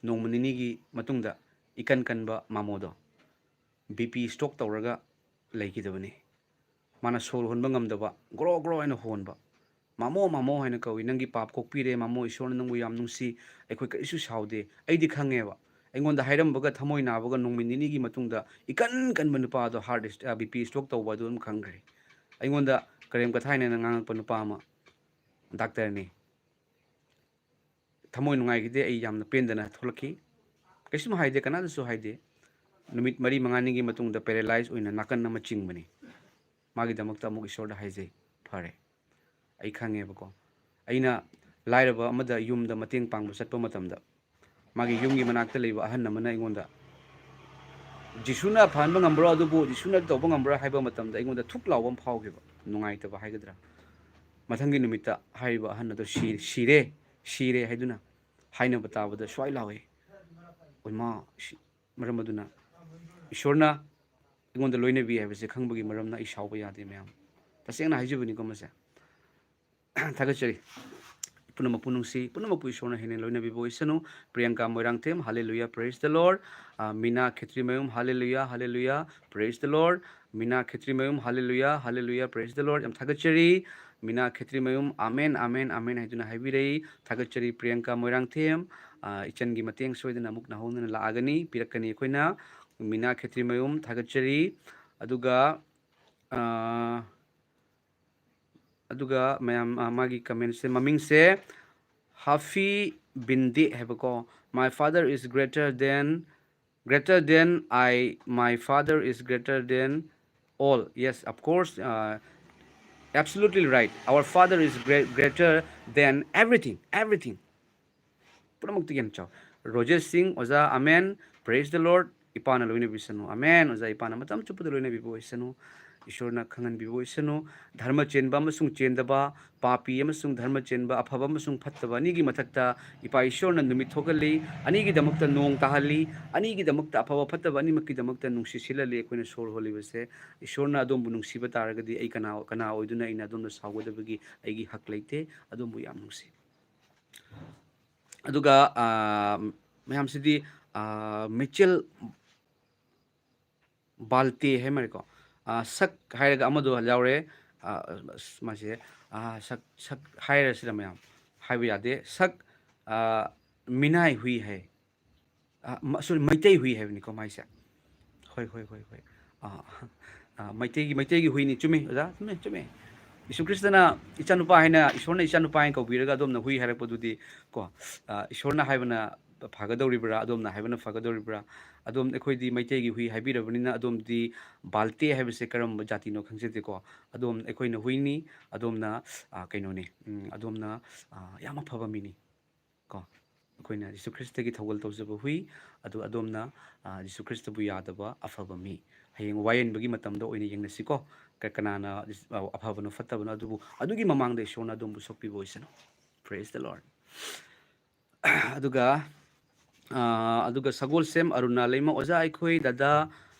ꯅꯣꯡꯃ ꯅꯤꯅꯤꯒꯤ ꯃꯇꯨꯡꯗ ꯏꯀꯟ ꯀꯟꯕ ꯃꯥꯃꯣꯗꯣ BP stroke ꯇꯧꯔꯒ ꯂꯩꯈꯤꯗꯕꯅꯤ꯫ ꯃꯥꯅ ꯁꯣꯔ ꯍꯣꯟꯕ ꯉꯝꯗꯕ, ꯒ꯭ꯔꯣ ꯒ꯭ꯔꯣ ꯍꯥꯏꯅ ꯍꯣꯟꯕ꯫ "ꯃꯥꯃꯣ, ꯃꯥꯃꯣ" ꯍꯥꯏꯅ ꯀꯧꯏ꯫ "ꯅꯪꯒꯤ ꯄꯥꯞ ꯀꯣꯛꯄꯤꯔꯦ ꯃꯥꯃꯣ, ꯏꯁꯣꯔꯅ ꯅꯪꯕꯨ ꯌꯥꯝ ꯅꯨꯡꯁꯤ, ꯑꯩꯈꯣꯏ ꯀꯔꯤꯁꯨ ꯁꯥꯎꯗꯦ"꯫ ꯑꯩꯗꯤ ꯈꯪꯉꯦꯕ꯫ ꯑꯩꯉꯣꯟꯗ ꯍꯥꯏꯔꯝꯕꯒ ꯊꯃꯣꯏ ꯅꯥꯕꯒ ꯅꯨꯃꯤꯠ ꯅꯤꯅꯤꯒꯤ ꯃꯇꯨꯡꯗ ꯏꯀꯟ ꯀꯟꯕ ꯅꯨꯄꯥ ꯑꯗꯣ heart, ꯑ, BP stroke ꯇꯧꯕ ꯑꯗꯨ ꯑꯗꯨꯝ ꯈꯪꯈ꯭ꯔꯦ꯫ ꯑꯩꯉꯣꯟꯗ ꯀꯔꯦꯝ ꯀꯊꯥꯏꯅꯅ ꯉꯥꯡꯉꯛꯄ ꯅꯨꯄꯥ ꯑꯃ, ꯗꯥꯛꯇꯔꯅꯤ꯫ ꯊꯃꯣꯏ ꯅꯨꯡꯉꯥꯏꯈꯤꯗꯦ꯫ ꯑꯩ ꯌꯥꯝꯅ ꯄꯦꯟꯗꯅ ꯊꯣꯛꯂꯛꯈꯤ꯫ ꯀꯩꯁꯨꯝ ꯍꯥꯏꯗꯦ, ꯀꯅꯥꯗꯁꯨ ꯍꯥꯏꯗꯦ꯫ ꯅꯨꯃꯤꯠ ꯃꯔꯤ ꯃꯉꯥꯅꯤꯒꯤ ꯃꯇꯨꯡꯗ ꯄꯦꯔꯦꯂꯥꯏꯁ ꯑꯣꯏꯅ ꯅꯥꯀꯟ ꯑꯃ ꯆꯤꯡꯕꯅꯤ꯫ ꯃꯥꯒꯤꯗꯃꯛꯇ ꯑꯃꯨꯛ ꯏꯁꯣꯔꯗ ꯍꯥꯏꯖꯩ, "ꯐꯔꯦ, ꯑꯩ ꯈꯪꯉꯦꯕꯀꯣ꯫ ꯑꯩꯅ ꯂꯥꯏꯔꯕ ꯑꯃꯗ ꯌꯨꯝꯗ ꯃꯇꯦꯡ ꯄꯥꯡꯕ ꯆꯠꯄ ꯃꯇꯝꯗ, ꯃꯥꯒꯤ ꯌꯨꯝꯒꯤ ꯃꯅꯥꯛꯇ ꯂꯩꯕ ꯑꯍꯟ ꯑꯃꯅ ꯑꯩꯉꯣꯟꯗ, "ꯖꯤꯁꯨꯅ ꯐꯍꯟꯕ ꯉꯝꯕ꯭ꯔꯣ? ꯑꯗꯨꯕꯨ ꯖꯤꯁꯨꯅ ꯇꯧꯕ ꯉꯝꯕ꯭ꯔꯥ?" ꯍꯥꯏꯕ ꯃꯇꯝꯗ ꯑꯩꯉꯣꯟꯗ ꯊꯨꯛ ꯂꯥꯎꯕ ꯑꯃ ꯐꯥꯎꯈꯤꯕ, ꯅꯨꯡꯉꯥꯏꯇꯕ ꯍꯥꯏꯒꯗ꯭ꯔꯥ꯫ ꯃꯊꯪꯒꯤ ꯅꯨꯃꯤꯠꯇ ꯍꯥꯏꯔꯤꯕ ꯑꯍꯟ ꯑꯗꯣ ꯁꯤ-, "ꯁꯤꯔꯦ, ꯁꯤꯔꯦ" ꯍꯥꯏꯗꯨꯅ ꯍꯥꯏꯅꯕ ꯇꯥꯕꯗ ꯁ꯭ꯋꯥꯏ ꯂꯥꯎꯋꯦ꯫ ꯑꯣꯏꯃꯥ, ꯁꯤ-, ꯃꯔꯝ ꯑꯗꯨꯅ ꯏꯁꯣꯔꯅ ꯑꯩꯉꯣꯟꯗ ꯂꯣꯏꯅꯕꯤ ꯍꯥꯏꯕꯁꯦ ꯈꯪꯕꯒꯤ ꯃꯔꯝꯅ ꯑꯩ ꯁꯥꯎꯕ ꯌꯥꯗꯦ ꯃꯌꯥꯝ꯫ ꯇꯁꯦꯡꯅ ꯍꯥꯏꯖꯕꯅꯤꯀꯣ ꯃꯁꯦ꯫ ꯊꯥꯒꯠꯆꯔꯤ꯫ ꯄꯨꯝꯅꯃꯛꯄꯨ ꯅꯨꯡꯁꯤ, ꯄꯨꯝꯅꯃꯛꯄꯨ ꯏꯁꯣꯔꯅ ꯍꯦꯟꯅ ꯂꯣꯏꯅꯕꯤꯕ ꯑꯣꯏꯁꯅꯨ꯫ Priyanka Moirangthem, hallelujah, praise the Lord꯫ ꯑ, ꯃꯤꯅꯥ ꯈꯦꯇ꯭ꯔꯤꯃꯌꯨꯝ, hallelujah, hallelujah, praise the Lord꯫ Meena Khetrimayum, hallelujah, hallelujah, praise the Lord꯫ ꯌꯥꯝ ꯊꯥꯒꯠꯆꯔꯤ꯫ ꯃꯤꯅꯥ ꯈꯦꯇ꯭ꯔꯤꯃꯌꯨꯝ, "ꯑꯃꯦꯟ, ꯑꯃꯦꯟ, ꯑꯃꯦꯟ" ꯍꯥꯏꯗꯨꯅ ꯍꯥꯏꯕꯤꯔꯛꯏ꯫ ꯊꯥꯒꯠꯆꯔꯤ ꯄ꯭ꯔꯤꯌꯥꯡꯀꯥ ꯃꯣꯏꯔꯥꯡꯊꯦꯝ꯫ ꯑ, ꯏꯆꯟꯒꯤ ꯃꯇꯦꯡ ꯁꯣꯏꯗꯅ ꯑꯃꯨꯛ ꯅꯧꯍꯧꯅꯅ ꯂꯥꯛꯑꯒꯅꯤ, ꯄꯤꯔꯛꯀꯅꯤ ꯑꯩꯈꯣꯏꯅ꯫ ꯃꯤꯅꯥ ꯈꯦꯇ꯭ꯔꯤꯃꯌꯨꯝ, ꯊꯥꯒꯠꯆꯔꯤ꯫ ꯑꯗꯨꯒ, ꯑ, ꯑꯗꯨꯒ ꯃꯌꯥꯝ, ꯑ, ꯃꯥꯒꯤ ꯀꯃꯦꯟꯁꯦ, ꯃꯃꯤꯡꯁꯦ ꯍꯥꯐꯤ ꯕꯤꯟꯗꯦ ꯍꯥꯏꯕꯀꯣ꯫ "My father is greater than, greater than I, my father is greater than all." Yes, of course, uh, absolutely right. Our father is great, greater than everything, everything. ꯄꯨꯝꯅꯃꯛꯇꯒꯤ ꯍꯦꯟꯅ ꯆꯥꯎ꯫ ꯔꯣꯖꯦꯁ ꯁꯤꯡ, ꯑꯣꯖꯥ, "ꯑꯃꯦꯟ, praise the Lord, ꯏꯄꯥꯅ ꯂꯣꯏꯅꯕꯤꯁꯅꯨ꯫" ꯑꯃꯦꯟ, ꯑꯣꯖꯥ, ꯏꯄꯥꯅ ꯃꯇꯝ ꯆꯨꯞꯄꯗ ꯂꯣꯏꯅꯕꯤꯕ ꯑꯣꯏꯁꯅꯨ, ꯏꯁꯣꯔꯅ ꯈꯪꯍꯟꯕꯤꯕ ꯑꯣꯏꯁꯅꯨ꯫ ꯙꯔꯃ ꯆꯦꯟꯕ ꯑꯃꯁꯨꯡ ꯆꯦꯟꯗꯕ, ꯄꯥꯄꯤ ꯑꯃꯁꯨꯡ ꯙꯔꯃ ꯆꯦꯟꯕ, ꯑꯐꯕ ꯑꯃꯁꯨꯡ ꯐꯠꯇꯕ ꯑꯅꯤꯒꯤ ꯃꯊꯛꯇ ꯏꯄꯥ ꯏꯁꯣꯔꯅ ꯅꯨꯃꯤꯠ ꯊꯣꯛꯍꯜꯂꯤ, ꯑꯅꯤꯒꯤꯗꯃꯛꯇ ꯅꯣꯡ ꯇꯥꯍꯜꯂꯤ, ꯑꯅꯤꯒꯤꯗꯃꯛꯇ ꯑꯐꯕ ꯐꯠꯇꯕ ꯑꯅꯤꯃꯛꯀꯤꯗꯃꯛꯇ ꯅꯨꯡꯁꯤꯠ ꯁꯤꯠꯍꯜꯂꯤ꯫ ꯑꯩꯈꯣꯏꯅ ꯁꯣꯔ ꯍꯣꯜꯂꯤꯕꯁꯦ, ꯏꯁꯣꯔꯅ ꯑꯗꯣꯝꯕꯨ ꯅꯨꯡꯁꯤꯕ ꯇꯥꯔꯒꯗꯤ ꯑꯩ ꯀꯅꯥ, ꯀꯅꯥ ꯑꯣꯏꯗꯨꯅ ꯑꯩꯅ ꯑꯗꯣꯝꯗ ꯁꯥꯎꯒꯗꯕꯒꯤ ꯑꯩꯒꯤ ꯍꯛ ꯂꯩꯇꯦ꯫ ꯑꯗꯣꯝꯕꯨ ꯌꯥꯝ ꯅꯨꯡꯁꯤ꯫ ꯑꯗꯨꯒ, ꯑ, ꯃꯌꯥꯝꯁꯤꯗꯤ, ꯑ, ꯃꯤꯆꯦꯜ ꯕꯥꯜꯇꯦ ꯍꯥꯏ ꯃꯥꯜꯂꯦꯀꯣ꯫ ꯑ, ꯁꯛ ꯍꯥꯏꯔꯒ ꯑꯃꯗꯣ ꯌꯥꯎꯔꯦ꯫ ꯑ, ꯑꯁ, ꯃꯥꯁꯦ, ꯑ, ꯁꯛ, ꯁꯛ ꯍꯥꯏꯔꯁꯤꯔ ꯃꯌꯥꯝ? ꯍꯥꯏꯕ ꯌꯥꯗꯦ꯫ ꯁꯛ, ꯑ, ꯃꯤꯅꯥꯏ ꯍꯨꯏ ꯍꯥꯏ꯫ ꯑ, ꯃ-, sorry, ꯃꯩꯇꯩ ꯍꯨꯏ ꯍꯥꯏꯕꯅꯤꯀꯣ ꯃꯥꯏꯁꯦ꯫ ꯍꯣꯏ, ꯍꯣꯏ, ꯍꯣꯏ, ꯍꯣꯏ꯫ ꯑ, ꯑ, ꯃꯩꯇꯩꯒꯤ, ꯃꯩꯇꯩꯒꯤ ꯍꯨꯏꯅꯤ꯫ ꯆꯨꯝꯃꯤ, ꯑꯣꯖꯥ, ꯆꯨꯝꯃꯤ, ꯆꯨꯝꯃꯤ꯫ ꯌꯤꯁꯨ ꯈ꯭ꯔꯤꯁꯇꯅ ꯏꯆꯥꯅꯨꯄꯥ ꯍꯥꯏꯅ, ꯏꯁꯣꯔꯅ ꯏꯆꯥꯅꯨꯄꯥ ꯍꯥꯏꯅ ꯀꯧꯕꯤꯔꯒ ꯑꯗꯣꯝꯅ ꯍꯨꯏ ꯍꯥꯏꯔꯛꯄꯗꯨꯗꯤ ꯀꯣ, ꯑ, ꯏꯁꯣꯔꯅ ꯍꯥꯏꯕꯅ ꯐꯒꯗꯧꯔꯤꯕ꯭ꯔꯥ, ꯑꯗꯣꯝꯅ ꯍꯥꯏꯕꯅ ꯐꯒꯗꯧꯔꯤꯕ꯭ꯔꯥ? ꯑꯗꯣꯝ, ꯑꯩꯈꯣꯏꯗꯤ ꯃꯩꯇꯩꯒꯤ ꯍꯨꯏ ꯍꯥꯏꯕꯤꯔꯕꯅꯤꯅ ꯑꯗꯣꯝꯗꯤ ꯕꯥꯜꯇꯦ ꯍꯥꯏꯕꯁꯦ ꯀꯔꯝꯕ ꯖꯥꯇꯤꯅꯣ ꯈꯪꯖꯗꯦꯀꯣ꯫ ꯑꯗꯣꯝ, ꯑꯩꯈꯣꯏꯅ ꯍꯨꯏꯅꯤ, ꯑꯗꯣꯝꯅ, ꯑ, ꯀꯩꯅꯣꯅꯤ, ꯎꯝ, ꯑꯗꯣꯝꯅ, ꯑ, ꯌꯥꯝ ꯑꯐꯕ ꯃꯤꯅꯤ ꯀꯣ꯫ ꯑꯩꯈꯣꯏꯅ ꯖꯤꯁꯨ ꯈ꯭ꯔꯤꯁꯇꯒꯤ ꯊꯧꯒꯜ ꯇꯧꯖꯕ ꯍꯨꯏ, ꯑꯗꯨ ꯑꯗꯣꯝꯅ, ꯑ, ꯖꯤꯁꯨ ꯈ꯭ꯔꯤꯁꯇꯕꯨ ꯌꯥꯗꯕ ꯑꯐꯕ ꯃꯤ꯫ ꯍꯌꯦꯡ ꯋꯥꯌꯦꯟꯕꯒꯤ ꯃꯇꯝꯗ ꯑꯣꯏꯅ ꯌꯦꯡꯅꯁꯤꯀꯣ꯫ ꯀ-, ꯀꯅꯥꯅ ꯖꯤꯁ-, ꯑ, ꯑꯐꯕꯅꯣ ꯐꯠꯇꯕꯅꯣ, ꯑꯗꯨꯕꯨ ꯑꯗꯨꯒꯤ ꯃꯃꯥꯡꯗ ꯏꯁꯣꯔꯅ ꯑꯗꯣꯝꯕꯨ ꯁꯣꯛꯄꯤꯕ ꯑꯣꯏꯁꯅꯨ꯫ Praise the Lord꯫ ꯑꯗꯨꯒ, ꯑ, ꯑꯗꯨꯒ ꯁꯒꯣꯜꯁꯦꯝ ꯑꯔꯨꯅꯥ ꯂꯩꯃ, "ꯑꯣꯖꯥ, ꯑꯩꯈꯣꯏ ꯗꯗꯥ,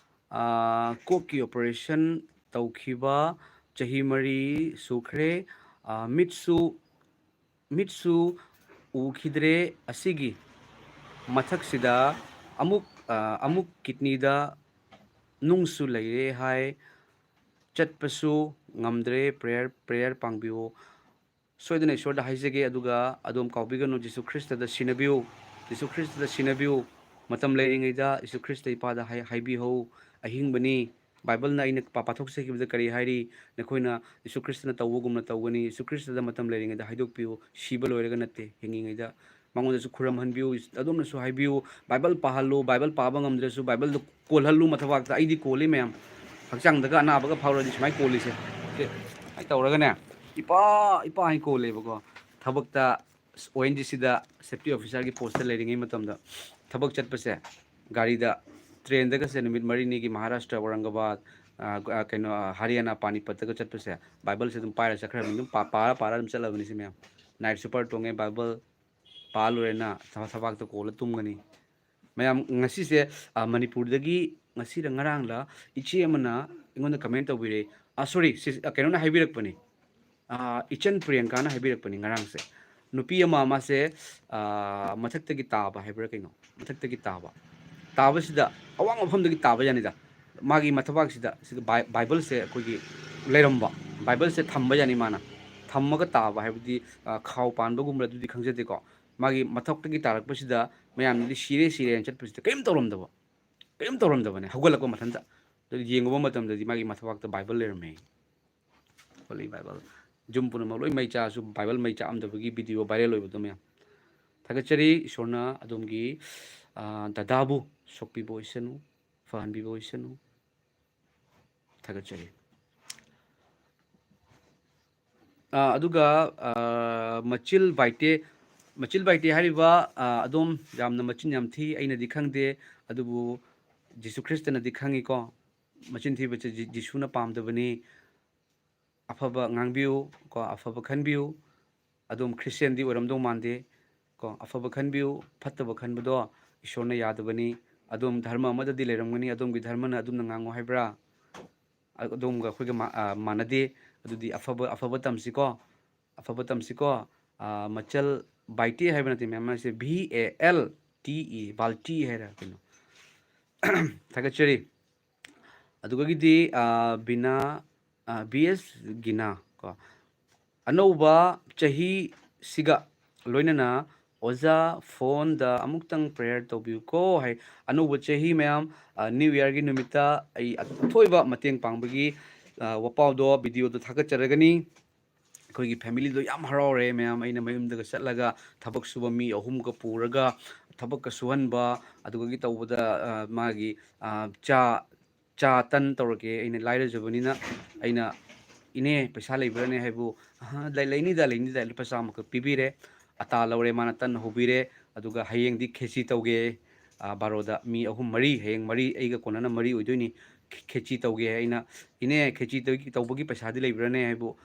ꯑ, ꯀꯣꯛꯀꯤ operation ꯇꯧꯈꯤꯕ ꯆꯍꯤ ꯃꯔꯤ ꯁꯨꯈ꯭ꯔꯦ꯫ ꯑ, ꯃꯤꯠꯁꯨ, ꯃꯤꯠꯁꯨ ꯎꯈꯤꯗ꯭ꯔꯦ꯫ ꯑꯁꯤꯒꯤ ꯃꯊꯛꯁꯤꯗ ꯑꯃꯨꯛ, ꯑ, ꯑꯃꯨꯛ kidneyꯗ ꯅꯨꯡꯁꯨ ꯂꯩꯔꯦ ꯍꯥꯏ꯫ ꯆꯠꯄꯁꯨ ꯉꯝꯗ꯭ꯔꯦ꯫ Prayer, prayer ꯄꯥꯡꯕꯤꯌꯨ꯫" ꯁꯣꯏꯗꯅ ꯏꯁꯣꯔꯗ ꯍꯥꯏꯖꯒꯦ, ꯑꯗꯨꯒ ꯑꯗꯣꯝ ꯀꯥꯎꯕꯤꯒꯅꯨ, ꯖꯤꯁꯨ ꯈ꯭ꯔꯤꯁꯇꯗ ꯁꯤꯟꯅꯕꯤꯌꯨ, ꯖꯤꯁꯨ ꯈ꯭ꯔꯤꯁꯇꯗ ꯁꯤꯟꯅꯕꯤꯌꯨ꯫ ꯃꯇꯝ ꯂꯩꯔꯤꯉꯩꯗ ꯖꯤꯁꯨ ꯈ꯭ꯔꯤꯁꯇ ꯏꯄꯥꯗ ꯍꯥꯏ-, ꯍꯥꯏꯕꯤꯍꯧ, ꯑꯍꯤꯡꯕꯅꯤ꯫ ꯕꯥꯏꯕꯜꯅ ꯑꯩꯅ ꯄꯥ-, ꯄꯥꯊꯣꯛꯆꯈꯤꯕꯗ ꯀꯔꯤ ꯍꯥꯏꯔꯤ? ꯅꯈꯣꯏꯅ ꯖꯤꯁꯨ ꯈ꯭ꯔꯤꯁꯇꯅ ꯇꯧꯕꯒꯨꯝꯅ ꯇꯧꯒꯅꯤ꯫ ꯖꯤꯁꯨ ꯈ꯭ꯔꯤꯁꯇꯗ ꯃꯇꯝ ꯂꯩꯔꯤꯉꯩꯗ ꯍꯥꯏꯗꯣꯛꯄꯤꯌꯨ, ꯁꯤꯕ ꯂꯣꯏꯔꯒ ꯅꯠꯇꯦ, ꯍꯤꯡꯉꯤꯉꯩꯗ꯫ ꯃꯉꯣꯟꯗꯁꯨ ꯈꯨꯔꯨꯝꯍꯟꯕꯤꯌꯨ, ꯑꯗꯣꯝꯅꯁꯨ ꯍꯥꯏꯕꯤꯌꯨ, ꯕꯥꯏꯕꯜ ꯄꯥꯍꯜꯂꯨ, ꯕꯥꯏꯕꯜ ꯄꯥꯕ ꯉꯝꯗ꯭ꯔꯁꯨ ꯕꯥꯏꯕꯜꯗꯣ ꯀꯣꯜꯍꯜꯂꯨ ꯃꯊꯕꯥꯛꯇ꯫ ꯑꯩꯗꯤ ꯀꯣꯜꯂꯤ ꯃꯌꯥꯝ, ꯍꯛꯆꯥꯡꯗꯒ ꯑꯅꯥꯕꯒ ꯐꯥꯎꯔꯗꯤ ꯁꯨꯃꯥꯏꯅ ꯀꯣꯜꯂꯤꯁꯦ꯫ ꯁꯦ, ꯁꯨꯃꯥꯏꯅ ꯇꯧꯔꯒꯅꯦ, "ꯏꯄꯥ, ꯏꯄꯥ" ꯍꯥꯏꯅ ꯀꯣꯜꯂꯦꯕꯀꯣ꯫ ꯊꯕꯛꯇ, ꯑꯣ ꯑꯦꯟ ꯖꯤ ꯁꯤꯗ safety officerꯒꯤ postꯇ ꯂꯩꯔꯤꯉꯩ ꯃꯇꯝꯗ ꯊꯕꯛ ꯆꯠꯄꯁꯦ, ꯒꯥꯔꯤꯗ, ꯇ꯭ꯔꯦꯟꯗꯒꯁꯦ ꯅꯨꯃꯤꯠ ꯃꯔꯤꯅꯤꯒꯤ ꯃꯍꯥꯔꯥꯁꯇ꯭ꯔ, ꯑꯧꯔꯪꯒꯕꯥꯗ, ꯑ, ꯑ, ꯀꯩꯅꯣ, ꯑ, ꯍꯔꯤꯌꯥꯅꯥ, ꯄꯥꯅꯤꯄꯠꯇꯒ ꯆꯠꯄꯁꯦ, ꯕꯥꯏꯕꯜꯁꯦ ꯑꯗꯨꯝ ꯄꯥꯏꯔ ꯆꯠꯈ꯭ꯔꯕꯅꯤ, ꯑꯗꯨꯝ ꯄꯥ-, ꯄꯥꯔ ꯄꯥꯔ ꯑꯗꯨꯝ ꯆꯠꯂꯕꯅꯤ ꯁꯤ ꯃꯌꯥꯝ꯫ Night super ꯇꯣꯡꯉꯦ, ꯕꯥꯏꯕꯜ ꯄꯥ ꯂꯣꯏꯔꯦꯅ ꯊꯕ-, ꯊꯕꯥꯛꯇ ꯀꯣꯜꯂ ꯇꯨꯝꯒꯅꯤ꯫ ꯃꯌꯥꯝ, ꯉꯁꯤꯁꯦ, ꯑ, ꯃꯅꯤꯄꯨꯔꯗꯒꯤ ꯉꯁꯤꯔ ꯉꯔꯥꯡꯂ ꯏꯆꯦ ꯑꯃꯅ ꯑꯩꯉꯣꯟꯗ comment ꯇꯧꯕꯤꯔꯦ꯫ ꯑ, sorry, ꯁꯤ, ꯑ, ꯀꯩꯅꯣꯅ ꯍꯥꯏꯕꯤꯔꯛꯄꯅꯤ꯫ ꯑ, ꯏꯆꯟ ꯄ꯭ꯔꯤꯌꯥꯡꯀꯥꯅ ꯍꯥꯏꯕꯤꯔꯛꯄꯅꯤ ꯉꯔꯥꯡꯁꯦ꯫ ꯅꯨꯄꯤ ꯑꯃ, ꯃꯥꯁꯦ, ꯑ, ꯃꯊꯛꯇꯒꯤ ꯇꯥꯕ ꯍꯥꯏꯕ꯭ꯔꯥ ꯀꯩꯅꯣ? ꯃꯊꯛꯇꯒꯤ ꯇꯥꯕ꯫ ꯇꯥꯕꯁꯤꯗ ꯑꯋꯥꯡꯕ ꯃꯐꯝꯗꯒꯤ ꯇꯥꯕ ꯖꯥꯠꯅꯤꯗ꯫ ꯃꯥꯒꯤ ꯃꯊꯕꯥꯛꯁꯤꯗ, ꯁꯤꯗ ꯕꯥꯏ-, ꯕꯥꯏꯕꯜꯁꯦ ꯑꯩꯈꯣꯏꯒꯤ ꯂꯩꯔꯝꯕ꯫ ꯕꯥꯏꯕꯜꯁꯦ ꯊꯝꯕ ꯖꯥꯠꯅꯤ ꯃꯥꯅ꯫ ꯊꯝꯃꯒ ꯇꯥꯕ ꯍꯥꯏꯕꯗꯤ, ꯑ, ꯈꯥꯎ ꯄꯥꯟꯕꯒꯨꯝꯕ꯭ꯔꯥ ꯑꯗꯨꯗꯤ ꯈꯪꯖꯗꯦꯀꯣ꯫ ꯃꯥꯒꯤ ꯃꯊꯛꯇꯒꯤ ꯇꯥꯔꯛꯄꯁꯤꯗ ꯃꯌꯥꯝꯅꯗꯤ "ꯁꯤꯔꯦ, ꯁꯤꯔꯦꯅ" ꯆꯠꯄꯁꯤꯗ ꯀꯔꯤꯝ ꯇꯧꯔꯝꯗꯕ꯫ ꯀꯔꯤꯝ ꯇꯧꯔꯝꯗꯕꯅꯦ꯫ ꯍꯧꯒꯠꯂꯛꯄ ꯃꯊꯟꯇ꯫ ꯑꯗꯨ ꯌꯦꯡꯉꯨꯕ ꯃꯇꯝꯗꯗꯤ ꯃꯥꯒꯤ ꯃꯊꯕꯥꯛꯇ ꯕꯥꯏꯕꯜ ꯂꯩꯔꯝꯃꯦ꯫ ꯍꯣꯂꯤ ꯕꯥꯏꯕꯜ꯫ ꯌꯨꯝ ꯄꯨꯝꯅꯃꯛ ꯂꯣꯏ ꯃꯩ ꯆꯥꯛꯑꯁꯨ ꯕꯥꯏꯕꯜ ꯃꯩ ꯆꯥꯛꯑꯝꯗꯕꯒꯤ ꯚꯤꯗꯤꯑꯣ ꯚꯥꯏꯔꯦꯜ ꯑꯣꯏꯕꯗꯣ ꯃꯌꯥꯝ꯫ ꯊꯥꯒꯠꯆꯔꯤ꯫ ꯏꯁꯣꯔꯅ ꯑꯗꯣꯝꯒꯤ, ꯑ, ꯗꯗꯥꯕꯨ ꯁꯣꯛꯄꯤꯕ ꯑꯣꯏꯁꯅꯨ, ꯐꯍꯟꯕꯤꯕ ꯑꯣꯏꯁꯅꯨ꯫ ꯊꯥꯒꯠꯆꯔꯤ꯫ ꯑ, ꯑꯗꯨꯒ, ꯑ, ꯃꯆꯤꯜ ꯕꯥꯏꯇꯦ, ꯃꯆꯤꯜ ꯕꯥꯏꯇꯦ ꯍꯥꯏꯔꯤꯕ, ꯑ, ꯑꯗꯣꯝ ꯌꯥꯝꯅ ꯃꯆꯤꯟ ꯌꯥꯝ ꯊꯤ, ꯑꯩꯅꯗꯤ ꯈꯪꯗꯦ, ꯑꯗꯨꯕꯨ ꯖꯤꯁꯨ ꯈ꯭ꯔꯤꯁꯇꯅꯗꯤ ꯈꯪꯉꯤꯀꯣ꯫ ꯃꯆꯤꯟ ꯊꯤꯕꯁꯦ ꯖꯤ-, ꯖꯤꯁꯨꯅ ꯄꯥꯝꯗꯕꯅꯤ꯫ ꯑꯐꯕ ꯉꯥꯡꯕꯤꯌꯨ ꯀꯣ, ꯑꯐꯕ ꯈꯟꯕꯤꯌꯨ꯫ ꯑꯗꯣꯝ ꯈ꯭ꯔꯤꯁꯇꯤꯌꯥꯟꯗꯤ ꯑꯣꯏꯔꯝꯗꯧ ꯃꯥꯟꯗꯦ ꯀꯣ꯫ ꯑꯐꯕ ꯈꯟꯕꯤꯌꯨ, ꯐꯠꯇꯕ ꯈꯟꯕꯗꯣ ꯏꯁꯣꯔꯅ ꯌꯥꯗꯕꯅꯤ꯫ ꯑꯗꯣꯝ ꯙꯔꯃ ꯑꯃꯗꯗꯤ ꯂꯩꯔꯝꯒꯅꯤ, ꯑꯗꯣꯝꯒꯤ ꯙꯔꯃꯅ ꯑꯗꯨꯝꯅ ꯉꯥꯡꯉꯨ ꯍꯥꯏꯕ꯭ꯔꯥ? ꯑꯗꯣꯝꯒ ꯑꯩꯈꯣꯏꯒ ꯃꯥ-, ꯑ, ꯃꯥꯟꯅꯗꯦ꯫ ꯑꯗꯨꯗꯤ ꯑꯐꯕ, ꯑꯐꯕ ꯇꯝꯁꯤꯀꯣ, ꯑꯐꯕ ꯇꯝꯁꯤꯀꯣ꯫ ꯑ, ꯃꯆꯜ ꯕꯥꯏꯇꯤ ꯍꯥꯏꯕ ꯅꯠꯇꯦ ꯃꯌꯥꯝ ꯍꯥꯏꯁꯦ, V A L T E, ꯕꯥꯜꯇꯤ ꯍꯥꯏꯔ ꯀꯩꯅꯣ꯫ ꯊꯥꯒꯠꯆꯔꯤ꯫ ꯑꯗꯨꯗꯒꯤꯗꯤ, ꯑ, ꯕꯤꯅꯥ, ꯑ, ꯕꯤ ꯑꯦꯁ ꯒꯤꯅꯥ ꯀꯣ, "ꯑꯅꯧꯕ ꯆꯍꯤꯁꯤꯒ ꯂꯣꯏꯅꯅ ꯑꯣꯖꯥ ꯐꯣꯟꯗ ꯑꯃꯨꯛꯇꯪ ꯄ꯭ꯔꯦꯌꯔ ꯇꯧꯕꯤꯌꯨꯀꯣ" ꯍꯥꯏ꯫ ꯑꯅꯧꯕ ꯆꯍꯤ ꯃꯌꯥꯝ, ꯑ, ꯅ꯭ꯌꯨ ꯏꯌꯥꯔꯒꯤ ꯅꯨꯃꯤꯠꯇ ꯑꯩ ꯑꯊꯣꯏꯕ ꯃꯇꯦꯡ ꯄꯥꯡꯕꯒꯤ, ꯑ, ꯋꯥꯄꯥꯎꯗꯣ, ꯚꯤꯗꯤꯑꯣꯗꯣ ꯊꯥꯒꯠꯆꯔꯒꯅꯤ꯫ ꯑꯩꯈꯣꯏꯒꯤ ꯐꯦꯃꯤꯂꯤꯗꯣ ꯌꯥꯝ ꯍꯔꯥꯎꯔꯦ ꯃꯌꯥꯝ꯫ ꯑꯩꯅ ꯃꯌꯨꯝꯗꯒ ꯆꯠꯂꯒ ꯊꯕꯛ ꯁꯨꯕ ꯃꯤ ꯑꯍꯨꯝꯒ ꯄꯨꯔꯒ ꯊꯕꯛꯀ ꯁꯨꯍꯟꯕ, ꯑꯗꯨꯗꯒꯤ ꯇꯧꯕꯗ, ꯑ, ꯃꯥꯒꯤ, ꯑ, ꯆꯥ, ꯆꯥ ꯇꯟ ꯇꯧꯔꯒꯦ꯫ ꯑꯩꯅ ꯂꯥꯏꯔꯖꯕꯅꯤꯅ ꯑꯩꯅ, "ꯏꯅꯦ, ꯄꯩꯁꯥ ꯂꯩꯕ꯭ꯔꯥꯅꯦ?" ꯍꯥꯏꯕꯨ, "ꯑꯍ, ꯂꯩ-, ꯂꯩꯅꯤꯗ, ꯂꯩꯅꯤꯗ", ꯂꯨꯄꯥ ꯆꯥꯝꯃꯈꯛ ꯄꯤꯕꯤꯔꯦ꯫ ꯑꯇꯥ ꯂꯧꯔꯦ, ꯃꯥꯅ ꯇꯟ ꯍꯧꯕꯤꯔꯦ꯫ ꯑꯗꯨꯒ ꯍꯌꯦꯡꯗꯤ ꯈꯦꯆꯤ ꯇꯧꯒꯦ꯫ ꯑ, ꯕꯥꯔꯣꯗ ꯃꯤ ꯑꯍꯨꯝ ꯃꯔꯤ, ꯍꯌꯦꯡ ꯃꯔꯤ, ꯑꯩꯒ ꯀꯣꯟꯅꯅ ꯃꯔꯤ ꯑꯣꯏꯗꯣꯏꯅꯤ꯫ ꯈꯦ-, ꯈꯦꯆꯤ ꯇꯧꯒꯦ꯫ ꯑꯩꯅ, "ꯏꯅꯦ, ꯈꯦꯆꯤ ꯇꯧ-, ꯇꯧꯕꯒꯤ ꯄꯩꯁꯥꯗꯤ ꯂꯩꯕ꯭ꯔꯥꯅꯦ?" ꯍꯥꯏꯕꯨ,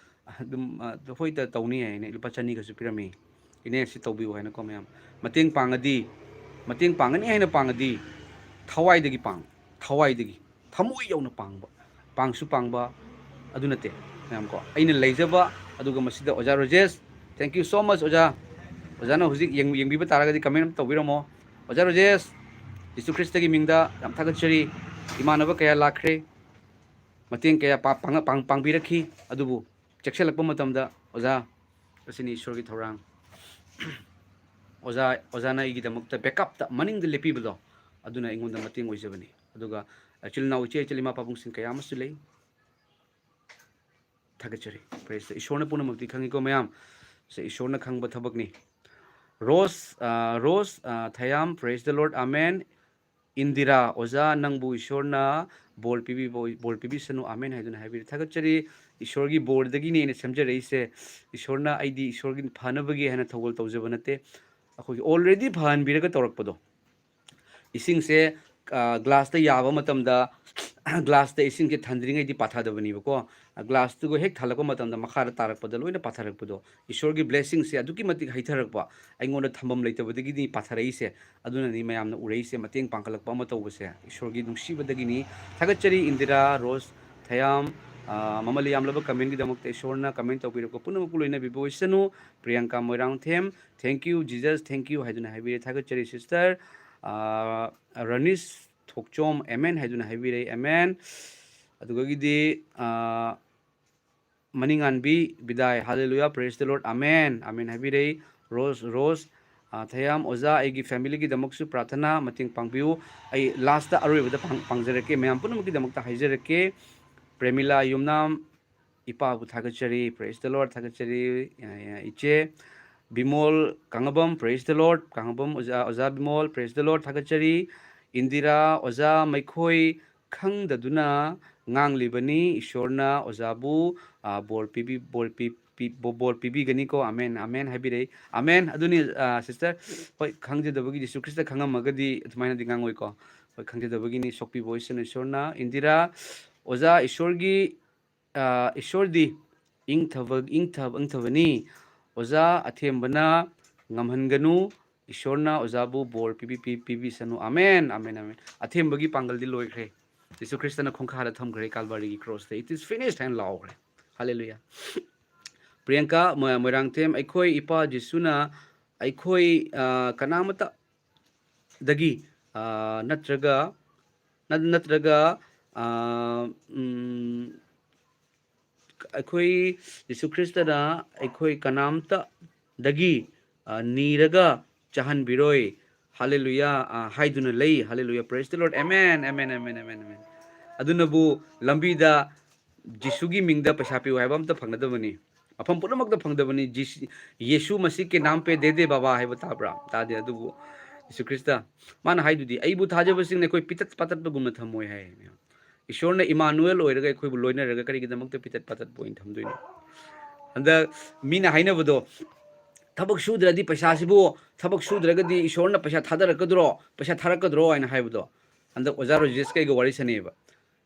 ꯑꯗꯨꯝ, ꯑ, "ꯍꯣꯏꯗ, ꯇꯧꯅꯤ" ꯍꯥꯏꯅ ꯂꯨꯄꯥ ꯆꯅꯤꯒꯁꯨ ꯄꯤꯔꯝꯃꯤ꯫ "ꯏꯅꯦ, ꯁꯤ ꯇꯧꯕꯤꯌꯨ" ꯍꯥꯏꯅꯀꯣ ꯃꯌꯥꯝ꯫ ꯃꯇꯦꯡ ꯄꯥꯡꯉꯗꯤ, ꯃꯇꯦꯡ ꯄꯥꯡꯒꯅꯤ ꯍꯥꯏꯅ ꯄꯥꯡꯉꯗꯤ ꯊꯋꯥꯏꯗꯒꯤ ꯄꯥꯡ-, ꯊꯋꯥꯏꯗꯒꯤ, ꯊꯃꯣꯏ ꯌꯧꯅ ꯄꯥꯡꯕ, ꯄꯥꯡꯁꯨ ꯄꯥꯡꯕ, ꯑꯗꯨ ꯅꯠꯇꯦ ꯃꯌꯥꯝ ꯀꯣ꯫ ꯑꯩꯅ ꯂꯩꯖꯕ, ꯑꯗꯨꯒ ꯃꯁꯤꯗ ꯑꯣꯖꯥ Rojesh, thank you so much ꯑꯣꯖꯥ꯫ ꯑꯣꯖꯥꯅ ꯍꯧꯖꯤꯛ ꯌꯦꯡ-, ꯌꯦꯡꯕꯤꯕ ꯇꯥꯔꯒꯗꯤ comment ꯑꯃ ꯇꯧꯕꯤꯔꯝꯃꯣ꯫ ꯑꯣꯖꯥ ꯔꯣꯖꯦꯁ, ꯖꯤꯁꯨ ꯈ꯭ꯔꯤꯁꯇꯒꯤ ꯃꯤꯡꯗ ꯌꯥꯝ ꯊꯥꯒꯠꯆꯔꯤ꯫ ꯏꯃꯥꯟꯅꯕ ꯀꯌꯥ ꯂꯥꯛꯈ꯭ꯔꯦ, ꯃꯇꯦꯡ ꯀꯌꯥ ꯄꯥ-, ꯄꯥꯡ-, ꯄꯥꯡ-, ꯄꯥꯡꯕꯤꯔꯛꯈꯤ, ꯑꯗꯨꯕꯨ ꯆꯦꯛꯁꯤꯜꯂꯛꯄ ꯃꯇꯝꯗ, ꯑꯣꯖꯥ, ꯑꯁꯤꯅꯤ ꯏꯁꯣꯔꯒꯤ ꯊꯧꯔꯥꯡ꯫ ꯑꯣꯖꯥ, ꯑꯣꯖꯥꯅ ꯑꯩꯒꯤꯗꯃꯛꯇ backupꯇ ꯃꯅꯤꯡꯗ ꯂꯦꯞꯄꯤꯕꯗꯣ, ꯑꯗꯨꯅ ꯑꯩꯉꯣꯟꯗ ꯃꯇꯦꯡ ꯑꯣꯏꯖꯕꯅꯤ꯫ ꯑꯗꯨꯒ ꯏꯆꯤꯜ ꯏꯅꯥꯎ, ꯏꯆꯦ ꯏꯆꯜ, ꯏꯃꯥ ꯄꯥꯕꯨꯡꯁꯤꯡ ꯀꯌꯥ ꯑꯃꯁꯨ ꯂꯩ꯫ ꯊꯥꯒꯠꯆꯔꯤ꯫ Praise the, ꯏꯁꯣꯔꯅ ꯄꯨꯝꯅꯃꯛꯇꯤ ꯈꯪꯉꯤꯀꯣ ꯃꯌꯥꯝ? ꯁꯦ, ꯏꯁꯣꯔꯅ ꯈꯪꯕ ꯊꯕꯛꯅꯤ꯫ ꯔꯣꯁ, ꯑ, ꯔꯣꯁ, ꯑ, ꯊꯌꯥꯝ, praise the Lord, amen. Indira, ꯑꯣꯖꯥ, ꯅꯪꯕꯨ ꯏꯁꯣꯔꯅ ꯕꯣꯔ ꯄꯤꯕꯤꯕ, ꯕꯣꯔ ꯄꯤꯕꯤꯁꯅꯨ, ꯑꯃꯦꯟ ꯍꯥꯏꯗꯨꯅ ꯍꯥꯏꯕꯤꯔꯦ꯫ ꯊꯥꯒꯠꯆꯔꯤ꯫ ꯏꯁꯣꯔꯒꯤ ꯕꯣꯔꯗꯒꯤꯅꯦ ꯑꯩꯅ ꯁꯦꯝꯖꯔꯛꯏꯁꯦ꯫ ꯏꯁꯣꯔꯅ ꯑꯩꯗꯤ ꯏꯁꯣꯔꯒꯤ ꯐꯅꯕꯒꯤ ꯍꯥꯏꯅ ꯊꯧꯒꯜ ꯇꯧꯖꯕ ꯅꯠꯇꯦ꯫ ꯑꯩꯈꯣꯏꯒꯤ already ꯐꯍꯟꯕꯤꯔꯒ ꯇꯧꯔꯛꯄꯗꯣ꯫ ꯏꯁꯤꯡꯁꯦ, ꯑ, ꯒ꯭ꯂꯥꯁꯇ ꯌꯥꯕ ꯃꯇꯝꯗ, ꯒ꯭ꯂꯥꯁꯇ ꯏꯁꯤꯡꯁꯦ ꯊꯟꯗ꯭ꯔꯤꯉꯩꯗꯤ ꯄꯥꯊꯗꯕꯅꯦꯕꯀꯣ꯫ ꯒ꯭ꯂꯥꯁꯇꯨꯒ ꯍꯦꯛ ꯊꯜꯂꯛꯄ ꯃꯇꯝꯗ ꯃꯈꯥꯗ ꯇꯥꯔꯛꯄꯗ ꯂꯣꯏꯅ ꯄꯥꯊꯔꯛꯄꯗꯣ, ꯏꯁꯣꯔꯒꯤ blessingꯁꯦ ꯑꯗꯨꯛꯀꯤ ꯃꯇꯤꯛ ꯍꯩꯊꯔꯛꯄ, ꯑꯩꯉꯣꯟꯗ ꯊꯝꯐꯝ ꯂꯩꯇꯕꯗꯒꯤꯗꯤ ꯄꯥꯊꯔꯛꯏꯁꯦ꯫ ꯑꯗꯨꯅꯅꯤ ꯃꯌꯥꯝꯅ ꯎꯔꯛꯏꯁꯦ, ꯃꯇꯦꯡ ꯄꯥꯡꯈꯠꯂꯛꯄ ꯑꯃ ꯇꯧꯕꯁꯦ꯫ ꯏꯁꯣꯔꯒꯤ ꯅꯨꯡꯁꯤꯕꯗꯒꯤꯅꯤ꯫ ꯊꯥꯒꯠꯆꯔꯤ ꯏꯟꯗꯤꯔꯥ, ꯔꯣꯁ, ꯊꯌꯥꯝ, ꯑ, ꯃꯃꯜ ꯌꯥꯝꯂꯕ commentꯒꯤꯗꯃꯛꯇ꯫ ꯏꯁꯣꯔꯅ comment ꯇꯧꯕꯤꯔꯛꯄ ꯄꯨꯝꯅꯃꯛꯄꯨ ꯂꯣꯏꯅꯕꯤꯕ ꯑꯣꯏꯁꯅꯨ꯫ Priyanka Moirangthem, "Thank you, Jesus, thank you" ꯍꯥꯏꯗꯨꯅ ꯍꯥꯏꯕꯤꯔꯦ꯫ ꯊꯥꯒꯠꯆꯔꯤ sister꯫ ꯑ, ꯔꯅꯤꯁ ꯊꯣꯛꯆꯣꯝ, "ꯑꯦꯃꯦꯟ" ꯍꯥꯏꯗꯨꯅ ꯍꯥꯏꯕꯤꯔꯦ꯫ ꯑꯦꯃꯦꯟ꯫ ꯑꯗꯨꯗꯒꯤꯗꯤ, ꯑ, ꯃꯅꯤꯉꯥꯟꯕꯤ ꯕꯤꯗꯥꯏ, "Hallelujah, praise the Lord, amen, amen" ꯍꯥꯏꯕꯤꯔꯛꯏ꯫ ꯔꯣꯁ, ꯔꯣꯁ, ꯑ, ꯊꯌꯥꯝ, "ꯑꯣꯖꯥ, ꯑꯩꯒꯤ familyꯒꯤꯗꯃꯛꯁꯨ ꯄ꯭ꯔꯥꯊꯅꯥ ꯃꯇꯦꯡ ꯄꯥꯡꯕꯤꯌꯨ"꯫ ꯑꯩ lastꯇ ꯑꯔꯣꯏꯕꯗ ꯄꯥꯡ-, ꯄꯥꯡꯖꯔꯛꯀꯦ, ꯃꯌꯥꯝ ꯄꯨꯝꯅꯃꯛꯀꯤꯗꯃꯛꯇ ꯍꯥꯏꯖꯔꯛꯀꯦ꯫ ꯄ꯭ꯔꯦꯃꯤꯂꯥ ꯌꯨꯝꯅꯥꯝ, ꯏꯄꯥꯕꯨ ꯊꯥꯒꯠꯆꯔꯤ, praise the Lord, ꯊꯥꯒꯠꯆꯔꯤ, ꯑ, ꯏꯆꯦ꯫ ꯕꯤꯃꯣꯜ ꯀꯥꯡꯉꯕꯝ, praise the Lord, ꯀꯥꯡꯉꯕꯝ ꯑꯣꯖꯥ, ꯑꯣꯖꯥ ꯕꯤꯃꯣꯜ, praise the Lord, ꯊꯥꯒꯠꯆꯔꯤ꯫ ꯏꯟꯗꯤꯔꯥ, "ꯑꯣꯖꯥ, ꯃꯈꯣꯏ ꯈꯪꯗꯗꯨꯅ ꯉꯥꯡꯂꯤꯕꯅꯤ, ꯏꯁꯣꯔꯅ ꯑꯣꯖꯥꯕꯨ, ꯑ, ꯕꯣꯔ ꯄꯤꯕꯤ-, ꯕꯣꯔ ꯄꯤ-, ꯄꯤ-, ꯕꯣ-, ꯕꯣꯔ ꯄꯤꯕꯤꯒꯅꯤꯀꯣ, ꯑꯃꯦꯟ, ꯑꯃꯦꯟ" ꯍꯥꯏꯕꯤꯔꯛꯏ꯫ ꯑꯃꯦꯟ꯫ ꯑꯗꯨꯅꯤ, ꯑ, sister, ꯍꯣꯏ, ꯈꯪꯖꯗꯕꯒꯤ, ꯖꯤꯁꯨ ꯈ꯭ꯔꯤꯁꯇ ꯈꯪꯉꯝꯃꯒꯗꯤ ꯑꯗꯨꯃꯥꯏꯅꯗꯤ ꯉꯥꯡꯉꯣꯏꯀꯣ꯫ ꯍꯣꯏ, ꯈꯪꯖꯗꯕꯒꯤꯅꯤ, ꯁꯣꯛꯄꯤꯕ ꯑꯣꯏꯁꯅꯨ ꯏꯁꯣꯔꯅ꯫ ꯏꯟꯗꯤꯔꯥ, "ꯑꯣꯖꯥ, ꯏꯁꯣꯔꯒꯤ, ꯑ, ꯏꯁꯣꯔꯗꯤ ꯏꯪꯊꯕ-, ꯏꯪꯊ-, ꯏꯪꯊꯕꯅꯤ꯫ ꯑꯣꯖꯥ, ꯑꯊꯦꯝꯕꯅ ꯉꯝꯍꯟꯒꯅꯨ꯫ ꯏꯁꯣꯔꯅ ꯑꯣꯖꯥꯕꯨ ꯕꯣꯔ ꯄꯤꯕꯤ-, ꯄꯤ-, ꯄꯤꯕꯤꯁꯅꯨ꯫ Amen, amen, amen". ꯑꯊꯦꯝꯕꯒꯤ ꯄꯥꯡꯒꯜꯗꯤ ꯂꯣꯏꯈ꯭ꯔꯦ꯫ ꯖꯤꯁꯨ ꯈ꯭ꯔꯤꯁꯇꯅ ꯈꯣꯡꯈꯥꯗ ꯊꯝꯈ꯭ꯔꯦ ꯀꯥꯜꯚꯥꯔꯤꯒꯤ ꯀ꯭ꯔꯣꯁꯇ꯫ "It is finished" ꯍꯥꯏꯅ ꯂꯥꯎꯈ꯭ꯔꯦ꯫ Hallelujah꯫ ꯄ꯭ꯔꯤꯌꯥꯡꯀꯥ ꯃꯣ-, ꯃꯣꯏꯔꯥꯡꯊꯦꯝ, "ꯑꯩꯈꯣꯏ ꯏꯄꯥ ꯖꯤꯁꯨꯅ ꯑꯩꯈꯣꯏ, ꯑ, ꯀꯅꯥꯃꯠꯇꯗꯒꯤ, ꯑ, ꯅꯠꯇ꯭ꯔꯒ, ꯅꯠ-, ꯅꯠꯇ꯭ꯔꯒ, ꯑ, ꯎꯝ, ꯑꯩꯈꯣꯏ ꯖꯤꯁꯨ ꯈ꯭ꯔꯤꯁꯇꯅ ꯑꯩꯈꯣꯏ ꯀꯅꯥꯝꯇꯗꯒꯤ, ꯑ, ꯅꯤꯔꯒ ꯆꯥꯍꯟꯕꯤꯔꯣꯏ꯫ Hallelujah, ꯑ, ꯍꯥꯏꯗꯨꯅ ꯂꯩ꯫ Hallelujah, praise the Lord꯫ Amen, amen, amen, amen, amen꯫ ꯑꯗꯨꯅꯕꯨ ꯂꯝꯕꯤꯗ ꯖꯤꯁꯨꯒꯤ ꯃꯤꯡꯗ ꯄꯩꯁꯥ ꯄꯤꯌꯨ ꯍꯥꯏꯕ ꯑꯝꯇ ꯐꯪꯅꯗꯕꯅꯤ꯫ ꯃꯐꯝ ꯄꯨꯝꯅꯃꯛꯇ ꯐꯪꯗꯕꯅꯤ꯫ ꯖꯤꯁꯨ, "ꯌꯦꯁꯨ ꯃꯁꯤꯍ ꯀꯦ ꯅꯥꯝ ꯄꯦ ꯗꯦ ꯗꯦ ꯕꯥꯕꯥ" ꯍꯥꯏꯕ ꯇꯥꯕ꯭ꯔꯥ? ꯇꯥꯗꯦ꯫ ꯑꯗꯨꯕꯨ ꯖꯤꯁꯨ ꯈ꯭ꯔꯤꯁꯇ ꯃꯥꯅ ꯍꯥꯏꯗꯨꯗꯤ, "ꯑꯩꯕꯨ ꯊꯥꯖꯕꯁꯤꯡꯅ ꯑꯩꯈꯣꯏ ꯄꯤꯇꯠ ꯄꯥꯇꯠꯄꯒꯨꯝꯅ ꯊꯝꯃꯣꯏ" ꯍꯥꯏ꯫ ꯏꯁꯣꯔꯅ ꯏꯃꯥꯅꯨꯑꯦꯜ ꯑꯣꯏꯔꯒ ꯑꯩꯈꯣꯏꯕꯨ ꯂꯣꯏꯅꯔꯒ ꯀꯔꯤꯒꯤꯗꯃꯛꯇ ꯄꯤꯇꯠ ꯄꯥꯇꯠꯄ ꯑꯣꯏꯅ ꯊꯝꯗꯣꯏꯅꯣ? ꯍꯟꯗꯛ ꯃꯤꯅ ꯍꯥꯏꯅꯕꯗꯣ, "ꯊꯕꯛ ꯁꯨꯗ꯭ꯔꯗꯤ ꯄꯩꯁꯥꯁꯤꯕꯨ, ꯊꯕꯛ ꯁꯨꯗ꯭ꯔꯒꯗꯤ ꯏꯁꯣꯔꯅ ꯄꯩꯁꯥ ꯊꯥꯗꯔꯛꯀꯗ꯭ꯔꯣ, ꯄꯩꯁꯥ ꯊꯥꯔꯛꯀꯗ꯭ꯔꯣ?" ꯍꯥꯏꯅ ꯍꯥꯏꯕꯗꯣ, ꯍꯟꯗꯛ ꯑꯣꯖꯥ ꯔꯣꯖꯦꯁꯀ ꯑꯩꯒ ꯋꯥꯔꯤ ꯁꯥꯟꯅꯩꯑꯕ꯫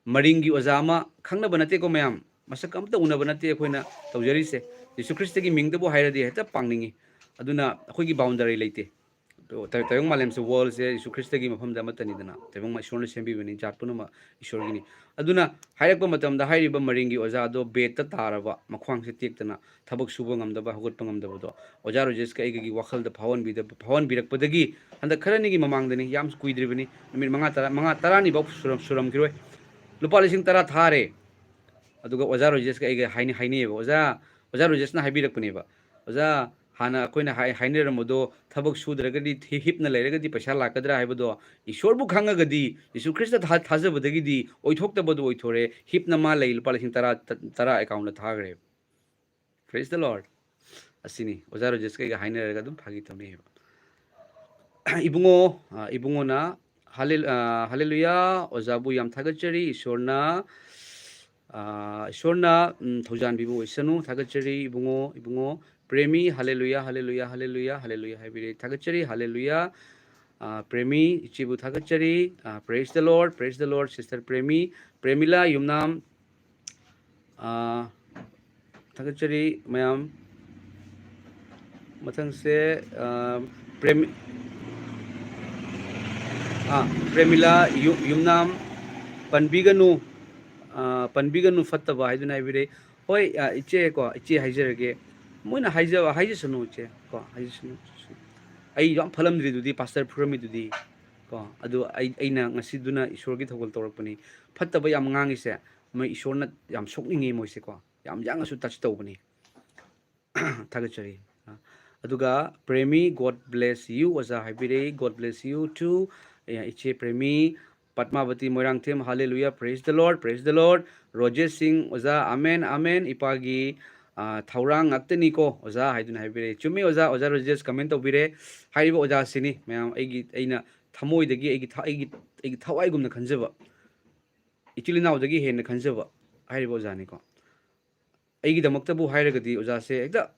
ꯃꯔꯤꯡꯒꯤ ꯑꯣꯖꯥ ꯑꯃ, ꯈꯪꯅꯕ ꯅꯠꯇꯦꯀꯣ ꯃꯌꯥꯝ, ꯃꯁꯛ ꯑꯝꯇ ꯎꯅꯕ ꯅꯠꯇꯦ ꯑꯩꯈꯣꯏꯅ ꯇꯧꯖꯔꯤꯁꯦ꯫ ꯖꯤꯁꯨ ꯈ꯭ꯔꯤꯁꯇꯒꯤ ꯃꯤꯡꯗꯕꯨ ꯍꯥꯏꯔꯗꯤ ꯍꯦꯛꯇ ꯄꯥꯡꯅꯤꯡꯉꯤ꯫ ꯑꯗꯨꯅ ꯑꯩꯈꯣꯏꯒꯤ ꯕꯥꯎꯟꯗꯔꯤ ꯂꯩꯇꯦ꯫ ꯇ-, ꯇꯥꯏꯕꯪ ꯃꯥꯂꯦꯝꯁꯦ, ꯋꯥꯔꯜꯁꯦ ꯖꯤꯁꯨ ꯈ꯭ꯔꯤꯁꯇꯒꯤ ꯃꯐꯝꯗ ꯑꯃꯠꯇꯅꯤꯗꯅ, ꯇꯥꯏꯕꯪ ꯏꯁꯣꯔꯅ ꯁꯦꯝꯕꯤꯕꯅꯤ, ꯖꯥꯠ ꯄꯨꯝꯅꯃꯛ ꯏꯁꯣꯔꯒꯤꯅꯤ꯫ ꯑꯗꯨꯅ ꯍꯥꯏꯔꯛꯄ ꯃꯇꯝꯗ ꯍꯥꯏꯔꯤꯕ ꯃꯔꯤꯡꯒꯤ ꯑꯣꯖꯥ ꯑꯗꯣ ꯕꯦꯗꯇ ꯇꯥꯔꯕ, ꯃꯈ꯭ꯋꯥꯡꯁꯦ ꯇꯦꯛꯇꯅ ꯊꯕꯛ ꯁꯨꯕ ꯉꯝꯗꯕ, ꯍꯧꯒꯠꯄ ꯉꯝꯗꯕꯗꯣ ꯑꯣꯖꯥ ꯔꯣꯖꯦꯁꯀ ꯑꯩꯒꯒꯤ ꯋꯥꯈꯜꯗ ꯐꯥꯎꯍꯟꯕꯤꯗ-, ꯐꯥꯎꯍꯟꯕꯤꯔꯛꯄꯗꯒꯤ, ꯍꯟꯗꯛ ꯈꯔꯅꯤꯒꯤ ꯃꯃꯥꯡꯗꯅꯤ, ꯌꯥꯝ ꯀꯨꯏꯗ꯭ꯔꯤꯕꯅꯤ, ꯅꯨꯃꯤꯠ ꯃꯉꯥ, ꯇꯔꯥ, ꯃꯉꯥ, ꯇꯔꯥꯅꯤꯐꯥꯎ ꯁꯨꯔꯝ-, ꯁꯨꯔꯝꯈꯤꯔꯣꯏ, ꯂꯨꯄꯥ ꯂꯤꯁꯤꯡ ꯇꯔꯥ ꯊꯥꯔꯦ꯫ ꯑꯗꯨꯒ ꯑꯣꯖꯥ ꯔꯣꯖꯦꯁꯀ ꯑꯩꯒ ꯍꯥꯏꯅ-, ꯍꯥꯏꯅꯩꯌꯦꯕ꯫ ꯑꯣꯖꯥ, ꯑꯣꯖꯥ ꯔꯣꯖꯦꯁꯅ ꯍꯥꯏꯕꯤꯔꯛꯄꯅꯦꯕ, "ꯑꯣꯖꯥ, ꯍꯥꯟꯅ ꯑꯩꯈꯣꯏꯅ ꯍꯥꯏ-, ꯍꯥꯏꯅꯔꯝꯕꯗꯣ, ꯊꯕꯛ ꯁꯨꯗ꯭ꯔꯒꯗꯤ, ꯊꯤ-, ꯍꯤꯞꯅ ꯂꯩꯔꯒꯗꯤ ꯄꯩꯁꯥ ꯂꯥꯛꯀꯗ꯭ꯔꯥ ꯍꯥꯏꯕꯗꯣ, ꯏꯁꯣꯔꯕꯨ ꯈꯪꯉꯒꯗꯤ, ꯖꯤꯁꯨ ꯈ꯭ꯔꯤꯁꯇ ꯊꯥ-, ꯊꯥꯖꯕꯗꯒꯤꯗꯤ ꯑꯣꯏꯊꯣꯛꯇꯕꯗꯨ ꯑꯣꯏꯊꯣꯔꯦ, ꯍꯤꯞꯅ ꯃꯥ ꯂꯩ, ꯂꯨꯄꯥ ꯂꯤꯁꯤꯡ ꯇꯔꯥ, ꯇꯔꯥ ꯑꯦꯀꯥꯎꯟꯗ ꯊꯥꯈ꯭ꯔꯦ"꯫ Praise the Lord꯫ ꯑꯁꯤꯅꯤ ꯑꯣꯖꯥ ꯔꯣꯖꯦꯁꯀ ꯑꯩꯒ ꯍꯥꯏꯅꯔꯒ ꯑꯗꯨꯝ ꯐꯥꯒꯤ ꯇꯧꯅꯩꯌꯦꯕ꯫ ꯏꯕꯨꯡꯉꯣ, ꯑ, ꯏꯕꯨꯡꯉꯣꯅ, "ꯍꯥꯂꯦ-, ꯑ, ꯍꯥꯂꯦꯂꯨꯌꯥ, ꯑꯣꯖꯥꯕꯨ ꯌꯥꯝ ꯊꯥꯒꯠꯆꯔꯤ, ꯏꯁꯣꯔꯅ, ꯑ, ꯏꯁꯣꯔꯅ, ꯎꯝ, ꯊꯧꯖꯥꯟꯕꯤꯕ ꯑꯣꯏꯁꯅꯨ, ꯊꯥꯒꯠꯆꯔꯤ ꯏꯕꯨꯡꯉꯣ, ꯏꯕꯨꯡꯉꯣ ꯄ꯭ꯔꯦꯃꯤ, ꯍꯥꯂꯦꯂꯨꯌꯥ, ꯍꯥꯂꯦꯂꯨꯌꯥ, ꯍꯥꯂꯦꯂꯨꯌꯥ, ꯍꯥꯂꯦꯂꯨꯌꯥ" ꯍꯥꯏꯕꯤꯔꯦ, ꯊꯥꯒꯠꯆꯔꯤ, ꯍꯥꯂꯦꯂꯨꯌꯥ꯫ ꯑ, ꯄ꯭ꯔꯦꯃꯤ, ꯏꯆꯦꯕꯨ ꯊꯥꯒꯠꯆꯔꯤ, ꯑ, praise the Lord, praise the Lord, sister Premi, ꯄ꯭ꯔꯦꯃꯤꯂꯥ ꯌꯨꯝꯅꯥꯝ, ꯑ, ꯊꯥꯒꯠꯆꯔꯤ ꯃꯌꯥꯝ꯫ ꯃꯊꯪꯁꯦ, ꯑ, ꯄ꯭ꯔꯦꯃꯤ-, ꯑ, ꯄ꯭ꯔꯦꯃꯤꯂꯥ ꯌꯨ-, ꯌꯨꯝꯅꯥꯝ, "ꯄꯟꯕꯤꯒꯅꯨ, ꯑ, ꯄꯟꯕꯤꯒꯅꯨ ꯐꯠꯇꯕ" ꯍꯥꯏꯗꯨꯅ ꯍꯥꯏꯕꯤꯔꯛꯏ꯫ ꯍꯣꯏ, ꯑ, ꯏꯆꯦ ꯀꯣ, ꯏꯆꯦ ꯍꯥꯏꯖꯔꯒꯦ꯫ ꯃꯣꯏꯅ ꯍꯥꯏꯖꯕ, ꯍꯥꯏꯖꯁꯅꯨ ꯏꯆꯦ ꯀꯣ, ꯍꯥꯏꯖꯁꯅꯨ꯫ ꯑꯩ ꯌꯥꯝ ꯐꯠꯂꯝꯗ꯭ꯔꯤꯗꯨꯗꯤ, ꯄꯥꯁꯇꯔ ꯐꯨꯔꯝꯃꯤꯗꯨꯗꯤ ꯀꯣ꯫ ꯑꯗꯨ ꯑꯩ, ꯑꯩꯅ ꯉꯁꯤꯗꯨꯅ ꯏꯁꯣꯔꯒꯤ ꯊꯧꯒꯜ ꯇꯧꯔꯛꯄꯅꯤ꯫ ꯐꯠꯇꯕ ꯌꯥꯝ ꯉꯥꯡꯉꯤꯁꯦ, ꯃꯣꯏ ꯏꯁꯣꯔꯅ ꯌꯥꯝ ꯁꯣꯛꯅꯤꯡꯉꯤ ꯃꯣꯏꯁꯦ ꯀꯣ꯫ ꯌꯥꯝ ꯌꯥꯡꯅꯁꯨ touch ꯇꯧꯕꯅꯤ꯫ ꯊꯥꯒꯠꯆꯔꯤ꯫ ꯑꯗꯨꯒ ꯄ꯭ꯔꯦꯃꯤ, "God bless you" ꯑꯣꯖꯥ ꯍꯥꯏꯕꯤꯔꯛꯏ꯫ God bless you too, ꯏꯆꯦ ꯄ꯭ꯔꯦꯃꯤ꯫ ꯄꯗꯃꯥꯕꯇꯤ Moirangthem, Hallelujah, praise the Lord, praise the Lord꯫ Rojesh ꯁꯤꯡ, ꯑꯣꯖꯥ, ꯑꯃꯦꯟ, ꯑꯃꯦꯟ, ꯏꯄꯥꯒꯤ, ꯑ, ꯊꯧꯔꯥꯡ ꯉꯥꯛꯇꯅꯤꯀꯣ ꯑꯣꯖꯥ ꯍꯥꯏꯗꯨꯅ ꯍꯥꯏꯕꯤꯔꯛꯑꯦ꯫ ꯆꯨꯝꯃꯤ ꯑꯣꯖꯥ, ꯑꯣꯖꯥ ꯔꯣꯖꯦꯁ comment ꯇꯧꯕꯤꯔꯦ꯫ ꯍꯥꯏꯔꯤꯕ ꯑꯣꯖꯥꯁꯤꯅꯤ ꯃꯌꯥꯝ ꯑꯩꯒꯤ, ꯑꯩꯅ ꯊꯃꯣꯏꯗꯒꯤ ꯑꯩꯒꯤ ꯊ-, ꯑꯩꯒꯤ, ꯑꯩꯒꯤ ꯊꯋꯥꯏꯒꯨꯝꯅ ꯈꯟꯖꯕ, ꯏꯆꯤꯜ ꯏꯅꯥꯎꯗꯒꯤ ꯍꯦꯟꯅ ꯈꯟꯖꯕ ꯍꯥꯏꯔꯤꯕ ꯑꯣꯖꯥꯅꯤꯀꯣ꯫ ꯑꯩꯒꯤꯗꯃꯛꯇꯕꯨ ꯍꯥꯏꯔꯒꯗꯤ ꯑꯣꯖꯥꯁꯦ ꯍꯦꯛꯇ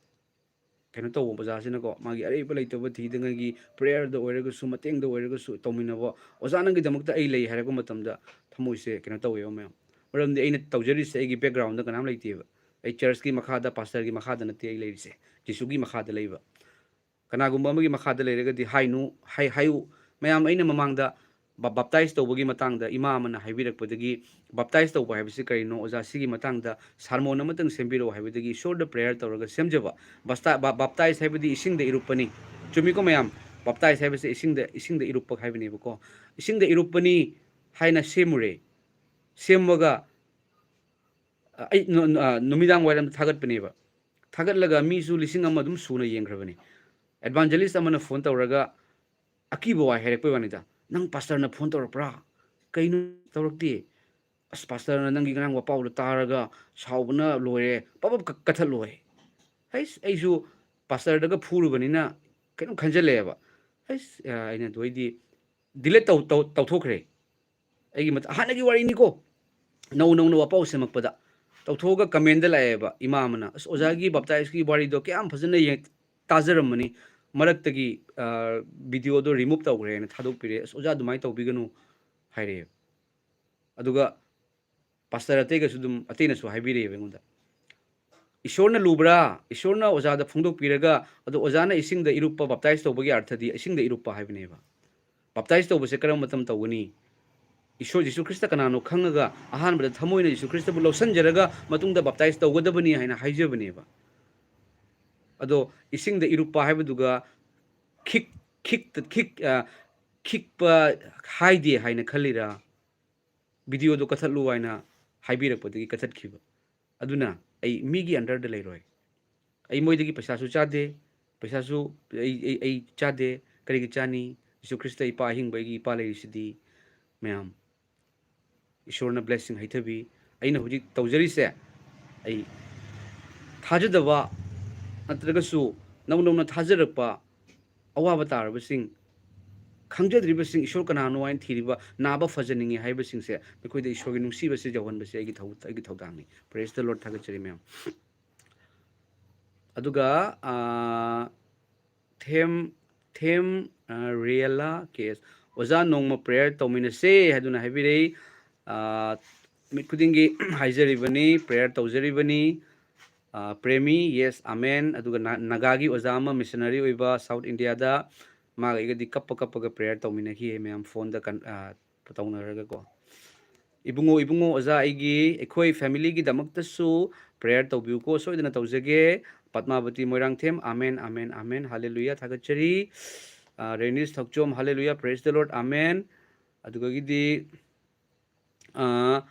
ꯀꯩꯅꯣ ꯇꯧꯕ ꯑꯣꯖꯥꯁꯤꯅꯀꯣ, ꯃꯥꯒꯤ ꯑꯔꯩꯕ ꯂꯩꯇꯕ ꯊꯤꯗꯉꯩꯒꯤ prayer ꯗ ꯑꯣꯏꯔꯒꯁꯨ, ꯃꯇꯦꯡꯗ ꯑꯣꯏꯔꯒꯁꯨ ꯇꯧꯃꯤꯟꯅꯕ, "ꯑꯣꯖꯥ, ꯅꯪꯒꯤꯗꯃꯛꯇ ꯑꯩ ꯂꯩ" ꯍꯥꯏꯔꯛꯄ ꯃꯇꯝꯗ ꯊꯃꯣꯏꯁꯦ ꯀꯩꯅꯣ ꯇꯧꯋꯦꯕ ꯃꯌꯥꯝ꯫ ꯃꯔꯝꯗꯤ ꯑꯩꯅ ꯇꯧꯖꯔꯤꯁꯦ ꯑꯩꯒꯤ background ꯗ ꯀꯅꯥꯝ ꯂꯩꯇꯦꯕ꯫ ꯑꯩ church ꯀꯤ ꯃꯈꯥꯗ, pastor ꯒꯤ ꯃꯈꯥꯗ ꯅꯠꯇꯦ ꯑꯩ ꯂꯩꯔꯤꯁꯦ, ꯖꯤꯁꯨꯒꯤ ꯃꯈꯥꯗ ꯂꯩꯕ꯫ ꯀꯅꯥꯒꯨꯝꯕ ꯑꯃꯒꯤ ꯃꯈꯥꯗ ꯂꯩꯔꯒꯗꯤ ꯍꯥꯏꯅꯨ, ꯍꯥꯏ-, ꯍꯥꯏꯌꯨ꯫ ꯃꯌꯥꯝ, ꯑꯩꯅ ꯃꯃꯥꯡꯗ ꯕ-, baptize ꯇꯧꯕꯒꯤ ꯃꯇꯥꯡꯗ ꯏꯃꯥ ꯑꯃꯅ ꯍꯥꯏꯕꯤꯔꯛꯄꯗꯒꯤ, baptize ꯇꯧꯕ ꯍꯥꯏꯕꯁꯤ ꯀꯔꯤꯅꯣ, ꯑꯣꯖꯥ, ꯁꯤꯒꯤ ꯃꯇꯥꯡꯗ sermon ꯑꯃꯇꯪ ꯁꯦꯝꯕꯤꯔꯛꯑꯣ ꯍꯥꯏꯕꯗꯒꯤ ꯏꯁꯣꯔꯗ prayer ꯇꯧꯔꯒ ꯁꯦꯝꯖꯕ꯫ ꯕꯁꯇꯥ-, ꯕ-, baptize ꯍꯥꯏꯕꯗꯤ ꯏꯁꯤꯡꯗ ꯏꯔꯨꯞꯄꯅꯤ꯫ ꯆꯨꯝꯃꯤꯀꯣ ꯃꯌꯥꯝ? Baptize ꯍꯥꯏꯕꯁꯦ ꯏꯁꯤꯡꯗ, ꯏꯁꯤꯡꯗ ꯏꯔꯨꯞꯄ ꯍꯥꯏꯕꯅꯦꯕꯀꯣ꯫ ꯏꯁꯤꯡꯗ ꯏꯔꯨꯞꯄꯅꯤ ꯍꯥꯏꯅ ꯁꯦꯝꯃꯨꯔꯦ꯫ ꯁꯦꯝꯃꯒ, ꯑ, ꯑꯩ ꯅꯨ-, ꯅꯨ-, ꯑ, ꯅꯨꯃꯤꯗꯥꯡ ꯋꯥꯏꯔꯝꯗ ꯊꯥꯒꯠꯄꯅꯦꯕ꯫ ꯊꯥꯒꯠꯂꯒ ꯃꯤꯁꯨ ꯂꯤꯁꯤꯡ ꯑꯃ ꯑꯗꯨꯝ ꯁꯨꯅ ꯌꯦꯡꯈ꯭ꯔꯕꯅꯤ꯫ Evangelist ꯑꯃꯅ phone ꯇꯧꯔꯒ ꯑꯀꯤꯕ ꯋꯥ ꯍꯥꯏꯔꯛꯄꯩ ꯋꯥꯅꯤꯗ꯫ "ꯅꯪ pastor ꯅ phone ꯇꯧꯔꯛꯄ꯭ꯔꯥ? ꯀꯩꯅꯣ ꯇꯧꯔꯛꯇꯦ?" "ꯑꯁ, pastor ꯅ ꯅꯪꯒꯤ ꯉꯔꯥꯡ ꯋꯥꯄꯥꯎꯗꯣ ꯇꯥꯔꯒ ꯁꯥꯎꯕꯅ ꯂꯣꯏꯔꯦ, ꯄꯞ ꯄꯞ ꯀ-, ꯀꯠꯊꯠꯂꯣ" ꯍꯥꯏ꯫ ꯍꯩꯁ, ꯑꯩꯁꯨ pastor ꯗꯒ ꯐꯨꯔꯨꯕꯅꯤꯅ ꯀꯩꯅꯣꯝ ꯈꯟꯖꯜꯂꯛꯑꯦꯕ꯫ ꯍꯩꯁ, ꯑ, ꯑꯩꯅ ꯑꯗꯨ ꯑꯩꯗꯤ delete ꯇꯧ-, ꯇꯧ-, ꯇꯧꯊꯣꯛꯈ꯭ꯔꯦ꯫ ꯑꯩꯒꯤ ꯃꯠ-, ꯍꯥꯟꯅꯒꯤ ꯋꯥꯔꯤꯅꯤꯀꯣ꯫ ꯅꯧ ꯅꯧꯅ ꯋꯥꯄꯥꯎ ꯁꯦꯝꯃꯛꯄꯗ ꯇꯧꯊꯣꯛꯑꯒ comment ꯗ ꯂꯥꯛꯑꯦꯕ ꯏꯃꯥ ꯑꯃꯅ, "ꯑꯁ, ꯑꯣꯖꯥꯒꯤ baptize ꯀꯤ ꯋꯥꯔꯤꯗꯣ ꯀꯌꯥꯝ ꯐꯖꯅ ꯌꯦꯡ-, ꯇꯥꯖꯔꯝꯕꯅꯤ꯫ ꯃꯔꯛꯇꯒꯤ, ꯑ, video ꯗꯣ remove ꯇꯧꯈ꯭ꯔꯦꯅ ꯊꯥꯗꯣꯛꯄꯤꯔꯦ꯫ ꯑꯁ, ꯑꯣꯖꯥ ꯑꯗꯨꯃꯥꯏꯅ ꯇꯧꯕꯤꯒꯅꯨ" ꯍꯥꯏꯔꯛꯑꯦꯕ꯫ ꯑꯗꯨꯒ pastor ꯑꯇꯩꯒꯁꯨ ꯑꯗꯨꯝ, ꯑꯇꯩꯅꯁꯨ ꯍꯥꯏꯕꯤꯔꯛꯑꯦꯕ ꯑꯩꯉꯣꯟꯗ꯫ ꯏꯁꯣꯔꯅ ꯂꯨꯕ꯭ꯔꯥ? ꯏꯁꯣꯔꯅ ꯑꯣꯖꯥꯗ ꯐꯣꯡꯗꯣꯛꯄꯤꯔꯒ, ꯑꯗꯣ ꯑꯣꯖꯥꯅ ꯏꯁꯤꯡꯗ ꯏꯔꯨꯞꯄ, baptize ꯇꯧꯕꯒꯤ ꯑꯔꯊꯗꯤ ꯏꯁꯤꯡꯗ ꯏꯔꯨꯞꯄ ꯍꯥꯏꯕꯅꯦꯕ꯫ Baptize ꯇꯧꯕꯁꯦ ꯀꯔꯝꯕ ꯃꯇꯝ ꯇꯧꯒꯅꯤ? ꯏꯁꯣꯔ ꯖꯤꯁꯨ ꯈ꯭ꯔꯤꯁꯇ ꯀꯅꯥꯅꯣ ꯈꯪꯉꯒ ꯑꯍꯥꯟꯕꯗ ꯊꯃꯣꯏꯅ ꯖꯤꯁꯨ ꯈ꯭ꯔꯤꯁꯇꯕꯨ ꯂꯧꯁꯟꯖꯔꯒ ꯃꯇꯨꯡꯗ baptize ꯇꯧꯒꯗꯕꯅꯤ ꯍꯥꯏꯅ ꯍꯥꯏꯖꯕꯅꯦꯕ꯫ ꯑꯗꯣ ꯏꯁꯤꯡꯗ ꯏꯔꯨꯞꯄ ꯍꯥꯏꯕꯗꯨꯒ ꯈꯤꯛ-, ꯈꯤꯛꯇ-, ꯈꯤꯛ-, ꯑ, ꯈꯤꯛꯄ ꯍꯥꯏꯗꯦ ꯍꯥꯏꯅ ꯈꯜꯂꯤꯔꯥ? Video ꯗꯣ ꯀꯛꯊꯠꯂꯨ ꯍꯥꯏꯅ ꯍꯥꯏꯕꯤꯔꯛꯄꯗꯒꯤ ꯀꯛꯊꯠꯈꯤꯕ꯫ ꯑꯗꯨꯅ ꯑꯩ ꯃꯤꯒꯤ under ꯗ ꯂꯩꯔꯣꯏ꯫ ꯑꯩ ꯃꯣꯏꯗꯒꯤ ꯄꯩꯁꯥꯁꯨ ꯆꯥꯗꯦ, ꯄꯩꯁꯥꯁꯨ ꯑꯩ, ꯑꯩ, ꯑꯩ ꯆꯥꯗꯦ꯫ ꯀꯔꯤꯒꯤ ꯆꯥꯅꯤ? ꯖꯤꯁꯨ ꯈ꯭ꯔꯤꯁꯇ ꯏꯄꯥ ꯑꯍꯤꯡꯕ ꯑꯩꯒꯤ ꯏꯄꯥ ꯂꯩꯔꯤꯁꯤꯗꯤ꯫ ꯃꯌꯥꯝ, ꯏꯁꯣꯔꯅ blessing ꯍꯩꯊꯕꯤ꯫ ꯑꯩꯅ ꯍꯧꯖꯤꯛ ꯇꯧꯖꯔꯤꯁꯦ, ꯑꯩ ꯊꯥꯖꯗꯕ ꯅꯠꯇ꯭ꯔꯒꯁꯨ ꯅꯧ ꯅꯧꯅ ꯊꯥꯖꯔꯛꯄ ꯑꯋꯥꯕ ꯇꯥꯔꯕꯁꯤꯡ, ꯈꯪꯖꯗ꯭ꯔꯤꯕꯁꯤꯡ, ꯏꯁꯣꯔ ꯀꯅꯥꯅꯣ ꯍꯥꯏꯅ ꯊꯤꯔꯤꯕ, ꯅꯥꯕ ꯐꯖꯅꯤꯡꯉꯤ ꯍꯥꯏꯕꯁꯤꯡꯁꯦ, ꯃꯈꯣꯏꯗ ꯏꯁꯣꯔꯒꯤ ꯅꯨꯡꯁꯤꯕꯁꯦ ꯌꯧꯍꯟꯕꯁꯦ ꯑꯩꯒꯤ ꯊꯧ-, ꯑꯩꯒꯤ ꯊꯧꯗꯥꯡꯅꯤ꯫ Praise the Lord, ꯊꯥꯒꯠꯆꯔꯤ ꯃꯌꯥꯝ꯫ ꯑꯗꯨꯒ, ꯑꯥ, ꯊꯦꯝ, ꯊꯦꯝ, ꯑꯥ, ꯔꯤꯌꯦꯂꯥ ꯀꯦ ꯑꯦꯁ, "ꯑꯣꯖꯥ, ꯅꯣꯡꯃ prayer ꯇꯧꯃꯤꯟꯅꯁꯦ" ꯍꯥꯏꯗꯨꯅ ꯍꯥꯏꯕꯤꯔꯛꯏ꯫ ꯑꯥ, ꯅꯨꯃꯤꯠ ꯈꯨꯗꯤꯡꯒꯤ ꯍꯥꯏꯖꯔꯤꯕꯅꯤ, prayer ꯇꯧꯖꯔꯤꯕꯅꯤ꯫ ꯑꯥ, ꯄ꯭ꯔꯦꯃꯤ, yes, ꯑꯃꯦꯟ꯫ ꯑꯗꯨꯒ ꯅꯥ-, ꯅꯥꯒꯥꯒꯤ ꯑꯣꯖꯥ ꯑꯃ, ꯃꯤꯁꯅꯔꯤ ꯑꯣꯏꯕ South India ꯗ, ꯃꯥꯒ ꯑꯩꯒꯗꯤ ꯀꯞꯄ ꯀꯞꯄꯒ prayer ꯇꯧꯃꯤꯟꯅꯈꯤ ꯃꯌꯥꯝ, ꯐꯣꯟꯗ ꯀꯟ-, ꯑꯥ, ꯇꯧꯅꯔꯒꯀꯣ꯫ "ꯏꯕꯨꯡꯉꯣ, ꯏꯕꯨꯡꯉꯣ, ꯑꯣꯖꯥ, ꯑꯩꯒꯤ, ꯑꯩꯈꯣꯏ family ꯒꯤꯗꯃꯛꯇꯁꯨ prayer ꯇꯧꯕꯤꯌꯨꯀꯣ, ꯁꯣꯏꯗꯅ ꯇꯧꯖꯒꯦ꯫ ꯄꯗꯃꯥꯕꯇꯤ ꯃꯣꯏꯔꯥꯡꯊꯦꯝ, ꯑꯃꯦꯟ, ꯑꯃꯦꯟ, ꯑꯃꯦꯟ, ꯍꯥꯂꯦꯂꯨꯌꯥ, ꯊꯥꯒꯠꯆꯔꯤ꯫ ꯑꯥ, ꯔꯦꯅꯤꯁ Thouchom, ꯍꯥꯂꯦꯂꯨꯌꯥ, praise the Lord, amen. ꯑꯗꯨꯗꯒꯤꯗꯤ, ꯑꯥ,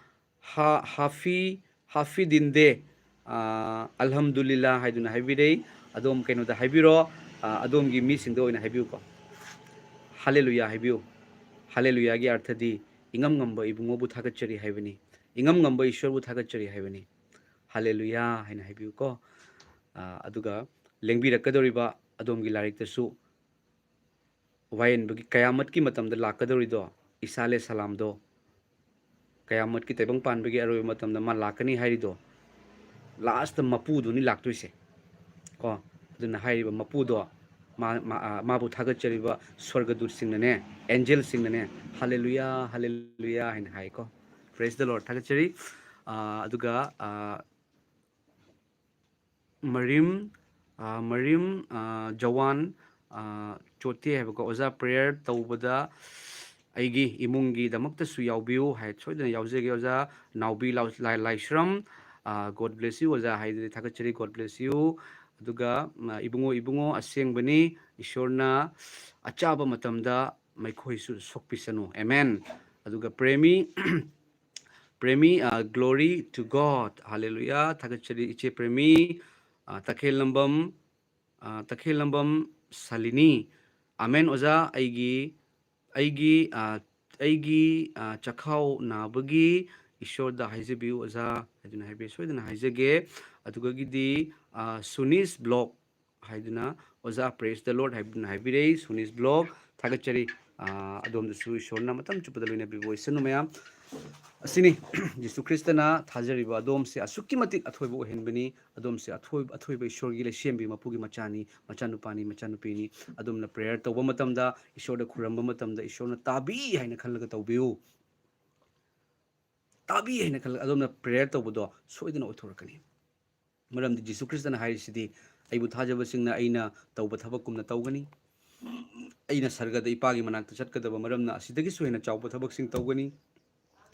ꯍꯥ-, ꯍꯥꯐꯤ, ꯍꯥꯐꯤꯗꯤꯟꯗꯦ, ꯑꯥ, ꯑꯜꯍꯝꯗꯨꯂꯤꯜꯂꯥ ꯍꯥꯏꯗꯨꯅ ꯍꯥꯏꯕꯤꯔꯛꯏ꯫ ꯑꯗꯣꯝ ꯀꯩꯅꯣꯗ ꯍꯥꯏꯕꯤꯔꯣ, ꯑꯥ, ꯑꯗꯣꯝꯒꯤ ꯃꯤꯁꯤꯡꯗ ꯑꯣꯏꯅ ꯍꯥꯏꯕꯤꯌꯨꯀꯣ꯫ ꯍꯥꯂꯦꯂꯨꯌꯥ ꯍꯥꯏꯕꯤꯌꯨ꯫ ꯍꯥꯂꯦꯂꯨꯌꯥꯒꯤ ꯑꯔꯊꯗꯤ ꯏꯉꯝ ꯉꯝꯕ ꯏꯕꯨꯡꯉꯣꯕꯨ ꯊꯥꯒꯠꯆꯔꯤ ꯍꯥꯏꯕꯅꯤ꯫ ꯏꯉꯝ ꯉꯝꯕ ꯏꯁꯣꯔꯕꯨ ꯊꯥꯒꯠꯆꯔꯤ ꯍꯥꯏꯕꯅꯤ꯫ ꯍꯥꯂꯦꯂꯨꯌꯥ ꯍꯥꯏꯅ ꯍꯥꯏꯕꯤꯌꯨꯀꯣ꯫ ꯑꯥ, ꯑꯗꯨꯒ ꯂꯦꯡꯕꯤꯔꯛꯀꯗꯧꯔꯤꯕ ꯑꯗꯣꯝꯒꯤ ꯂꯥꯏꯔꯤꯛꯇꯁꯨ ꯋꯥꯌꯦꯟꯕꯒꯤ ꯀꯌꯥꯃꯠꯀꯤ ꯃꯇꯝꯗ ꯂꯥꯛꯀꯗꯧꯔꯤꯗꯣ, ꯏꯁꯥ ꯑꯂꯦ ꯁꯂꯥꯝꯗꯣ, ꯀꯌꯥꯃꯠꯀꯤ ꯇꯥꯏꯕꯪ ꯄꯥꯟꯕꯒꯤ ꯑꯔꯣꯏꯕ ꯃꯇꯝꯗ ꯃꯥ ꯂꯥꯛꯀꯅꯤ ꯍꯥꯏꯔꯤꯗꯣ, last ꯃꯄꯨꯗꯨꯅꯤ ꯂꯥꯛꯇꯣꯏꯁꯦ ꯀꯣ꯫ ꯑꯗꯨꯅ ꯍꯥꯏꯔꯤꯕ ꯃꯄꯨꯗꯣ, ꯃꯥ-, ꯃꯥ-, ꯑ, ꯃꯥꯕꯨ ꯊꯥꯒꯠꯆꯔꯤꯕ ꯁ꯭ꯋꯔꯒꯗꯨꯠꯁꯤꯡꯅꯅꯦ, angel ꯁꯤꯡꯅꯅꯦ, "ꯍꯥꯂꯦꯂꯨꯌꯥ, ꯍꯥꯂꯦꯂꯨꯌꯥ" ꯍꯥꯏꯅ ꯍꯥꯏꯀꯣ꯫ Praise the Lord, ꯊꯥꯒꯠꯆꯔꯤ꯫ ꯑ, ꯑꯗꯨꯒ, ꯑ, ꯃꯔꯤꯝ, ꯑ, ꯃꯔꯤꯝ, ꯑ, ꯖꯋꯥꯟ, ꯑ, ꯆꯣꯇꯦ ꯍꯥꯏꯕꯀꯣ꯫ "ꯑꯣꯖꯥ, prayer ꯇꯧꯕꯗ ꯑꯩꯒꯤ ꯏꯃꯨꯡꯒꯤꯗꯃꯛꯇꯁꯨ ꯌꯥꯎꯕꯤꯌꯨ" ꯍꯥꯏ꯫ ꯁꯣꯏꯗꯅ ꯌꯥꯎꯖꯒꯦ ꯑꯣꯖꯥ꯫ ꯅꯥꯎꯕꯤ ꯂꯥꯎ-, ꯂꯥꯏ-, ꯂꯥꯏꯁ꯭ꯔꯝ, ꯑ, "God bless you ꯑꯣꯖꯥ" ꯍꯥꯏꯗꯨꯗꯤ ꯊꯥꯒꯠꯆꯔꯤ, "God bless you"꯫ ꯑꯗꯨꯒ, ꯑ, "ꯏꯕꯨꯡꯉꯣ, ꯏꯕꯨꯡꯉꯣ, ꯑꯁꯦꯡꯕꯅꯤ, ꯏꯁꯣꯔꯅ ꯑꯆꯥꯕ ꯃꯇꯝꯗ ꯃꯈꯣꯏꯁꯨ ꯁꯣꯛꯄꯤꯁꯅꯨ"꯫ ꯑꯦꯃꯦꯟ꯫ ꯑꯗꯨꯒ ꯄ꯭ꯔꯦꯃꯤ, ꯄ꯭ꯔꯦꯃꯤ, ꯑ, "Glory to God", ꯍꯥꯂꯦꯂꯨꯌꯥ, ꯊꯥꯒꯠꯆꯔꯤ ꯏꯆꯦ ꯄ꯭ꯔꯦꯃꯤ꯫ ꯑ, ꯇꯈꯦꯜꯂꯝꯕꯝ, ꯑ, ꯇꯈꯦꯜꯂꯝꯕꯝ ꯁꯥꯂꯤꯅꯤ, "ꯑꯃꯦꯟ ꯑꯣꯖꯥ, ꯑꯩꯒꯤ, ꯑꯩꯒꯤ, ꯑ, ꯑꯩꯒꯤ ꯆꯈꯥꯎ ꯅꯥꯕꯒꯤ ꯏꯁꯣꯔꯗ ꯍꯥꯏꯖꯕꯤꯌꯨ ꯑꯣꯖꯥ ꯍꯥꯏꯗꯨꯅ ꯍꯥꯏꯕꯤꯔꯦ꯫ ꯁꯣꯏꯗꯅ ꯍꯥꯏꯖꯒꯦ꯫ ꯑꯗꯨꯒꯒꯤꯗꯤ ꯁꯨꯅꯤꯁ ꯕ꯭ꯂꯣꯛ ꯍꯥꯏꯗꯨꯅ, ꯑꯣꯖꯥ ꯄ꯭ꯔꯦꯁ ꯗ ꯂꯣꯔꯗ ꯍꯥꯏꯗꯨꯅ ꯍꯥꯏꯕꯤꯔꯛꯏ꯫ ꯁꯨꯅꯤꯁ ꯕ꯭ꯂꯣꯛ, ꯊꯥꯒꯠꯆꯔꯤ꯫ ꯑꯗꯣꯝꯗꯁꯨ ꯏꯁꯣꯔꯅ ꯃꯇꯝ ꯆꯨꯞꯄꯗ ꯂꯣꯏꯅꯕꯤꯕ ꯑꯣꯏꯁꯅꯨ꯫ ꯃꯌꯥꯝ ꯑꯁꯤꯅꯤ ꯖꯤꯁꯨ ꯈ꯭ꯔꯤꯁꯇꯅ ꯊꯥꯖꯔꯤꯕ ꯑꯗꯣꯝꯁꯦ ꯑꯁꯨꯛꯀꯤ ꯃꯇꯤꯛ ꯑꯊꯣꯏꯕ ꯑꯣꯏꯍꯟꯕꯅꯤ꯫ ꯑꯗꯣꯝꯁꯦ ꯑꯊꯣꯏ-, ꯑꯊꯣꯏꯕ ꯏꯁꯣꯔꯒꯤ ꯂꯩꯁꯦꯝꯕꯤ ꯃꯄꯨꯒꯤ ꯃꯆꯥꯅꯤ, ꯃꯆꯥꯅꯨꯄꯥꯅꯤ, ꯃꯆꯥꯅꯨꯄꯤꯅꯤ꯫ ꯑꯗꯣꯝꯅ ꯄ꯭ꯔꯦꯌꯔ ꯇꯧꯕ ꯃꯇꯝꯗ, ꯏꯁꯣꯔꯗ ꯈꯨꯔꯝꯕ ꯃꯇꯝꯗ ꯏꯁꯣꯔꯅ ꯇꯥꯕꯤ ꯍꯥꯏꯅ ꯈꯜꯂꯒ ꯇꯧꯕꯤꯌꯨ꯫ ꯇꯥꯕꯤ ꯍꯥꯏꯅ ꯈꯜꯂꯒ ꯑꯗꯣꯝꯅ ꯄ꯭ꯔꯦꯌꯔ ꯇꯧꯕꯗꯣ ꯁꯣꯏꯗꯅ ꯑꯣꯏꯊꯣꯔꯛꯀꯅꯤ꯫ ꯃꯔꯝꯗꯤ ꯖꯤꯁꯨ ꯈ꯭ꯔꯤꯁꯇꯅ ꯍꯥꯏꯔꯤꯁꯤꯗꯤ, "ꯑꯩꯕꯨ ꯊꯥꯖꯕꯁꯤꯡꯅ ꯑꯩꯅ ꯇꯧꯕ ꯊꯕꯛꯀꯨꯝꯅ ꯇꯧꯒꯅꯤ꯫ ꯑꯩꯅ ꯁꯔꯒꯗ ꯏꯄꯥꯒꯤ ꯃꯅꯥꯛꯇ ꯆꯠꯀꯗꯕ ꯃꯔꯝꯅ ꯑꯁꯤꯗꯒꯤꯁꯨ ꯍꯦꯟꯅ ꯆꯥꯎꯕ ꯊꯕꯛꯁꯤꯡ ꯇꯧꯒꯅꯤ꯫"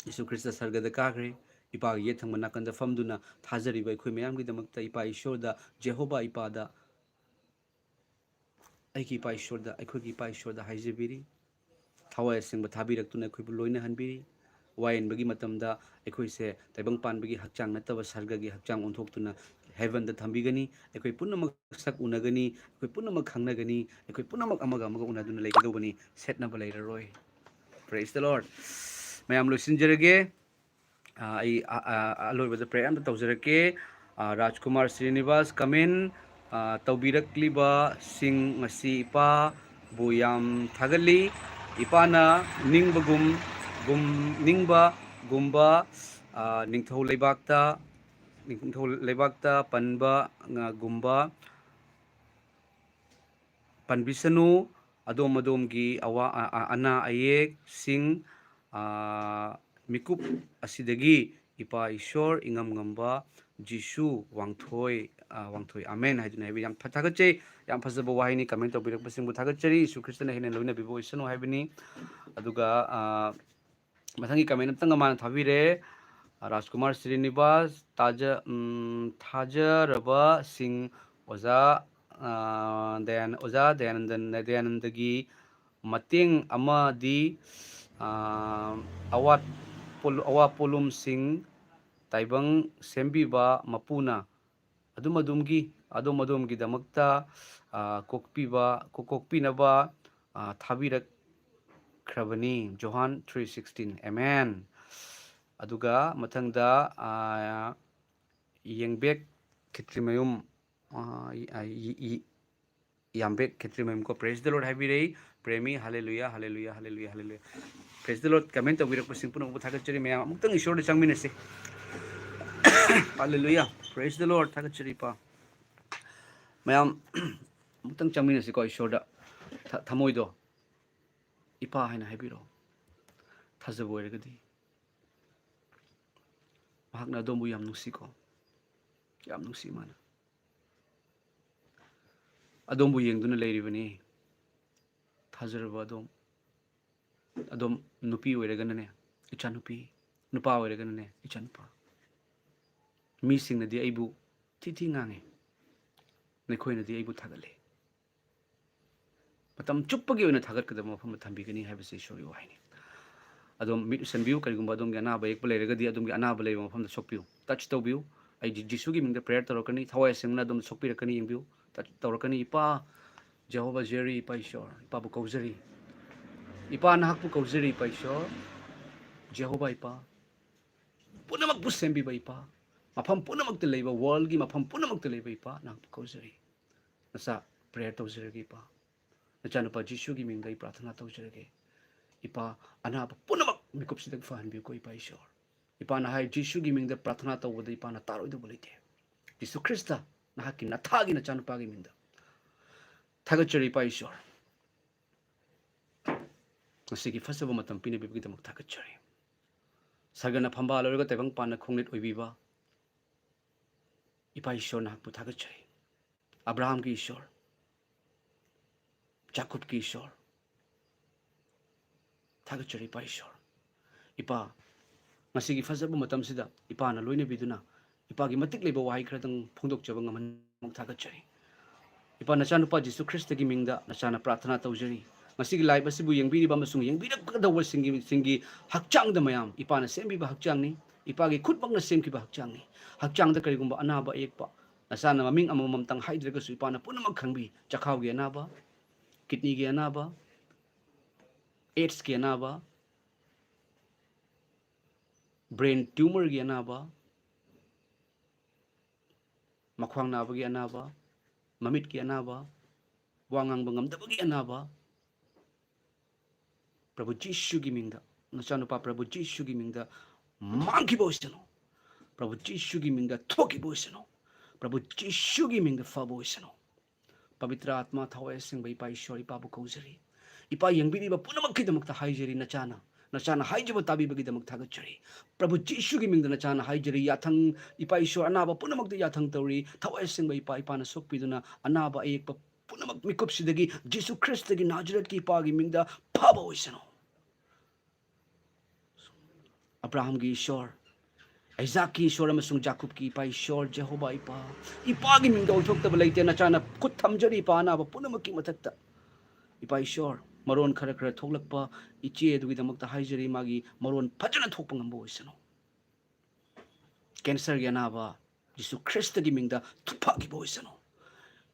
Jesus Christ ꯁꯔꯒꯗ ꯀꯥꯈ꯭ꯔꯦ꯫ ꯏꯄꯥꯒꯤ ꯌꯦꯠ ꯊꯪꯕ ꯅꯥꯀꯟꯗ ꯐꯝꯗꯨꯅ ꯊꯥꯖꯔꯤꯕ ꯑꯩꯈꯣꯏ ꯃꯌꯥꯝꯒꯤꯗꯃꯛꯇ ꯏꯄꯥ ꯏꯁꯣꯔꯗ, ꯖꯦꯍꯣꯕꯥ ꯏꯄꯥꯗ, ꯑꯩꯒꯤ ꯏꯄꯥ ꯏꯁꯣꯔꯗ, ꯑꯩꯈꯣꯏꯒꯤ ꯏꯄꯥ ꯏꯁꯣꯔꯗ ꯍꯥꯏꯖꯕꯤꯔꯤ꯫ ꯊꯋꯥꯏ ꯑꯁꯦꯡꯕ ꯊꯥꯕꯤꯔꯛꯇꯨꯅ ꯑꯩꯈꯣꯏꯕꯨ ꯂꯣꯏꯅꯍꯟꯕꯤꯔꯤ꯫ ꯋꯥꯌꯦꯟꯕꯒꯤ ꯃꯇꯝꯗ ꯑꯩꯈꯣꯏꯁꯦ ꯇꯥꯏꯕꯪ ꯄꯥꯟꯕꯒꯤ ꯍꯛꯆꯥꯡ ꯅꯠꯇꯕ ꯁꯔꯒꯒꯤ ꯍꯛꯆꯥꯡ ꯑꯣꯟꯊꯣꯛꯇꯨꯅ ꯍꯦꯚꯟꯗ ꯊꯝꯕꯤꯒꯅꯤ꯫ ꯑꯩꯈꯣꯏ ꯄꯨꯝꯅꯃꯛ ꯁꯛ ꯎꯅꯒꯅꯤ, ꯑꯩꯈꯣꯏ ꯄꯨꯝꯅꯃꯛ ꯈꯪꯅꯒꯅꯤ, ꯑꯩꯈꯣꯏ ꯄꯨꯝꯅꯃꯛ ꯑꯃꯒ ꯑꯃꯒ ꯎꯅꯗꯨꯅ ꯂꯩꯒꯗꯧꯕꯅꯤ, ꯁꯦꯠꯅꯕ ꯂꯩꯔꯔꯣꯏ꯫ Praise the Lord꯫ ꯃꯌꯥꯝ ꯂꯣꯏꯁꯤꯟꯖꯔꯒꯦ꯫ ꯑꯥ, ꯑꯩ, ꯑꯥ, ꯑꯥ, ꯑꯂꯣꯏꯕꯗ ꯄ꯭ꯔꯦꯌꯔ ꯑꯝꯇ ꯇꯧꯖꯔꯛꯀꯦ꯫ ꯑꯥ, ꯔꯥꯖꯀꯨꯃꯥꯔ ꯁ꯭ꯔꯤꯅꯤꯕꯥꯁ ꯀꯃꯦꯟ, ꯑꯥ, ꯇꯧꯕꯤꯔꯛꯂꯤꯕꯁꯤꯡ ꯉꯁꯤ ꯏꯄꯥꯕꯨ ꯌꯥꯝ ꯊꯥꯒꯠꯂꯤ꯫ ꯏꯄꯥꯅ ꯅꯤꯡꯕꯒꯨꯝ, ꯒꯨꯝ, ꯅꯤꯡꯕꯒꯨꯝꯕ, ꯑꯥ, ꯅꯤꯡꯊꯧ ꯂꯩꯕꯥꯛꯇ, ꯅꯤꯡꯊꯧ ꯂꯩꯕꯥꯛꯇ ꯄꯟꯕ, ꯉ-, ꯒꯨꯝꯕ ꯄꯟꯕꯤꯁꯅꯨ꯫ ꯑꯗꯣꯝ ꯑꯗꯣꯝꯒꯤ ꯑꯋꯥ-, ꯑ-, ꯑ-, ꯑꯅꯥ ꯑꯌꯦꯛꯁꯤꯡ, ꯑ, ꯃꯤꯀꯨꯞ ꯑꯁꯤꯗꯒꯤ ꯏꯄꯥ ꯏꯁꯣꯔ ꯏꯉꯝ ꯉꯝꯕ ꯖꯤꯁꯨ ꯋꯥꯡꯊꯣꯏ, ꯑ, ꯋꯥꯡꯊꯣꯏ ꯑꯃꯦꯟ ꯍꯥꯏꯗꯨꯅ ꯍꯥꯏꯕ ꯌꯥꯝ ꯐ-, ꯊꯥꯒꯠꯆꯩ꯫ ꯌꯥꯝ ꯐꯖꯕ ꯋꯥꯍꯩꯅꯤ꯫ ꯀꯃꯦꯟ ꯇꯧꯕꯤꯔꯛꯄꯁꯤꯡꯕꯨ ꯊꯥꯒꯠꯆꯔꯤ꯫ ꯌꯤꯁꯨ ꯈ꯭ꯔꯤꯁꯇꯅ ꯍꯦꯟꯅ ꯂꯣꯏꯅꯕꯤꯕ ꯑꯣꯏꯁꯅꯨ ꯍꯥꯏꯕꯅꯤ꯫ ꯑꯗꯨꯒ, ꯑ, ꯃꯊꯪꯒꯤ ꯀꯃꯦꯟ ꯑꯝꯇꯪꯒ ꯃꯥꯅ ꯊꯥꯕꯤꯔꯦ꯫ ꯔꯥꯖꯀꯨꯃꯥꯔ ꯁ꯭ꯔꯤꯅꯤꯕꯥꯁ, ꯇꯥꯖ-, ꯎꯝ, ꯊꯥꯖꯔꯕꯁꯤꯡ ꯑꯣꯖꯥ, ꯑ, ꯗꯌꯥꯟ-, ꯑꯣꯖꯥ ꯗꯌꯥꯅꯟꯗꯟ, ꯗꯌꯥꯅꯟꯗꯒꯤ ꯃꯇꯦꯡ ꯑꯃꯗꯤ, ꯑ, ꯑꯋꯥꯠ ꯄꯣꯠ-, ꯑꯋꯥ ꯄꯣꯠꯂꯨꯝꯁꯤꯡ ꯇꯥꯏꯕꯪ ꯁꯦꯝꯕꯤꯕ ꯃꯄꯨꯅ ꯑꯗꯨꯝ ꯑꯗꯨꯝꯒꯤ, ꯑꯗꯣꯝ ꯑꯗꯣꯝꯒꯤꯗꯃꯛꯇ, ꯑ, ꯀꯣꯛꯄꯤꯕ, ꯀꯣ-, ꯀꯣꯛꯄꯤꯅꯕ, ꯑ, ꯊꯥꯕꯤꯔꯛ-, ꯈ꯭ꯔꯕꯅꯤ꯫ ꯖꯣꯍꯥꯟ three sixteen꯫ Amen꯫ ꯑꯗꯨꯒ ꯃꯊꯪꯗ, ꯑꯥ, ꯌꯦꯡꯕꯦꯛ ꯈꯦꯇ꯭ꯔꯤꯃꯌꯨꯝ, ꯑꯥ, ꯏ-, ꯑꯥ, ꯏ-, ꯏ-, ꯌꯥꯝꯕꯦꯛ ꯈꯦꯇ꯭ꯔꯤꯃꯌꯨꯝ ꯀꯣ, "Praise the Lord" ꯍꯥꯏꯕꯤꯔꯛꯏ꯫ Premi, "Hallelujah, hallelujah, hallelujah, hallelujah." Praise the Lord comment ꯇꯧꯕꯤꯔꯛꯄꯁꯤꯡ ꯄꯨꯝꯅꯃꯛꯄꯨ ꯊꯥꯒꯠꯆꯔꯤ꯫ ꯃꯌꯥꯝ ꯑꯃꯨꯛꯇꯪ ꯏꯁꯣꯔꯗ ꯆꯪꯃꯤꯟꯅꯁꯤ꯫ Hallelujah, praise the Lord, ꯊꯥꯒꯠꯆꯔꯤ ꯏꯄꯥ꯫ ꯃꯌꯥꯝ ꯑꯃꯨꯛꯇꯪ ꯆꯪꯃꯤꯟꯅꯁꯤꯀꯣ ꯏꯁꯣꯔꯗ꯫ ꯊ-, ꯊꯃꯣꯏꯗꯣ "ꯏꯄꯥ" ꯍꯥꯏꯅ ꯍꯥꯏꯕꯤꯔꯛꯑꯣ꯫ ꯊꯥꯖꯕ ꯑꯣꯏꯔꯒꯗꯤ꯫ ꯃꯍꯥꯛꯅ ꯑꯗꯣꯝꯕꯨ ꯌꯥꯝ ꯅꯨꯡꯁꯤꯀꯣ꯫ ꯌꯥꯝ ꯅꯨꯡꯁꯤ ꯃꯥꯅ꯫ ꯑꯗꯣꯝꯕꯨ ꯌꯦꯡꯗꯨꯅ ꯂꯩꯔꯤꯕꯅꯤ꯫ ꯊꯥꯖꯔꯕ ꯑꯗꯣꯝ, ꯑꯗꯣꯝ ꯅꯨꯄꯤ ꯑꯣꯏꯔꯒꯅꯅꯦ, ꯏꯆꯥꯅꯨꯄꯤ, ꯅꯨꯄꯥ ꯑꯣꯏꯔꯒꯅꯅꯦ, ꯏꯆꯥꯅꯨꯄꯥ꯫ ꯃꯤꯁꯤꯡꯅꯗꯤ ꯑꯩꯕꯨ ꯊꯤ ꯊꯤ ꯉꯥꯡꯉꯤ, ꯅꯈꯣꯏꯅꯗꯤ ꯑꯩꯕꯨ ꯊꯥꯒꯠꯂꯤ꯫ ꯃꯇꯝ ꯆꯨꯞꯄꯒꯤ ꯑꯣꯏꯅ ꯊꯥꯒꯠꯀꯗꯕ ꯃꯐꯝꯗ ꯊꯝꯕꯤꯒꯅꯤ ꯍꯥꯏꯕꯁꯤ ꯏꯁꯣꯔꯒꯤ ꯋꯥꯍꯩꯅꯤ꯫ ꯑꯗꯣꯝ ꯃꯤꯠ ꯎꯁꯟꯕꯤꯌꯨ, ꯀꯔꯤꯒꯨꯝꯕ ꯑꯗꯣꯝꯒꯤ ꯑꯅꯥꯕ ꯑꯌꯦꯛꯄ ꯂꯩꯔꯒꯗꯤ ꯑꯗꯣꯝꯒꯤ ꯑꯅꯥꯕ ꯂꯩꯕ ꯃꯐꯝꯗ ꯁꯣꯛꯄꯤꯌꯨ, touch ꯇꯧꯕꯤꯌꯨ꯫ ꯑꯩ ꯖꯤ-, ꯖꯤꯁꯨꯒꯤ ꯃꯤꯡꯗ prayer ꯇꯧꯔꯛꯀꯅꯤ, ꯊꯋꯥꯏ ꯁꯦꯡꯅ ꯑꯗꯣꯝꯗ ꯁꯣꯛꯄꯤꯔꯛꯀꯅꯤ, ꯌꯦꯡꯕꯤꯌꯨ, touch ꯇꯧꯔꯛꯀꯅꯤ꯫ ꯏꯄꯥ ꯖꯦꯍꯣꯚꯥ ꯖꯤꯔꯦ, ꯏꯄꯥ ꯏꯁꯣꯔ, ꯏꯄꯥꯕꯨ ꯀꯧꯖꯔꯤ, ꯏꯄꯥ ꯅꯍꯥꯛꯄꯨ ꯀꯧꯖꯔꯤ, ꯏꯄꯥ ꯏꯁꯣꯔ, ꯖꯦꯍꯣꯚꯥ ꯏꯄꯥ, ꯄꯨꯝꯅꯃꯛꯄꯨ ꯁꯦꯝꯕꯤꯕ ꯏꯄꯥ, ꯃꯐꯝ ꯄꯨꯝꯅꯃꯛꯇ ꯂꯩꯕ, worldꯒꯤ ꯃꯐꯝ ꯄꯨꯝꯅꯃꯛꯇ ꯂꯩꯕ ꯏꯄꯥ, ꯅꯍꯥꯛꯄꯨ ꯀꯧꯖꯔꯤ꯫ ꯅꯆꯥ prayer ꯇꯧꯖꯔꯒꯦ ꯏꯄꯥ, ꯅꯆꯥꯅꯨꯄꯥ ꯖꯤꯁꯨꯒꯤ ꯃꯤꯡꯗ ꯑꯩ ꯄ꯭ꯔꯥꯊꯅꯥ ꯇꯧꯖꯔꯒꯦ꯫ ꯏꯄꯥ, ꯑꯅꯥꯕ ꯄꯨꯝꯅꯃꯛ ꯃꯤꯀꯨꯞꯁꯤꯗ ꯐꯍꯟꯕꯤꯌꯨꯀꯣ ꯏꯄꯥ ꯏꯁꯣꯔ꯫ ꯏꯄꯥꯅ ꯍꯥꯏ, ꯖꯤꯁꯨꯒꯤ ꯃꯤꯡꯗ ꯄ꯭ꯔꯥꯊꯅꯥ ꯇꯧꯕꯗ ꯏꯄꯥꯅ ꯇꯥꯔꯣꯏꯗꯧꯕ ꯂꯩꯇꯦ꯫ ꯖꯤꯁꯨ ꯈ꯭ꯔꯤꯁꯇ, ꯅꯍꯥꯛꯀꯤ ꯅꯊꯥꯒꯤ ꯅꯆꯥꯅꯨꯄꯥꯒꯤ ꯃꯤꯡꯗ ꯊꯥꯒꯠꯆꯔꯤ ꯏꯄꯥ ꯏꯁꯣꯔ꯫ ꯉꯁꯤꯒꯤ ꯐꯖꯕ ꯃꯇꯝ ꯄꯤꯅꯕꯤꯕꯒꯤꯗꯃꯛ ꯊꯥꯒꯠꯆꯔꯤ꯫ ꯁꯥꯒꯔꯅ ꯐꯝꯕꯥꯜ ꯑꯣꯏꯔꯒ ꯇꯥꯏꯕꯪꯄꯥꯟꯅ ꯈꯣꯡꯅꯦꯠ ꯑꯣꯏꯕꯤꯕ ꯏꯄꯥ ꯏꯁꯣꯔ, ꯅꯍꯥꯛꯄꯨ ꯊꯥꯒꯠꯆꯔꯤ꯫ ꯑꯕ꯭ꯔꯥꯍꯥꯝꯒꯤ ꯏꯁꯣꯔ, ꯖꯥꯀꯣꯕꯀꯤ ꯏꯁꯣꯔ, ꯊꯥꯒꯠꯆꯔꯤ ꯏꯄꯥ ꯏꯁꯣꯔ꯫ ꯏꯄꯥ, ꯉꯁꯤꯒꯤ ꯐꯖꯕ ꯃꯇꯝꯁꯤꯗ ꯏꯄꯥꯅ ꯂꯣꯏꯅꯕꯤꯗꯨꯅ ꯏꯄꯥꯒꯤ ꯃꯇꯤꯛ ꯂꯩꯕ ꯋꯥꯍꯩ ꯈꯔꯗꯪ ꯐꯣꯡꯗꯣꯛꯆꯕ ꯉꯝꯍꯟꯕꯒꯤꯗꯃꯛ ꯊꯥꯒꯠꯆꯔꯤ꯫ ꯏꯄꯥ, ꯅꯆꯥꯅꯨꯄꯥ ꯖꯤꯁꯨ ꯈ꯭ꯔꯤꯁꯇꯒꯤ ꯃꯤꯡꯗ ꯅꯆꯥꯅ ꯄ꯭ꯔꯥꯊꯅꯥ ꯇꯧꯖꯔꯤ꯫ ꯉꯁꯤꯒꯤ live ꯑꯁꯤꯕꯨ ꯌꯦꯡꯕꯤꯔꯤꯕ ꯑꯃꯁꯨꯡ ꯌꯦꯡꯕꯤꯔꯛꯀꯗꯧꯕꯁꯤꯡꯒꯤ, ꯁꯤꯡꯒꯤ ꯍꯛꯆꯥꯡꯗ ꯃꯌꯥꯝ ꯏꯄꯥꯅ ꯁꯦꯝꯕꯤꯕ ꯍꯛꯆꯥꯡꯅꯤ, ꯏꯄꯥꯒꯤ ꯈꯨꯠꯃꯛꯅ ꯁꯦꯝꯈꯤꯕ ꯍꯛꯆꯥꯡꯅꯤ꯫ ꯍꯛꯆꯥꯡꯗ ꯀꯔꯤꯒꯨꯝꯕ ꯑꯅꯥꯕ ꯑꯌꯦꯛꯄ, ꯅꯆꯥꯅ ꯃꯃꯤꯡ ꯑꯃꯃꯝꯇꯪ ꯍꯥꯏꯗ꯭ꯔꯒꯁꯨ ꯏꯄꯥꯅ ꯄꯨꯝꯅꯃꯛ ꯈꯪꯕꯤ, ꯆꯈꯥꯎꯒꯤ ꯑꯅꯥꯕ, kidneyꯒꯤ ꯑꯅꯥꯕ, ꯑꯦꯗꯁꯀꯤ ꯑꯅꯥꯕ, ꯕ꯭ꯔꯦꯟ ꯇ꯭ꯌꯨꯃꯔꯒꯤ ꯑꯅꯥꯕ, ꯃꯈ꯭ꯋꯥꯡ ꯅꯥꯕꯒꯤ ꯑꯅꯥꯕ, ꯃꯃꯤꯠꯀꯤ ꯑꯅꯥꯕ, ꯋꯥ ꯉꯥꯡꯕ ꯉꯝꯗꯕꯒꯤ ꯑꯅꯥꯕ, ꯄ꯭ꯔꯚꯨ ꯖꯤꯁꯨꯒꯤ ꯃꯤꯡꯗ, ꯅꯆꯥꯅꯨꯄꯥ ꯄ꯭ꯔꯚꯨ ꯖꯤꯁꯨꯒꯤ ꯃꯤꯡꯗ ꯃꯥꯡꯈꯤꯕ ꯑꯣꯏꯁꯅꯨ꯫ ꯄ꯭ꯔꯚꯨ ꯖꯤꯁꯨꯒꯤ ꯃꯤꯡꯗ ꯊꯣꯛꯈꯤꯕ ꯑꯣꯏꯁꯅꯨ꯫ ꯄ꯭ꯔꯚꯨ ꯖꯤꯁꯨꯒꯤ ꯃꯤꯡꯗ ꯐꯕ ꯑꯣꯏꯁꯅꯨ꯫ ꯄꯕꯤꯇ꯭ꯔ ꯑꯥꯠꯃ, ꯊꯋꯥꯏ ꯑꯁꯦꯡꯕ ꯏꯄꯥ ꯏꯁꯣꯔ, ꯏꯄꯥꯕꯨ ꯀꯧꯖꯔꯤ꯫ ꯏꯄꯥ, ꯌꯦꯡꯕꯤꯔꯤꯕ ꯄꯨꯝꯅꯃꯛꯀꯤꯗꯃꯛꯇ ꯍꯥꯏꯖꯔꯤ, ꯅꯆꯥꯅ, ꯅꯆꯥꯅ ꯍꯥꯏꯖꯕ ꯇꯥꯕꯤꯕꯒꯤꯗꯃꯛ ꯊꯥꯒꯠꯆꯔꯤ꯫ ꯄ꯭ꯔꯚꯨ ꯖꯤꯁꯨꯒꯤ ꯃꯤꯡꯗ ꯅꯆꯥꯅ ꯍꯥꯏꯖꯔꯤ, ꯌꯥꯊꯪ, ꯏꯄꯥ ꯏꯁꯣꯔ, ꯑꯅꯥꯕ ꯄꯨꯝꯅꯃꯛꯇ ꯌꯥꯊꯪ ꯇꯧꯔꯤ꯫ ꯊꯋꯥꯏ ꯑꯁꯦꯡꯕ ꯏꯄꯥ, ꯏꯄꯥꯅ ꯁꯣꯛꯄꯤꯗꯨꯅ ꯑꯅꯥꯕ ꯑꯌꯦꯛꯄ ꯄꯨꯝꯅꯃꯛ ꯃꯤꯀꯨꯞꯁꯤꯗꯒꯤ ꯖꯤꯁꯨ ꯈ꯭ꯔꯤꯁꯇꯒꯤ ꯅꯥꯖꯔꯦꯠꯀꯤ ꯏꯄꯥꯒꯤ ꯃꯤꯡꯗ ꯐꯕ ꯑꯣꯏꯁꯅꯨ꯫ ꯑꯕ꯭ꯔꯥꯍꯝꯒꯤ ꯏꯁꯣꯔ, ꯑꯩꯖꯥꯛꯀꯤ ꯏꯁꯣꯔ ꯑꯃꯁꯨꯡ ꯖꯥꯀꯨꯕꯀꯤ ꯏꯄꯥ ꯏꯁꯣꯔ, ꯖꯦꯍꯣꯕꯥ ꯏꯄꯥ, ꯏꯄꯥꯒꯤ ꯃꯤꯡꯗ ꯑꯣꯟꯊꯣꯛꯇꯕ ꯂꯩꯇꯦ꯫ ꯅꯆꯥꯅ ꯈꯨꯠ ꯊꯝꯖꯔꯤ ꯏꯄꯥ, ꯑꯅꯥꯕ ꯄꯨꯝꯅꯃꯛꯀꯤ ꯃꯊꯛꯇ꯫ ꯏꯄꯥ ꯏꯁꯣꯔ, ꯃꯔꯣꯟ ꯈꯔ ꯈꯔ ꯊꯣꯛꯂꯛꯄ ꯏꯆꯦ ꯑꯗꯨꯒꯤꯗꯃꯛꯇ ꯍꯥꯏꯖꯔꯤ, ꯃꯥꯒꯤ ꯃꯔꯣꯟ ꯐꯖꯅ ꯊꯣꯛꯄ ꯉꯝꯕ ꯑꯣꯏꯁꯅꯨ꯫ ꯀꯦꯟꯁꯔꯒꯤ ꯑꯅꯥꯕ ꯖꯤꯁꯨ ꯈ꯭ꯔꯤꯁꯇꯒꯤ ꯃꯤꯡꯗ ꯐꯈꯤꯕ ꯑꯣꯏꯁꯅꯨ꯫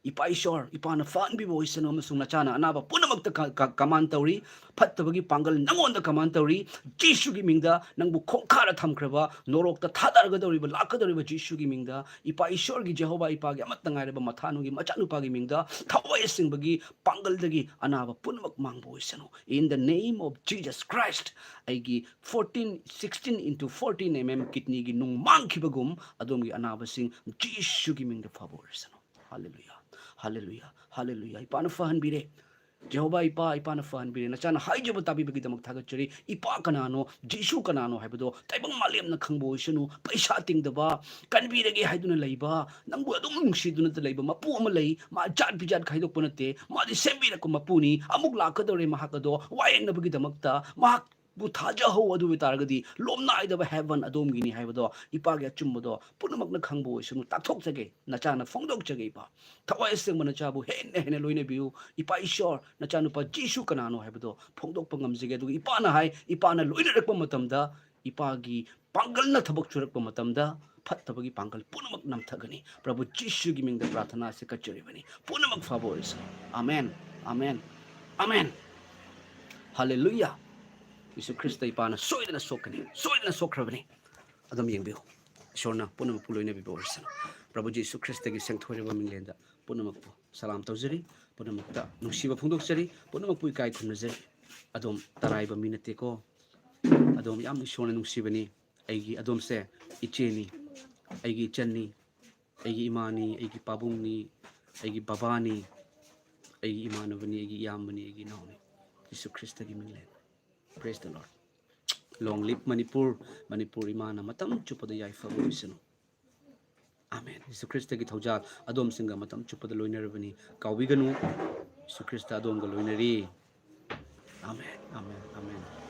ꯏꯄꯥ ꯏꯁꯣꯔ, ꯏꯄꯥꯅ ꯐꯍꯟꯕꯤꯕ ꯑꯣꯏꯁꯅꯨ, ꯑꯃꯁꯨꯡ ꯅꯆꯥꯅ ꯑꯅꯥꯕ ꯄꯨꯝꯅꯃꯛꯇ ꯀ-, ꯀ-, ꯀꯃꯥꯟ ꯇꯧꯔꯤ꯫ ꯐꯠꯇꯕꯒꯤ ꯄꯥꯡꯒꯜ ꯅꯉꯣꯟꯗ ꯀꯃꯥꯟ ꯇꯧꯔꯤ꯫ ꯖꯤꯁꯨꯒꯤ ꯃꯤꯡꯗ ꯅꯪꯕꯨ ꯈꯣꯡꯈꯥꯗ ꯊꯝꯈ꯭ꯔꯕ, ꯅꯣꯔꯣꯛꯇ ꯊꯥꯗꯔꯒꯗꯧꯔꯤꯕ, ꯂꯥꯛꯀꯗꯧꯔꯤꯕ ꯖꯤꯁꯨꯒꯤ ꯃꯤꯡꯗ, ꯏꯄꯥ ꯏꯁꯣꯔꯒꯤ, ꯖꯦꯍꯣꯕꯥ ꯏꯄꯥꯒꯤ ꯑꯃꯠꯇ ꯉꯥꯏꯔꯕ ꯃꯊꯥꯅꯨꯒꯤ ꯃꯆꯥꯅꯨꯄꯥꯒꯤ ꯃꯤꯡꯗ, ꯊꯋꯥꯏ ꯑꯁꯦꯡꯕꯒꯤ ꯄꯥꯡꯒꯜꯗꯒꯤ ꯑꯅꯥꯕ ꯄꯨꯝꯅꯃꯛ ꯃꯥꯡꯕ ꯑꯣꯏꯁꯅꯨ꯫ In the name of Jesus Christ, ꯑꯩꯒꯤ fourteen, sixteen into fourteen M M kidneyꯒꯤ ꯅꯨꯡ ꯃꯥꯡꯈꯤꯕꯒꯨꯝ, ꯑꯗꯣꯝꯒꯤ ꯑꯅꯥꯕꯁꯤꯡ ꯖꯤꯁꯨꯒꯤ ꯃꯤꯡꯗ ꯐꯕ ꯑꯣꯏꯔꯁꯅꯨ꯫ ꯍꯜꯂꯦꯂꯨꯌꯥ, ꯍꯜꯂꯦꯂꯨꯌꯥ, ꯍꯜꯂꯦꯂꯨꯌꯥ꯫ ꯏꯄꯥꯅ ꯐꯍꯟꯕꯤꯔꯦ꯫ ꯖꯦꯍꯣꯕꯥ ꯏꯄꯥ, ꯏꯄꯥꯅ ꯐꯍꯟꯕꯤꯔꯦ꯫ ꯅꯆꯥꯅ ꯍꯥꯏꯖꯕ ꯇꯥꯕꯤꯕꯒꯤꯗꯃꯛ ꯊꯥꯒꯠꯆꯔꯤ꯫ ꯏꯄꯥ ꯀꯅꯥꯅꯣ, ꯖꯤꯁꯨ ꯀꯅꯥꯅꯣ ꯍꯥꯏꯕꯗꯣ ꯇꯥꯏꯕꯪ ꯃꯥꯂꯦꯝꯅ ꯈꯪꯕ ꯑꯣꯏꯁꯅꯨ꯫ ꯄꯩꯁꯥ ꯇꯤꯡꯗꯕ, ꯀꯟꯕꯤꯔꯒꯦ ꯍꯥꯏꯗꯨꯅ ꯂꯩꯕ, ꯅꯪꯕꯨ ꯑꯗꯨꯝ ꯅꯨꯡꯁꯤꯗꯨꯅ ꯂꯩꯕ ꯃꯄꯨ ꯑꯃ ꯂꯩ꯫ ꯃꯥ ꯖꯥꯠ ꯕꯤꯖꯥꯠ ꯈꯥꯏꯗꯣꯛꯄ ꯅꯠꯇꯦ꯫ ꯃꯥꯗꯤ ꯁꯦꯝꯕꯤꯔꯛꯄ ꯃꯄꯨꯅꯤ꯫ ꯑꯃꯨꯛ ꯂꯥꯛꯀꯗꯧꯔꯦ ꯃꯍꯥꯛ ꯑꯗꯣ ꯋꯥꯌꯦꯡꯅꯕꯒꯤꯗꯃꯛꯇ꯫ ꯃꯍꯥꯛ ꯕꯨ ꯊꯥꯖꯍꯧ꯫ ꯑꯗꯨ ꯑꯣꯏ ꯇꯥꯔꯒꯗꯤ ꯂꯣꯝꯅꯥꯏꯗꯕ heaven ꯑꯗꯣꯝꯒꯤꯅꯤ ꯍꯥꯏꯕꯗꯣ ꯏꯄꯥꯒꯤ ꯑꯆꯨꯝꯕꯗꯣ ꯄꯨꯝꯅꯃꯛꯅ ꯈꯪꯕ ꯑꯣꯏꯁꯅꯨ꯫ ꯇꯥꯛꯊꯣꯛꯆꯒꯦ, ꯅꯆꯥꯅ ꯐꯣꯡꯗꯣꯛꯆꯒꯦ ꯏꯄꯥ꯫ ꯊꯋꯥꯏ ꯑꯁꯦꯡꯕ ꯅꯆꯥꯕꯨ ꯍꯦꯟꯅ ꯍꯦꯟꯅ ꯂꯣꯏꯅꯕꯤꯌꯨ꯫ ꯏꯄꯥ ꯏꯁꯣꯔ, ꯅꯆꯥꯅꯨꯄꯥ ꯖꯤꯁꯨ ꯀꯅꯥꯅꯣ ꯍꯥꯏꯕꯗꯣ ꯐꯣꯡꯗꯣꯛꯄ ꯉꯝꯖꯒꯦ꯫ ꯑꯗꯨꯒ ꯏꯄꯥꯅ ꯍꯥꯏ, ꯏꯄꯥꯅ ꯂꯣꯏꯅꯔꯛꯄ ꯃꯇꯝꯗ, ꯏꯄꯥꯒꯤ ꯄꯥꯡꯒꯜꯅ ꯊꯕꯛ ꯁꯨꯔꯛꯄ ꯃꯇꯝꯗ ꯐꯠꯇꯕꯒꯤ ꯄꯥꯡꯒꯜ ꯄꯨꯝꯅꯃꯛ ꯅꯝꯊꯒꯅꯤ꯫ ꯄ꯭ꯔꯚꯨ ꯖꯤꯁꯨꯒꯤ ꯃꯤꯡꯗ ꯄ꯭ꯔꯥꯊꯅꯥ ꯑꯁꯤ ꯀꯠꯆꯔꯤꯕꯅꯤ꯫ ꯄꯨꯝꯅꯃꯛ ꯐꯕ ꯑꯣꯏꯁꯅꯨ꯫ Amen, amen, amen. ꯍꯥꯂꯦꯂꯨꯌꯥ! ꯌꯦꯁꯨ ꯈ꯭ꯔꯤꯁꯇ ꯏꯄꯥꯅ ꯁꯣꯏꯗꯅ ꯁꯣꯛꯀꯅꯤ, ꯁꯣꯏꯗꯅ ꯁꯣꯛꯈ꯭ꯔꯕꯅꯤ꯫ ꯑꯗꯨꯝ ꯌꯦꯡꯕꯤꯌꯨ꯫ ꯏꯁꯣꯔꯅ ꯄꯨꯝꯅꯃꯛꯄꯨ ꯂꯣꯏꯅꯕꯤꯕ ꯑꯣꯏꯔꯁꯅꯨ꯫ ꯄ꯭ꯔꯚꯨ ꯌꯦꯁꯨ ꯈ꯭ꯔꯤꯁꯇꯒꯤ ꯁꯦꯡꯊꯣꯏꯔꯕ ꯃꯤꯡꯂꯦꯟꯗ ꯄꯨꯝꯅꯃꯛꯄꯨ ꯁꯂꯥꯝ ꯇꯧꯖꯔꯤ, ꯄꯨꯝꯅꯃꯛꯇ ꯅꯨꯡꯁꯤꯕ ꯐꯣꯡꯗꯣꯛꯆꯔꯤ, ꯄꯨꯝꯅꯃꯛꯄꯨ ꯏꯀꯥꯏ ꯈꯨꯝꯅꯖꯔꯤ꯫ ꯑꯗꯣꯝ ꯇꯔꯥꯏꯕ ꯃꯤ ꯅꯠꯇꯦꯀꯣ꯫ ꯑꯗꯣꯝ ꯌꯥꯝ ꯏꯁꯣꯔꯅ ꯅꯨꯡꯁꯤꯕꯅꯤ꯫ ꯑꯩꯒꯤ ꯑꯗꯣꯝꯁꯦ ꯏꯆꯦꯅꯤ, ꯑꯩꯒꯤ ꯏꯆꯟꯅꯤ, ꯑꯩꯒꯤ ꯏꯃꯥꯅꯤ, ꯑꯩꯒꯤ ꯄꯥꯕꯨꯡꯅꯤ, ꯑꯩꯒꯤ ꯕꯕꯥꯅꯤ, ꯑꯩꯒꯤ ꯏꯃꯥꯟꯅꯕꯅꯤ, ꯑꯩꯒꯤ ꯏꯌꯥꯝꯕꯅꯤ, ꯑꯩꯒꯤ ꯏꯅꯥꯎꯅꯤ꯫ ꯌꯦꯁꯨ ꯈ꯭ꯔꯤꯁꯇꯒꯤ ꯃꯤꯡꯂꯦꯟ꯫ Praise the Lord. Long live Manipur. Manipur ꯏꯃꯥꯅ ꯃꯇꯝ ꯆꯨꯞꯄꯗ ꯌꯥꯏꯐꯕ ꯑꯣꯏꯁꯅꯨ꯫ ꯑꯥꯃꯦꯟ꯫ ꯌꯦꯁꯨ ꯈ꯭ꯔꯤꯁꯇꯒꯤ ꯊꯧꯖꯥꯜ ꯑꯗꯣꯝꯁꯤꯡꯒ ꯃꯇꯝ ꯆꯨꯞꯄꯗ ꯂꯣꯏꯅꯔꯕꯅꯤ꯫ ꯀꯥꯎꯕꯤꯒꯅꯨ, ꯌꯦꯁꯨ ꯈ꯭ꯔꯤꯁꯇ ꯑꯗꯣꯝꯒ ꯂꯣꯏꯅꯔꯤ꯫ ꯑꯥꯃꯦꯟ, ꯑꯥꯃꯦꯟ, ꯑꯥꯃꯦꯟ꯫